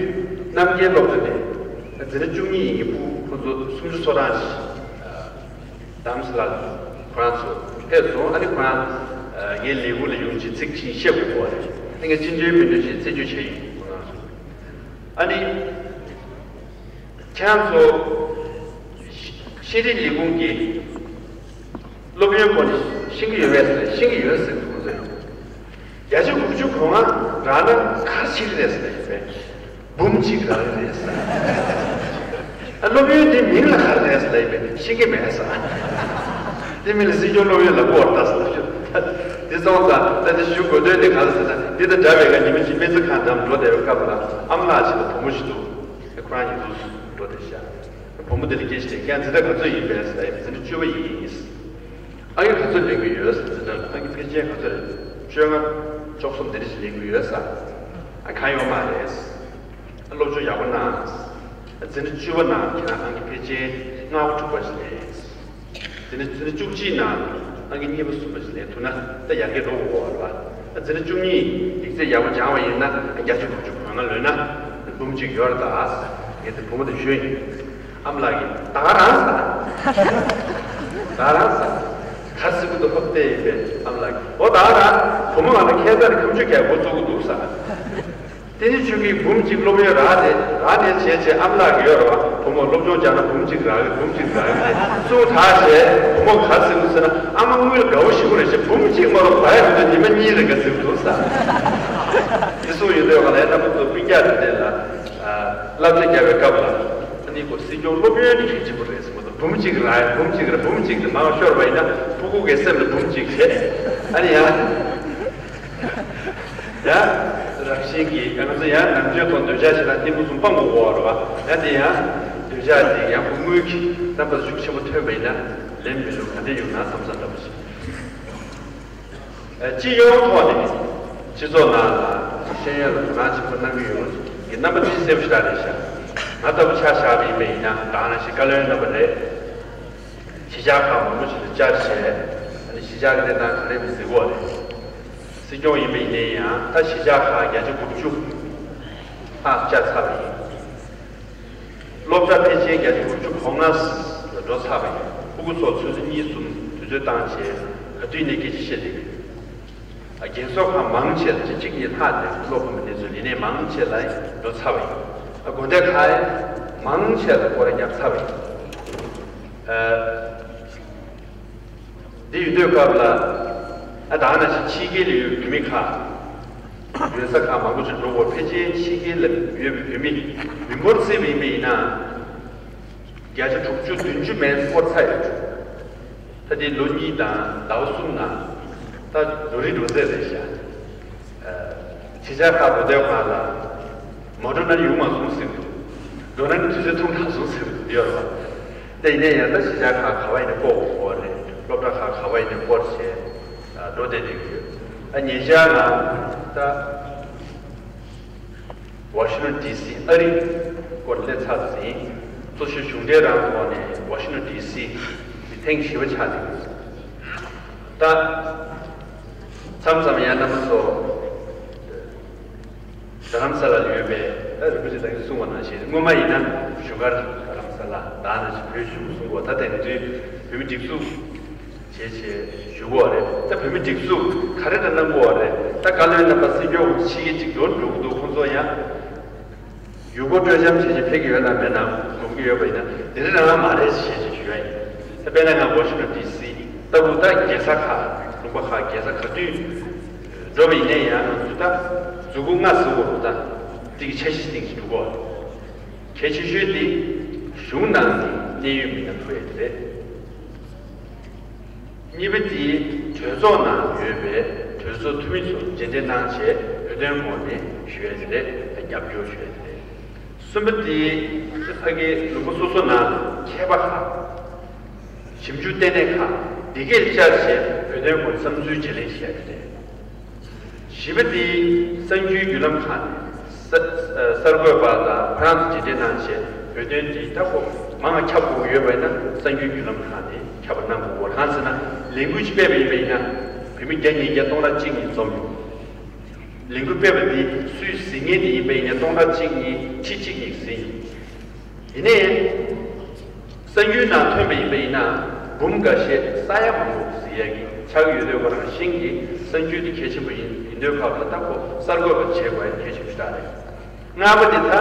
རྣམ་རྒྱལ་སློབ་གྲྭ་ནས་འཛིན་གྲྭ་བཅུ་གཉིས་ཡིན་གྱི་ཕྲུ་གུ་ཁོ་ཚོ་སུམ་ཅུ་སོ་གྲངས་ཤིག་དམ་སྲི་ལ་ཁོ་རང་ཚོ་ཕེབས་སོང་། ཨ་ནི་ཁོ་རང་ངའི་ལས་ཁུངས་ལ་ཡོང་བྱས་ཚིག་ཅིག་བཤད་དགོས་པ་རེད། ཨ་ནི་ང་ཅི་འདྲའི་མི་འདྲ་ཞིག་རྩད་གཅོད་བྱས་ཡིན། ཁོ་རང་ཚོ་ཨ་ནི་ཁྱེད་རང་ཚོ་ཤེས་རིག་ལས་ཁུངས་ཀྱི་སློབ་ཡོན་སྐོར་ནས་ཤེས་ཀྱི་ཡོད་པས་ཟེར། ཤེས་ཀྱི་ཡོད་ཟེར་ཁོང་ཚོས། བརྒྱ་ཆ་དགུ་བཅུ་གོ་ལྔ་རག་ན་ག་རེ་བྱེད་ཀྱི་རེད་ཟེར་ལབ་ཡོད་པས། འབུམ་གཅིག་རག་གི་རེད་ཟེར། ཨ་སློབ་ཡོན་དེ་མིང་ལ་ག་རེ་རེད་ཟེར་ལབ་ཡོད་པས། ཤེས་ཀྱི་མེད་ཟེར། དེ་མིན་ལ་སྲིད་སྐྱོང་སློབ་ཡོན་ལ་བོར་ད་ཟེར་ལབ་ཡོད། དེ་སོང་ཙང་ད་དེ་ཞུ་དགོས་དོན་དེ་ག་རེ་ཟེར་ན། འདི་དང་འདྲ་བའི་ཀ་ཉི་མ་གཅིག་སྨན་རྩིས་ཁང་འགྲམ་འགྲོ་བསྡད་པའི་སྐབས་ལ་ཨ་མ་ལགས་ཤིག་དང་བུ་མོ་ཞིག་འདུག་ཁོ་རང་གཉིས་འདུག་འགྲོ་བསྡད་ཤག་བུ་མོ་དེ་ལ་སྐད་ཆ་དྲིས། ཁྱེད་འཛིན་གྲྭ་ག་ཚོད་ཡིན་པས་ཟེར་ལབ་ཡོད་པས། འཛིན་གྲྭ་བཅུ་པ་ཡིན། ཨང་ཀི་ག་ཚོད་ལེན་གྱི་ཡོད་ཟེར། འཛིན་གྲྭ་ལ་ཨང་ཀི་ཕལ་ཆེར་ག་ཚོད་རེད། བཅོ་ལྔ་བཅུ་གསུམ་དེ་འདྲ་ཞིག་ལེན་གྱི་ཡོད་ས། ཨ་གང་ཡོད་མ་རེད། ཨ་སློབ་སྦྱོང་ཡག་པོ་གནང་། ཨ་འཛིན་གྲྭ་བཅུ་པ་ནང་ཁྱེད་རང་ཨང་ཀི་ཕལ་ཆེར་ལྔ་པ་དྲུག་པ་ཞིག་ལེན། འཛིན་གྲྭ་འཛིན་གྲྭ་བཅུ་གཅིག་ནང་ཨང་ཀི་གཉིས་པ་གསུམ་པ་ཞིག་ལེན་ཐུབ་ན་ད་ཡར་རྒྱས་འགྲོ་དགོས་པ་རེད་པ། ཨ་འཛིན་གྲྭ་བཅུ་གཉིས་ཡིག་ཚད་ཡག་པོ་སྦྱངས་པ་ཡིན་ན་ཨ་བརྒྱ་ཆ་དགུ་བཅུ་གོ་ལྔ་ལོན་ན་འབུམ་གཅིག་ཡོད་རེད་ད། ངས་དེ་བུ་མོ་དེ་ཞུས་ཡིན། ཨ་མ་ལགས་ཀྱིས་ད་ག་རང་ཟེར། ད་ག་རང་ཟེར། ག་རེ་ཟེར་གྱི་འདུག་ཧོབ་སྟེ་ཡིན་པས། ཨ་མ་ལགས་ཀྱིས་འོ་ད་ག་རང་བུ་མོ་ང་ལ་ཁྱད་མཚར་ཁ་མཆུ་རྒྱག་འགོ་བཙུགས་ཀྱི་འདུག་ཟེར། དེ་ནི་ཁྱོད་ཀྱིས་འབུམ་གཅིག་སློབ་ཡོན་རག་སྟེ་རག་ནས་བྱས་བྱས། ཨ་མ་ལགས་ཀྱིས་ཡོད་རེད་པ། བུ་མོ་སློབ་སྦྱོང་སྦྱངས་ན་འབུམ་གཅིག་རག་གི། འབུམ་གཅིག་རག་གི་ཟེར་གསུངས་དྲགས་བྱས། བུ་མོ་ག་རེ་ཟེར་གྱི་འདུག་ཟེར་ན། ཨ་མ་དངུལ་དགའ་བོ་ཞེ་པོ་རེད་ཤག་འབུམ་གཅིག་མ་གཏོགས་བར་ཡོད་དུས་ཉི་མ་གཉིས་རེ་འགའ་ཟེར་གྱི་འདུག་ཟེར། དེ་གསུངས་ཡོད་དུས་ང་ལ་རྣམ་པ་ཚོ་སྤུན་ཀྱག་དེ་འདྲ་ལ་བསླབ་བྱ་རྒྱག་པའི་སྐབས་ལ། ཨ་ནི་ཁོ་སྲིད་སྐྱོང་སློབ་ཡོན་གྱི་གྲས་གཅིག་པུ་རེད་ཟེར་གྱི་འདུག་འབུམ་གཅིག་རག་ཡ། འབུམ་གཅིག་རག་འབུམ་གཅིག་དེ་མར་ཤོར་བ་ཡིན་ན་ཕྲུ་གུ་གི་སེམས་ལ་འབུམ་གཅིག་རེད། ཨ་ནི་ཡང་ཡང་རང་བཞིན་གྱིས་ཡང་ང་ཚོ་ཡང་ནམ་རྒྱུན་ཐོག་འདོད་ཆགས་ཞེ་དྲག་གཏིང་ཕུག་གསུམ་སྤང་དགོས་པ་རེད་པ། ཡང་དེ་ཡང་འདོད་ཆགས་དེ་ཡང་ཁོ་དངུལ་གྱི་རྣམ་པ་ཤུགས་ཆེན་པོ་ཐོན་པ་ཡིན་ན་ལེན་མི་ཐུབ། ག་འདྲ་ཡོང་ན་བསམ་བསམ་འདྲ་པོ་ཞིག་སྤྱི་ཡོངས་ཐོག་ནས་སྤྱི་ཚོགས་ནང་ལ་ཤེས་ཡོན་ལ་དོ་སྣང་ཆེན་པོ་གནང་གི་ཡོད་པ་གི་རྣམ་པ་དེ་གསལ་པོ་ཞེ་དྲག་རེད་ཤག་ང་ལྟ་བུ་ཆ་བཞག་པ་ཡིན་པ་ཡིན་ན་ད་ག་ནང་བཞིན་བཀའ་བློན་རྣམ་པ་རེད། གཞིས་ཆགས་ཁག་མང་པོ་ཞིག་ལ་བཅར་བྱས་ཨ་ནི་གཞིས་ཆགས་ཀྱི་གནས་སྟངས་ག་རེ་མི་གཟིགས་པ་རེད། སྲིད་སྐྱོང་ཡིན་པ་ཡིན་ན་ཡང་ད་གཞིས་ཆགས་ཁག་བརྒྱ་ཆ་དགུ་བཅུ་ལྷག་བཅར་ཚར་བ་ཡིན། སློབ་གྲྭ་ཕལ་ཆེར་བརྒྱ་ཆ་དགུ་བཅུ་གོ་ལྔ་ལ་འགྲོ་ཚར་བ་ཡིན། ཕྲུ་གུ་ཚོ་ཆུ་ཚོད་གཉིས་གསུམ་དུས་ཚོད་བཏང་བྱས་ག་དུས་ནས་སྐད་ཆ་བཤད་བསྡད་ཀྱི་ཡོད། རྒན་གསོ་ཁང་མང་ཆེ་ལ་གཅིག་གཉིས་ལྷག་ནས་སློབ་ཕམ་པ་དེ་ཚོ་ལས་གནས་མང་ཆེ་ལ་འགྲོ་ཚར་བ་ཡིན། དགོན་སྡེ་ཁག་མང་ཆེ་ལ་སྐོར་ར་བརྒྱབ་ཚར་བ་ཡིན། འདི་ཡོད་དུས་སྐབས་ལ་ཨ་ད་ག་ནང་བཞིན་ཕྱི་རྒྱལ་ལ་ཡོད་བོད་མི་ཁག་ཡོད་ས་ཁག་མང་པོ་ཞིག་འགྲོ་དགོས། ཕལ་ཆེར་ཕྱི་རྒྱལ་ལ་ཡོད་པའི་བོད་མི་མི་འབོར་བརྩིས་པ་ཡིན་པ་ཡིན་ན། བརྒྱ་ཆ་དྲུག་ཅུ་བདུན་ཅུ་མན་སྐོར་ཚར་ཡོད། ད་དེ་ལོ་གཉིས་དང་ཟླ་བ་གསུམ་ནང་ད་འགྲོ་རིགས་འགྲོ་ཚད་རེད་ཤག་གཞིས་ཆགས་ཁག་འགྲོ་དུས་སྒང་ལ་མོ་ཊ་ནང་ཡོང་མ་སོང་ཟེར་གི་འདུག་འགྲོ་ན་ནི་དུས་ཚོད་ཐུང་དྲགས་སོང་ཟེར་གི་འདུག་ཡོད་རེད་པ། དེ་ཡིན་ན་ཡང་ད་གཞིས་ཆགས་ཁག་ག་པར་ཡིན་ན་སྐོར་དགོས་རེད། སློབ་གྲྭ་ཁག་ག་པར་ཡིན་ན་སྐོར་བྱས་འགྲོ་བསྡད་བསྡད་ཀྱི་ཡོད། ཨ་ཉེ་ཆར་ང་ད། ཝ་ཤིང་ཊོན་ཌི་སི་ཨ་རི་སྐོར་སླེབས་ཚར་ཟིན། གཙོ་ཆེ་གཞུང་འབྲེལ་རང་ཐོག་ནས་ཝ་ཤིང་ཊོན་ཌི་སི་དེ་ཐེངས་བཞི་པ་ཆགས་འདུག་ད་མཚམས་མཚམས་ཡང་རྣམ་པ་ཚོ་རྡ་རམ་ས་ལ་ལ་ཡོད་པའི་ད་རིན་པོ་ཆེ་ད་གིན་གསུངས་པ་ནང་བཞིན་སྔོན་མ་ཡིན་ན་བཞུགས་སྒར་རྡ་རམ་ས་ལ་ད་ནང་བཞིན་བོད་བཞུགས་གསུང་གོ་ད་དེང་དུས་བོད་མི་སྒྲིག་འཛུགས། བྱས་བྱས་ཞུ་གི་ཡོད་རེད། ད་བོད་མི་སྒྲིག་འཛུགས་ག་རེ་འདྲ་གནང་གི་ཡོད་རེད། ད་བཀའ་བློན་རྣམ་པ་སྲིད་སྐྱོང་ཕྱི་རྒྱལ་གཅིག་འགྲོ་འགྲོ་གི་འདུག་ཁོང་ཚོ་ཡང་ཡུལ་སྐོར་སྤྲོ་འཆམ་བྱས་བྱས་ཕེབས་ཀྱི་ཡོད་ན་མེད་ན་དགོངས་ཀྱི་ཡོད་པ་ཡིན་ན་དེ་རིང་རང་མ་རེད་ཞེས་བྱས་ཞུ་ཡ་ཡིན། ད་དཔེར་ན་ང་ཝ་ཤིང་ཊོན་ཌི་སི་ལྟ་བུ་ད་རྒྱལ་ས་ཁག་ལུང་པ་ཁག་རྒྱལ་ས་ག་དུས་འགྲོ་བ་ཡིན་ན་ཡང་ང་ཚོ་ད་མཛུབ་གུ་ལྔ་ཟེར་གྱི་ཡོད་རེད། ད་ཏིག་འཆར་གཞི་སྟེང་ཞིག་འགྲོ་གི་ཡོད་རེད། གལ་ཆེ་ཤོས་དེ་གཞུང་ནང་གི་གནད་ཡོད་མི་སྣ་ཐུག་ཡ་དེ་རེད། གཉིས་པ་དེ་གྲོས་ཚོགས་ནང་ཡོད་པའི་གྲོས་ཚོགས་འཐུས་མི་ཚོ་རྗེས་འདེད་གནང་བྱས་བོད་དོན་སྐོར་ནས་ཞུ་ཡ་དེ་རེད། རྒྱབ་སྐྱོར་ཞུ་ཡ་དེ་རེད། གསུམ་པ་དེ་ཕ་གིའི་ལུང་པ་སོ་སོ་ནང་མཁས་པ་ཁག་ཞིབ་འཇུག་ལྟེ་གནས་ཁག་འདི་གས་བཅར་བྱས་བོད་དོན་སྐོར་བསམ་ཚུལ་བརྗེ་ལེན་བྱས་པ་རེད། བཞི་པ་དེ་གསར་འགྱུར་བརྒྱུད་ལམ་ཁག་ནས་གསར་འགོད་པ་དང་ཁོ་རང་ཚོ་རྗེས་འདེད་གནང་བྱས་བོད་དོན་འདི་ལྟ་བུ་མང་ང་ཁྱབ་དགོས་ཀྱི་ཡོད་པ་ཡིན་ན་གསར་འགྱུར་བརྒྱུད་ལམ་ཁག་ནས་ཁྱབ་པ་གནང་དགོས་པ་གང་ཟེར་ན་ལས་འགུལ་ཅིག་སྤེལ་བ་ཡིན་པ་ཡིན་ན་བོད་མི་བརྒྱ་ཉིས་བརྒྱ་སྟོང་ཕྲག་གཅིག་གཉིས་འཛོམས་ཡོང་། ལས་འགུལ་སྤེལ་བ་འདི་སུས་གཟིགས་མཁན་དེ་ཡིན་པ་ཡིན་ན་སྟོང་ཕྲག་གཅིག་གཉིས་ཁྲི་གཅིག་གཉིས་གཟིགས་ཡོང་། ཡིན་ནའི། གསར་འགྱུར་ནང་ཐོན་པ་ཡིན་པ་ཡིན་ན། འབུམ་འགའ་ཤས་ས་ཡ་མང་པོ་གཟིགས་ཡག་གི་ཆགས་ཀྱི་ཡོད་དུས་ཁོ་རང་བཞིན་གྱི་གསར་འགྱུར་དེ་གལ་ཆེན་པོ་ཡིན་ཡིན་དུས་ཁག་ལ་ད་ཁོ་གསར་འགོད་པ་བྱེད་དགོས་ཡ་གལ་ཆེན་པོ་ཞིག་རེད། ལྔ་པ་དེ་ད་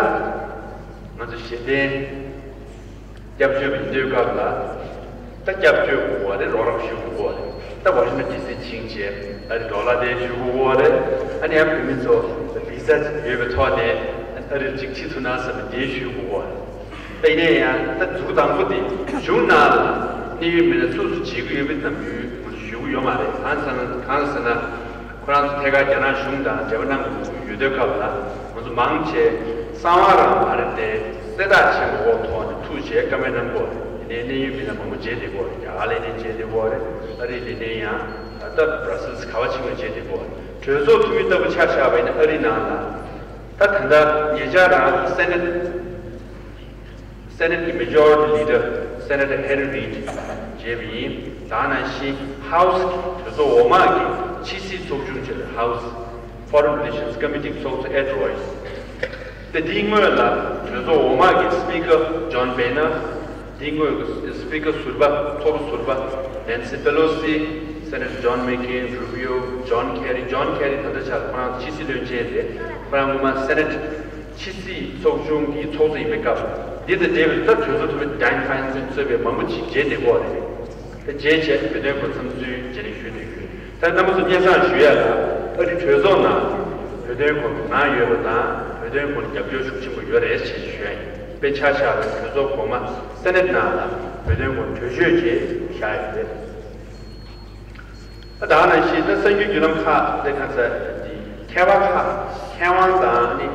ང་ཚོ་གཞི་རྟེན་སྐྱབས་བཅོལ་བ་ཡིན་དུས་སྐབས་ལ་ད་སྐྱབས་བཅོལ་དགོས་པ་རེད། རོགས་རམ་ཞུ་དགོས་པ་རེད། ད་ཝ་ཤིང་ཊོན་ཌི་སི་ཕྱིན་བྱས་ཨ་རི་ཌོ་ལར་དེ་ཞུ་དགོས་པ་རེད། ཨ་ནི་ཡང་བོད་མི་ཚོ་བི་ཟ་ཡོད་པའི་ཐོག་ནས་ཨ་རི་ལ་གཅིག་ཁྲིད་ཐུབ་ན་བསམ་པ་དེ་ཞུ་དགོས་པ་རེད། ད་ཡིན་ན་ཡང་ད་མཛུབ་གུ་དང་པོ་དེ་གཞུང་ནང་ལ་གནད་ཡོད་མི་སྣ་སུ་སུ་བྱེད་ཀྱི་ཡོད་པའི་རྣམ་འགྱུར་ང་ཚོ་ཞུ་གི་ཡོད་མ་རེད། གང་ཟེར་ན་གང་ཟེར་ན་ཁོ་རང་ཚོ་ཐད་ཀར་རྒྱ་ནག་གཞུང་དང་འབྲེལ་བ་གནང་དགོས་ཀྱི་ཡོད་དུས་སྐབས་ལ་ང་ཚོ་མང་ཆེ་གསང་བ་རང་མ་རེད་དེ་གསལ་བསྒྲགས་ཆེན་པོ་འོག་ཐོག་ནས་ཐུག་བྱས་བཀའ་མོལ་གནང་དགོས་རེད། ཡིན་ནའི་གནད་ཡོད་མི་སྣ་མང་པོ་མཇལ་བསྡད་དགོས་རེད། རྒྱ་གར་ལ་ཡིན་ནའི་མཇལ་བསྡད་དགོས་རེད། ཨ་རི་ལ་ཡིན་ནའི་ཡང་ད་བྷ་ར་སེལ་སི་ག་བ་ཕྱིན་པ་མཇལ་བསྡད་དགོས་རེད། གྲོས་ཚོགས་འཐུས་མི་ལྟ་བུ་ཆ་བཞག་པ་ཡིན་ན་ཨ་རི་ནང་ལ་ད་ད་ལྟ་ཉེ་ཆར་རང་སེ་ནེ་ཊི། སེ་ནེ་ཊི་གི་མེ་ཇོ་རི་ཊི་ལི་ཌར་སེ་ནེ་ཊར་ཧེ་རི་རིཌ་མཇལ་བ་ཡིན། ད་ག་ནང་བཞིན་ཧའུ་སི་གི་གྲོས་ཚོགས་འོག་མ་གི་ཕྱི་སྲིད་ཚོགས་ཆུང་ཆེད་ཧའུ་སི་Foreign Relations Committee་ཚོགས་གཙོ་ཨེ་ཌི་རོ་ཡིས། དེ་དེའི་སྔོན་ལ་གྲོས་ཚོགས་འོག་མ་གི་སི་པི་ཀར་ཇོན་བེ་ནར། དེའི་སྔོན་གྱི་སི་པི་ཀར་ཟུར་པ་ཚོགས་གཙོ་ཟུར་པ་ནན་སི་པེ་ལོ་སི། སེ་ནེ་ཊར་ཇོན་མེག་ཀེན། རུ་བི་ཡོ། ཇོན་ཁེ་རི། ཇོན་ཁེ་རི་ད་ལྟ་ཆར་ཁོ་རང་ཕྱི་སྲིད་བློན་ཆེན་རེད། ཁོ་རང་སྔོན་མ་སེ་ནེ་ཊི་ཕྱི་སྲིད་ཚོགས་ཆུང་གི་ཚོགས་གཙོ་ཡིན་པའི་སྐབས་འདི་དང་འབྲེལ་བའི་ད་གྲོས་ཚོགས་འཐུས་མི་ཌའེན་ཕེན་སི་གཙོས་པའི་མང་པོ་ཅིག་མཇལ་བསྡད་ཀྱི་ཡོད་རེད། དེ་མཇལ་བྱས་བོད་དོན་སྐོར་བསམ་ཚུལ་བརྗེ་ལེན་ཞུས་བསྡད་ཡོད། ད་རྣམ་པ་ཚོ་སྙན་སེང་ཞུ་ཡ་ལ་ཨ་རི་གྲོས་ཚོགས་ནང་བོད་དོན་སྐོར་ནང་ཡོད་པ་དང་བོད་དོན་སྐོར་རྒྱབ་སྐྱོར་ཤུགས་ཆེན་པོ་ཡོད་རེད་ཅེས་ཞུ་ཡ་ཡིན། དཔེ་ཆ་བཞག་པའི་གྲོས་ཚོགས་གོང་མ་སེ་ནེ་ཊི་ནང་ལ་བོད་དོན་སྐོར་གྲོས་ཆོད་ཅིག་བཞག་ཡོད་རེད། ད་ག་ནང་བཞིན་ད་གསར་འགྱུར་བརྒྱུད་ལམ་ཁག་དེ་ག་ཚ་དེ་མཁས་པ་ཁག་མཁས་དབང་དང་ནི་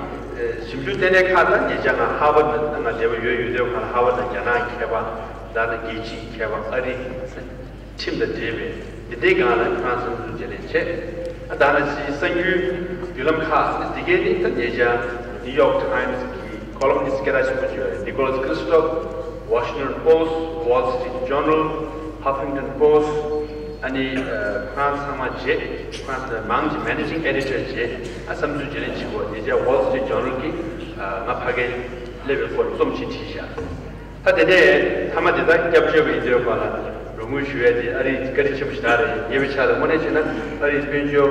ཞིབ་འཇུག་ལྟེ་གནས་ཁག་ད་ཉེ་ཆར་ང་ཧར་ཝར་ཌི་ནང་ང་འབྲེལ་བ་ཡོད་ཡོད་དུས་ཁག་ལ་ཧར་ཝར་ཌི་དང་རྒྱ་ནག་མཁས་པ་ད་ནི་རྒྱལ་སྤྱིའི་མཁས་པ་ཨ་རི་ཁྲིམས་དང་འབྲེལ་བའི་འདི་འདྲའི་སྒང་ལ་ཁོ་རང་བསམ་ཚུལ་བརྗེ་ལེན་བྱས། ད་ནང་བཞིན་གསར་འགྱུར་བརྒྱུད་ལམ་ཁག་ནི་དེ་གའི་ནི་ད་ཉེ་ཆར་ནིའུ་ཡོག་ཊའིམ་སི་གི་ ཀོ་ལམ་ནིསི་སྐད་གྲགས་ཆེན་པོ་ཅིག་ཡོད་རེད། Nicholas Kristof, Washington Post, Wall Street Journal, Huffington Post, ཨ་ནི་ཁོ་རང་ཚང་མ་རྗེས་ཁོ་རང་ཚོའི་མང་གི་Managing Editor རྗེས་བསམ་ཚུལ་བརྗེ་ལེན་བྱེད་དགོས། དེ་རྗེས་Wall Street Journal གིས་ང་ཕ་གིར་སླེབས་པའི་སྐོར་རྩོམ་ཞིག་བྲིས་བཞག་ད་དེ་ནས་མཐའ་མ་དེ་དག་སྐྱབས་བཅོལ་བའི་ཡིན་དུས་ག་ལ་རོགས་དངུལ་ཞུ་ཡས་དེ་ཨ་རིའི་བཀའ་དྲིན་ཆེན་པོ་ཞིག་རེད། ཉེ་བའི་ཆར་ལ་དངོས་གནས་བྱས་ན་ཨ་རིའི་དཔལ་འབྱོར་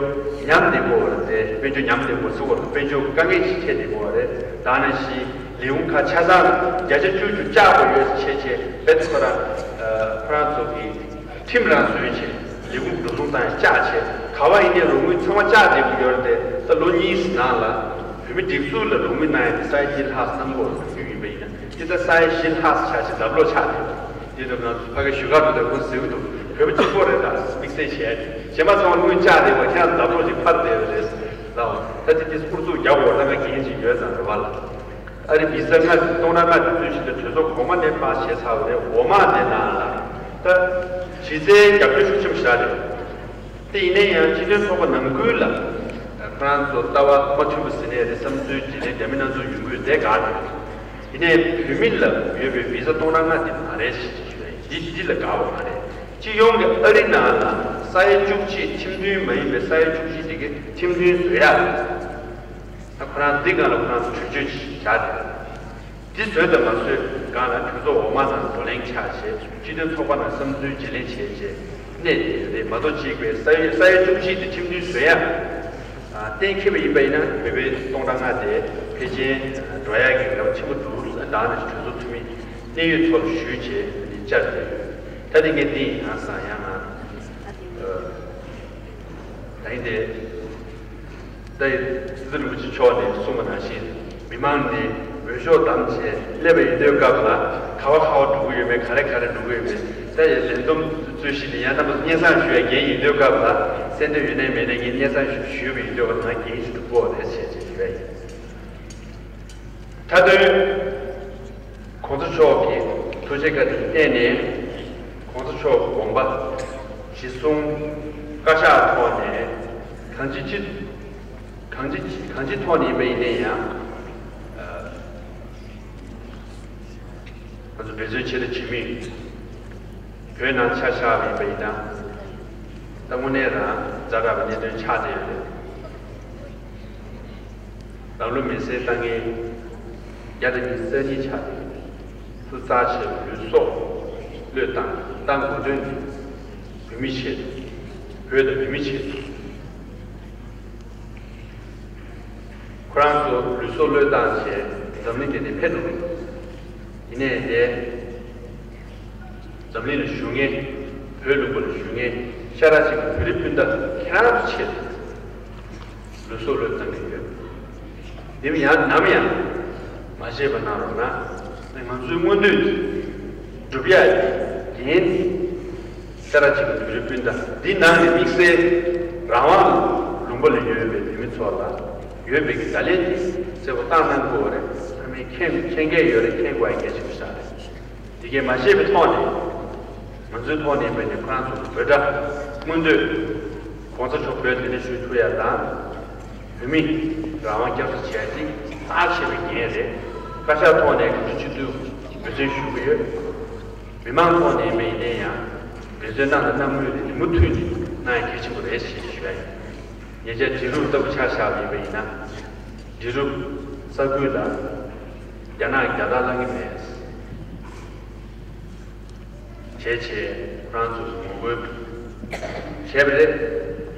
ཉམས་བསྡད་ཡོད་རེད། དེ་དཔལ་འབྱོར་ཉམས་བསྡད་ཡོད་ཟེར་བ་དང་དཔལ་འབྱོར་དཀའ་ངལ་ཞིག་འཕྲད་བསྡད་ཡོད་རེད། ད་ནང་བཞིན་ལས་ཁུངས་ཁག་ཆ་ཚང་བརྒྱ་ཆ་བཅུ་བཅུ་བཅག་པ་ཡོད་ཟེར་བྱས་བྱས་རྦད་ཁོ་རང་ཁོ་རང་ཚོ་གི་ཁྲིམས་རང་བཟོས་བྱས་ལས་ཁུངས་འགྲོ་སོང་བཏང་ཡ་བཅག་བྱས་ག་བ་ཡིན་ནའི་རོགས་དངུལ་ཚང་མ་བཅག་བསྡད་ཀྱི་ཡོད་རེད་དེ། ད་ལོ་གཉིས་ནང་ལ་བོད་མི་སྒྲིག་འཛུགས་ལ་རོགས་དངུལ་གནང་ཡ་དེ་ས་ཡ་བཞི་ལྷག་གནང་དགོས་ཟེར་རྒྱུ་ཡིན་པ་ཡིན་ན། འདི་ལྟར་ས་ཡ་བཞི་ལྷག་ཆགས་ཤིང་ལྡབ་ལོག་ཆགས་ཏེ། འདི་ནི་ང་ཚོ་ཕ་གི་བཞུགས་སྒར་དུ་ལས་ཁུངས་ཟེར་གི་འདུག་བོད་པ་གཅིག་པོ་རེད། ད་དམིགས་བསལ་བྱས་ཏེ་རྗེས་མ་ཚང་མ་དངུལ་བཅག་བསྡད་པ་ཁྱེད་རང་ལྡབ་ལོག་ཅིག་འཕར་བསྡད་པ་རེད་ལ། ད་ཅི་ཏིས་ཧུར་ཐུག་རྒྱག་དགོས་ད་ང་འགན་ཅིག་ཡོད་ཙང་རེད་བ་ལ། ཨ་རི་བི་ཟ་ལྔ་སྟོང་ཕྲག་ལྔ་དེ་ཚུན་ཆད་དུ་གྲོས་ཚོགས་གོང་མ་ནས་ཕར་བྱས་ཚར་བ་རེད། འོག་མ་དེ་ནང་ལ་ད་གཞི་རྩའི་རྒྱབ་སྐྱོར་ཤུགས་ཆེན་པོ་ཞིག་རེད། དེ་ཡིན་ན་ཡང་སྤྱི་མཐུན་ཚོགས་པ་ནང་ཁུལ་ལ་ཁོ་རང་ཚོ་ལྟ་བ་མ་མཐུན་པ་ཟིན་ནའི་རེད། བསམ་ཚུལ་བརྗེ་ལེན་འདྲ་མིན་སྣ་ཚོགས་ཡོང་གི་ཡོད་དེ་དགའ་རེད། ཡིན་ནའི་བོད་མི་ལ་ཡོད་པའི་བི་ཟ་སྟོང་ཕྲག་ལྔ་དེ་མ་རེད་ཞེས་ཞུ་བ་ཡིན། འདི་འདི་ལ་དགའ་བ་མ་རེད། སྤྱི་ཡོངས་ཀྱི་ཨ་རི་ནང་ལ་ས་ཡ་བཅུ་གཅིག་ཁྲིམས་མཐུན་མ་ཡིན་པའི་ས་ཡ་བཅུ་གཅིག་དེ་གའི་ཁྲིམས་མཐུན་བཟོ་ཡ་རེད། ད་ཁོ་རང་འདི་སྒང་ལ་ཁོ་རང་ཚོ་གྲོས་ཆོད་ཅིག་བཞག་རེད། འདི་བཟོས་དང་མ་བཟོས་སྒང་ལ་གྲོས་ཚོགས་འོག་མ་ནང་བགྲོ་གླེང་ཆགས་བྱས་སྤྱི་མཐུན་ཚོགས་པ་ནང་བསམ་ཚུལ་བརྗེ་ལེན་བྱས་བྱས་གནས་དེ་རེད་མ་གཏོགས་གཅིག་པའི་ས་ཡ་ས་ཡ་བཅུ་གཅིག་དེ་ཁྲིམས་མཐུན་བཟོ་ཡ་གཏན་འཁེལ་བ་ཡིན་པ་ཡིན་ན་བོད་པའི་སྟོང་ཕྲག་ལྔ་དེ་ཕལ་ཆེར་འགྲོ་ཡ་གི་རེ་བ་ཆེན་པོ་འདུག་ད་ནི་གྲོས་ཚོགས་འཐུས་མི་གནད་ཡོད་ཚོར་ཞུས་བྱས་ནས་བཅར་ཏེ་ཡོད། ད་དེ་ངས་འདི་ཡིན་ན་བསམ་ཡང་ང་ད་ཡིན་ཏེ། ད་ཡིན་སྲིད་རིན་པོ་ཆེ་མཆོག་ནས་གསུངས་པ་ནང་བཞིན་མི་མང་ནས་འོས་ཤོག་བདམས་བྱས་སླེབས་པ་ཡིན་དུས་སྐབས་ལ་ག་བ་ག་བ་འགྲོ་གི་ཡོད་མེད་ག་རེ་ག་རེ་འགྲོ་གི་ཡོད་མེད་ད་ཡ་ལས་འཛོམས་རྩོད་གཞི་ནས་ཡང་རྣམ་པ་སྙན་སེང་ཞུ་ཡ་འགན་ཡིན་དུས་སྐབས་ལ་གསན་འདོད་ཡོད་ནའི་མེད་ནའི་ངས་སྙན་སེང་ཞུ་ཞུས་པ་ཡིན་དུས་སྐབས་ལ་ང་འགན་ཞིག་ཏུ་དགོས་རེད་ཞེས་ཞུ་ཡ་ཡིན། མཐའ་དོན། གོང་ས་མཆོག་གི་ཐུགས་རྗེ་བཀའ་དྲིན་བརྟེན་ནས་གོང་ས་མཆོག་གི་དགོངས་པ་གཞི་བཟུང་བཀའ་ཤག་ཐོག་ནས་གང་ཅི་ཅི་གང་ཅི་གང་ཅི་ཐོག་ནས་ཡིན་པ་ཡིན་ནའི་ཡང་ང་ཚོ་འབད་བརྩོན་ཆེ་ལ་བྱེད་མུས་བོད་ནང་ཆ་བཞག་པ་ཡིན་པ་ཡིན་ན་ད་དངོས་གནས་རང་ཛ་དྲག་པའི་གནད་དོན་ཆགས་བསྡད་ཡོད་རེད། ལམ་ལུགས་མེ་སྲེག་བཏང་མཁན་བརྒྱ་དང་ཉི་ཤུ་རྩ་གཉིས་ཆགས་ཏེ་ཚུར་རྩ་ཆེ་བའི་ལུས་སྲོག་བློས་བཏང་བཏང་དགོས་དོན་དེ་བོད་མི་ཆེད་དུ་བོད་དང་བོད་མི་ཆེད་དུ་ཁོ་རང་ཚོ་ལུས་སྲོག་བློས་བཏང་བྱས་འཛམ་གླིང་འདི་ནས་ཕེབས་འགྲོ་གི་འདུག་ཡིན་ནའི་དེ། འཛམ་གླིང་ལ་བཞུགས་མཁན། བོད་ལུང་པ་ལ་བཞུགས་མཁན་ཤ་ཁྲག་གཅིག་པའི་བོད་རིགས་སྤུན་ཟླ་ཁྱེད་རང་ཚོ་ཆེད་དུ་ལུས་སྲོག་བློས་བཏང་གི་ཡོད། དེ་ཡང་ནམ་ཡང་མ་བརྗེད་པ་གནང་རོགས་གནང་། ང་ཚོའི་མངོན་འདོད་འདི་སྒྲུབ་ཡ་གི་འགན་ཤ་ཁྲག་གཅིག་པའི་བོད་རིགས་སྤུན་ཟླ་འདི་ནང་ནས་དམིགས་བསལ་རང་དབང་ལུང་པ་ལ་ཡོད་པའི་བོད་མི་ཚོ་ལ་ཡོད་པའི་གི་བརྡ་ལན་འདི་གསལ་པོ་བཏང་གནང་དགོས་པ་རེད། ཚང་མས་མཁྱེན་མཁྱེན་གྱི་ཡོད་རེད། མཁྱེན་དགོས་ཡ་གལ་ཆེན་པོ་ཞིག་རེད། དེ་གས་མ་ཤེས་པའི་ཐོག་ནས་ང་ཚོའི་ཐོག་ནས་བས་ནས་ཁོ་རང་ཚོ་བོད་དྲ་མངོན་འདོད་གོང་ས་མཆོག་བོད་དེ་ནས་བཞུགས་ཐུབ་ཡ་དང་། བོད་མི་རང་དབང་བསྐྱར་གསོ་བྱས་ཏེ་རྩ་ཆེ་བའི་འགན་རེད། བཀའ་ཤག་ཐོག་ནས་གང་ཐུབ་ཅི་ཐུབ་འབད་བརྩོན་ཞུ་གི་ཡོད། མི་མང་ཐོག་ནས་མེད་ཡིན་ནའི་ཡང་འབད་བརྩོན་གནང་དང་གནང་མུས་རེད། མུ་མཐུད་ནས་གནང་ཡ་གལ་ཆེན་པོ་རེད་ཞེས་ཞུ་ཡ་ཡིན། ཉེ་ཆར་འབྲི་རུ་ལྟ་བུ་ཆ་བཞག་པ་ཡིན་པ་ཡིན་ན། འབྲི་རུ་ས་ཁུལ་ལ་རྒྱ་ནག་རྒྱ་དར་བསླང་གི་མེད། བྱས་བྱས་ཁོ་རང་ཚོས་ངོ་རྒོལ་བྱས་པ་རེད།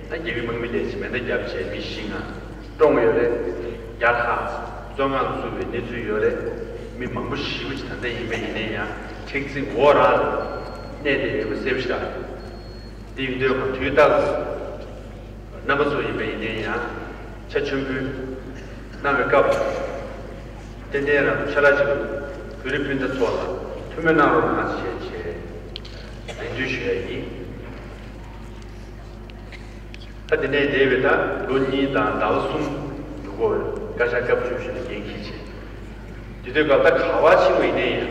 ད་རྒྱ་མི་དམག་མི་ལས་བྱེད་མེ་མདའ་བརྒྱབ་བྱས་མི་བཞི་ལྔ་བཀྲོངས་ཡོད་རེད། བརྒྱ་ལྷག་བཙོན་ཁང་དུ་བཙུགས་པའི་གནས་ཚུལ་ཡོད་རེད། མི་མང་པོ་ཞེ་པོ་ཅིག་ད་ལྟ་ཡིན་པ་ཡིན་ན་ཡང་ཁྲིག་ཚིག་འོག་རང་ལ་གནས་བསྡད་ཡོད་པ་གསལ་པོ་ཞིག་རེད། དེ་ཡིན་དུས་གང་དུས་ལྟར་རྣམ་པ་ཚོ་ཡིན་པ་ཡིན་ནའི་ཡང་ཆ་མཆོད་འབུལ་གནང་བའི་སྐབས་ཏན་ཏན་རང་ཤ་ཁྲག་གཅིག་པའི་བོད་རིགས་སྤུན་ཟླ་ཚོ་ལ་ཐུགས་སྨོན་གནང་རོགས་གནང་ཞེས་བྱས་ནན་བརྗོད་ཞུ་ཡ་ཡིན། ད་དེ་ནས་འདས་པའི་ད་ལོ་གཉིས་དང་ཟླ་བ་གསུམ་འདུག་གོ། བཀའ་ཤག་སྐབས་བཅུ་བཞི་ལ་འགན་འཁྱེར་བྱས། དེ་དུས་སྐབས་ད་ག་བ་ཕྱིན་པ་ཡིན་ནའི་ཡང་།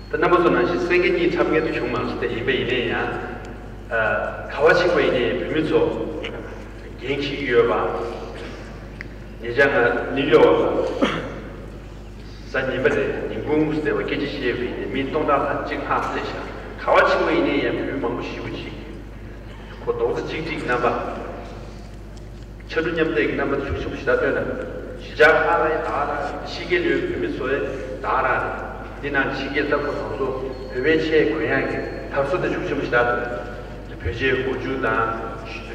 ད་རྣམ་པ་ཚོ་ནང་བཞིན་སེང་གེ་གཉིས་འཁྲབ་མཁན་དུ་བྱུང་མ་སོང་སྟེ་ཡིན་པ་ཡིན་ནའི་ཡང་། ག་བ་ཕྱིན་པ་ཡིན་ནའི་བོད་མི་ཚོ་འགན་འཁྱེར་གྱི་ཡོད་པ། ཉེ་ཆར་ང་ནིའུ་ཡོག་ལ་གཟའ་ཉི་མ་རེད། ཉིན་གུང་ཟེར་བ་སྐད་ཆ་བཤད་པ་ཡིན་ནའི་མི་སྟོང་ཕྲག་ལྷག་གཅིག་ལྷག་སླེབས་ཤག་ག་བ་ཕྱིན་པ་ཡིན་ནའི་ཡང་བོད་མི་མང་པོ་ཞེ་པོ་ཅིག་ཁོ་རྡོག་རྩ་གཅིག་སྒྲིལ་གྱི་རྣམ་པ། ཕྱར་གྲུ་མཉམ་འདེགས་ཀྱི་རྣམ་པ་ཤུགས་ཆེན་པོ་ཞེ་དྲག་སྟོན་གནང་། གཞིས་ཆགས་ཁག་ལ་ཡང་ད་ག་རང་རེད། ཕྱི་རྒྱལ་ཡོད་བོད་མི་ཚོ་ཡང་ད་ག་རང་རེད། འདི་ནང་ཕྱི་རྒྱལ་ལྟ་བུ་དང་ཚོ་བོད་པའི་ཆས་གོན་ཡག་གི་དར་སྲོལ་དེ་ཤུགས་ཆེན་པོ་ཞེ་དྲག་འདུག་བོད་ཆས་གོ་རྒྱུ་དང་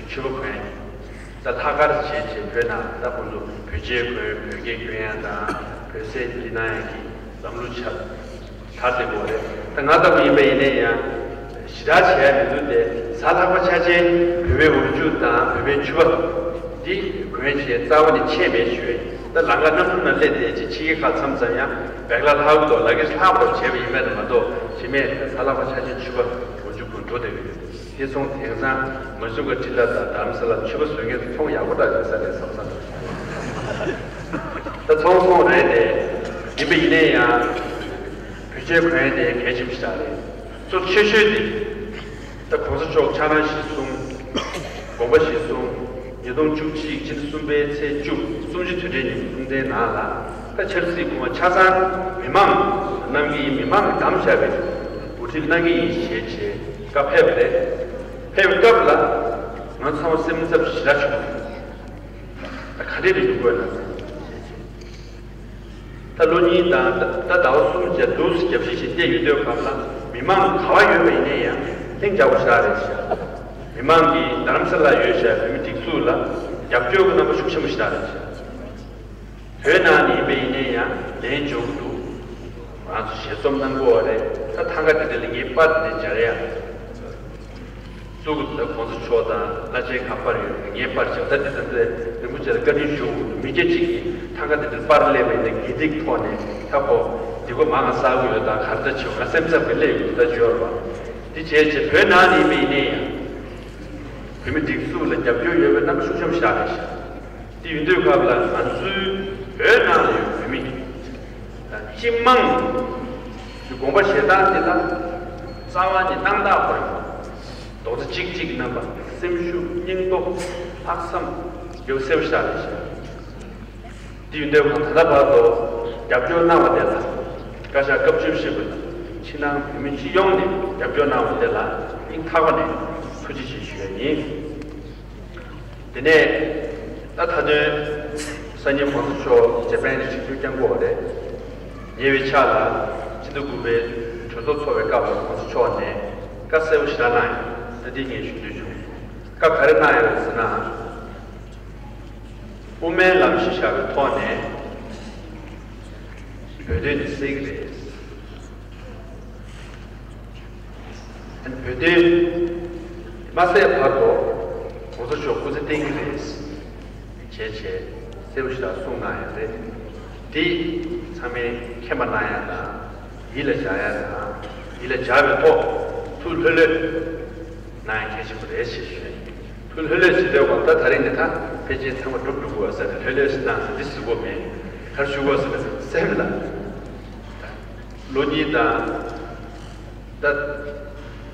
ཕྱུ་པ་གོན་ཡག་གི། ད་ལྷག་དཀར་བྱས་བྱས་བོད་ནང་ད་ཁོང་ཚོ་བོད་ཆས་གོན། བོད་སྐད་སྐྱོན་ཡག་དང་བོད་ཟས་འདི་གནང་ཡག་གི་ལམ་ལུགས་ཆགས། དར་ཏེ་འགྲོ་རེད། ད་ང་ལྟ་བུ་ཡིན་པ་ཡིན་ནའི་ཡང་ཞེ་དྲག་བྱས་མི་འདུག་སྟེ། གཟའ་ལྷག་པ་ཆ་ཆེན་བོད་པའི་འོག་འཇུག་དང་བོད་པའི་ཕྱུ་པ་འདི་གོན་བྱས་རྩ་བ་ནས་ཆད་མེད་ཞུ་ཡ་ཡིན། ད་ལམ་ཁ་གནམ་གྲུ་ནང་སླེབས་བསྡད་ཅིག་ཕྱི་རྒྱལ་ཁག་མཚམས་མཚམས་ཡང་བེག་ལ་ལྷག་འདུག་ལ་གེ་ལྷག་འགྲོ་བྱས་པ་ཡིན་པ་རེད་མ་གཏོགས་གཞན་མེད། གཟའ་ལྷག་པ་ཆ་ཆེན་ཕྱུ་པ་འོག་འཇུག་གོན་འགྲོ་བསྡད་ཡོད། དེ་སོང་དེང་སང་ང་ཚོ་གི་འཁྲིས་ལ་དང་རྡ་རམ་ས་ལ་ཕྱུ་པ་བཟོ་མཁན་ཚོ་མཐོང་ཡག་པོ་འདྲ་ཡོད་ས་རེད་བསམ་བསམ། ད་ཚོང་ཚོང་རེད་དེ། ཡིན་པ་ཡིན་ནའི་ཡང་བོད་ཆས་གོན་ཡག་དེ་གལ་ཆེན་པོ་ཞིག་རེད། གཙོ་ཆེ་ཤོས་དེ་ད་གོང་ས་མཆོག་ཕྱག་ལེན་གཞི་བཟུང་། དགོངས་པ་གཞི་བཟུང་། ཉིས་སྟོང་བཅུ་གཅིག་ཕྱི་ཟླ་གསུམ་པའི་ཚེས་བཅུ། གསུམ་བཅུ་དུས་དྲན་ཉིན་མོ་གསུང་ཚན་ནང་ལ་ད་ཆབ་སྲིད་སྐུ་དབང་ཆ་ཚང་མི་མང་གནང་གི་ཡིན། མི་མང་གིས་བདམས་བཞག་པའི་འགོ་ཁྲིད་གནང་གི་ཡིན་ཞེས་བྱས་བཀའ་ཕེབས་པ་རེད། ཕེབས་པའི་སྐབས་ལ་ང་ཚང་མ་སེམས་འཚབ་ཞེ་དྲག་བྱུང་། ད་ག་འདྲས་རེད་འདུག་དགོས་ན། ད་ལོ་གཉིས་དང་ད་ཟླ་བ་གསུམ་བྱས་འདུག་སེ་རྒྱབ་བཤིག་བྱས་བསྡད་ཡོད་དུས་སྐབས་ལ་མི་མང་ག་བ་ཡོད་པ་ཡིན་ནའི་ཡང་ལྷིང་འཇགས་པོ་ཞེ་དྲག་རེད་ཤག་མི་མང་གིས་རྡ་རམ་ས་ལར་ཡོད་བཞག་བོད་མི་སྒྲིག་འཛུགས་ལ་རྒྱབ་སྐྱོར་གྱི་རྣམ་པ་ཤུགས་ཆེན་པོ་ཞེ་དྲག་རེད་ཤག་བོད་ནང་ནས་ཡིན་པ་ཡིན་ནའི་ཡང་ལན་འབྱོར་གྱི་འདུག་ང་ཚོ་ཞལ་འཛོམས་གནང་དགོས་པ་རེད། ད་ཐང་ག་དེ་འདྲ་ལ་ངས་པར་དེ་འདྲ་སྦྱར་ཡ། གཙོ་བོ་ད་གོང་ས་མཆོག་དང་བླ་ཆེན་ག་པར་ཡོད་ངས་པར་བྱས། ད་འདི་ད་ལྟ་རིན་པོ་ཆེ་ལ་བཀའ་དྲིན་ཞུ་དགོས་འདུག་མི་སྐྱ་གཅིག་གིས་ཐང་ག་འདི་འདྲ་པར་སླེབས་པ་ཡིན་ན་དགེ་སྡིག་ཐོག་ནས་ད་ཁོ་འདི་གོ་མ་ང་བསགས་ཀྱི་ཡོད་ད་ག་རེ་ད་བྱེད་ང་སེམས་འཚབ་ཀྱིས་སླེབས་ཡོད་ད་བརྗོད་རོགས། འདི་བྱས་བྱས་བོད་ནང་ནས་ཡིན་པ་ཡིན་ནའི་ཡང་བོད་མི་སྒྲིག་འཛུགས་ལ་རྒྱབ་སྐྱོར་ཡོད་པའི་རྣམ་པ་ཤུགས་ཆེན་པོ་ཞིག་རེད་ཤག་དེ་ཡིན་དུས་སྐབས་ལ་ང་ཚོའི་བོད་ནང་ལ་ཡོད་བོད་མི་སྤྱི་དམངས་ཀྱི་དགོངས་པ་བཞེས་སྟངས་འདི་ལ་རྩ་བ་ནས་སྣང་དག་པོ་རེད། རྡོག་རྩ་གཅིག་སྒྲིལ་གྱི་རྣམ་པ། སེམས་ཤུགས་སྙིང་སྟོབས་ལྷག་བསམ་ཡོད་གསལ་པོ་ཞིག་རེད་ཤག་དེ་ཡིན་དུས་ད་ལྟ་བར་དུ་རྒྱབ་སྐྱོར་གནང་བ་དེ་ལ་བཀའ་ཤག་སྐབས་བཅུ་བཞི་པ་དང་ཕྱི་ནང་བོད་མི་སྤྱི་ཡོངས་ནས་རྒྱབ་སྐྱོར་གནང་བ་དེ་ལ་སྙིང་ཐག་པ་ནས་ཐུགས་རྗེ་ཆེ་ཞུ་ཡ་ཡིན། དེ་ནས་ད་མཐའ་དོན་སང་ཉིན་གོང་ས་མཆོག་ཇ་པན་ནས་ཆིབས་བསྒྱུར་བསྐྱངས་དགོས་པ་རེད། ཉེ་བའི་ཆར་ལ་སྤྱི་ཟླ་དགུ་པའི་གྲོས་ཚོགས་ཚོགས་པའི་སྐབས་ལ་གོང་ས་མཆོག་ནས་བཀའ་གསལ་པོ་ཞེ་དྲག་གནང་ཡོད། ད་འདི་ངས་ཞུ་འདོད་བྱུང་། བཀའ་ག་རེ་གནང་ཡོད་ཟེར་ན། དབུ་མའི་ལམ་གཞི་བཞག་པའི་ཐོག་ནས་བོད་དོན་འདི་སེལ་གྱི་རེད། བོད་དོན་མ་སེལ་བར་དུ་གོང་ས་མཆོག་སྐུ་ཚེ་བརྟན་གྱི་རེད། བྱས་བྱས་གསལ་པོ་ཞིག་ལ་གསུངས་གནང་ཡོད་རེད། འདི་ཚང་མས་མཁྱེན་པ་གནང་ཡ་དང་ཡིད་ལ་འཇགས་ཡ་དང་ཡིད་ལ་འཇགས་པའི་ཐོག་ཐུགས་ལྷོད་ལྷོད་གནང་ཡ་གལ་ཆེན་པོ་རེད་ཅེས་ཞུ་ཡ་ཡིན། ཐུགས་ལྷོད་ལྷོད་བྱེད་འདོད་པ་ད་ད་རེས་ནས་ད་ཕལ་ཆེར་ཚང་མ་འགྲུབ་འགྲོ་གི་ཡོད་ས་རེད། ལྷོད་ལྷོད་ཞིག་གནང་ཟེར་འདི་ཟེར་དགོས་མེད། ག་རེ་ཞུ་དགོས་ཟེར་ན་སེམས་ལ། ལོ་གཉིས་དང་། ད།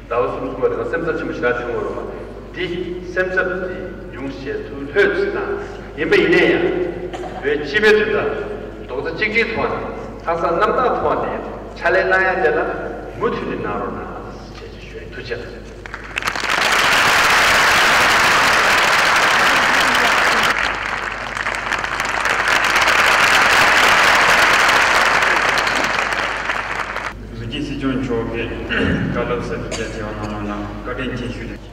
ཟླ་བ་གསུམ་ཚུགས་པ་དེ་ང་སེམས་འཚབ་ཆེན་པོ་ཞེ་དྲག་བྱུང་བ་རེད་པ། འདི་སེམས་འཚབ་དེ་ཉུང་བྱས་ཐུགས་ལྷོད་ཅིག་གནང་། ཡིན་པ་ཡིན་ནའི་ཡང་། བོད་སྤྱི་པའི་དོན་དག་རྡོག་རྩ་གཅིག་སྒྲིལ་ཐོག་ནས་ལྷག་བསམ་རྣམ་དག་ཐོག་ནས་ཕྱག་ལས་གནང་ཡ་དེ་ལ་མུ་མཐུད་ནས་གནང་རོགས་གནང་ཞེས་ཞུ་ཡ་ཡིན། ཐུགས་རྗེ་ཆེ། བཟོ་སྐྱིད་སྲིད་སྐྱོང་མཆོག་གིས་བཀའ་སློབ་གསར་འཛུགས་རྒྱ་ཆེ་བ་གནང་བ་ལ་བཀའ་དྲིན་ཆེ་ཞུ།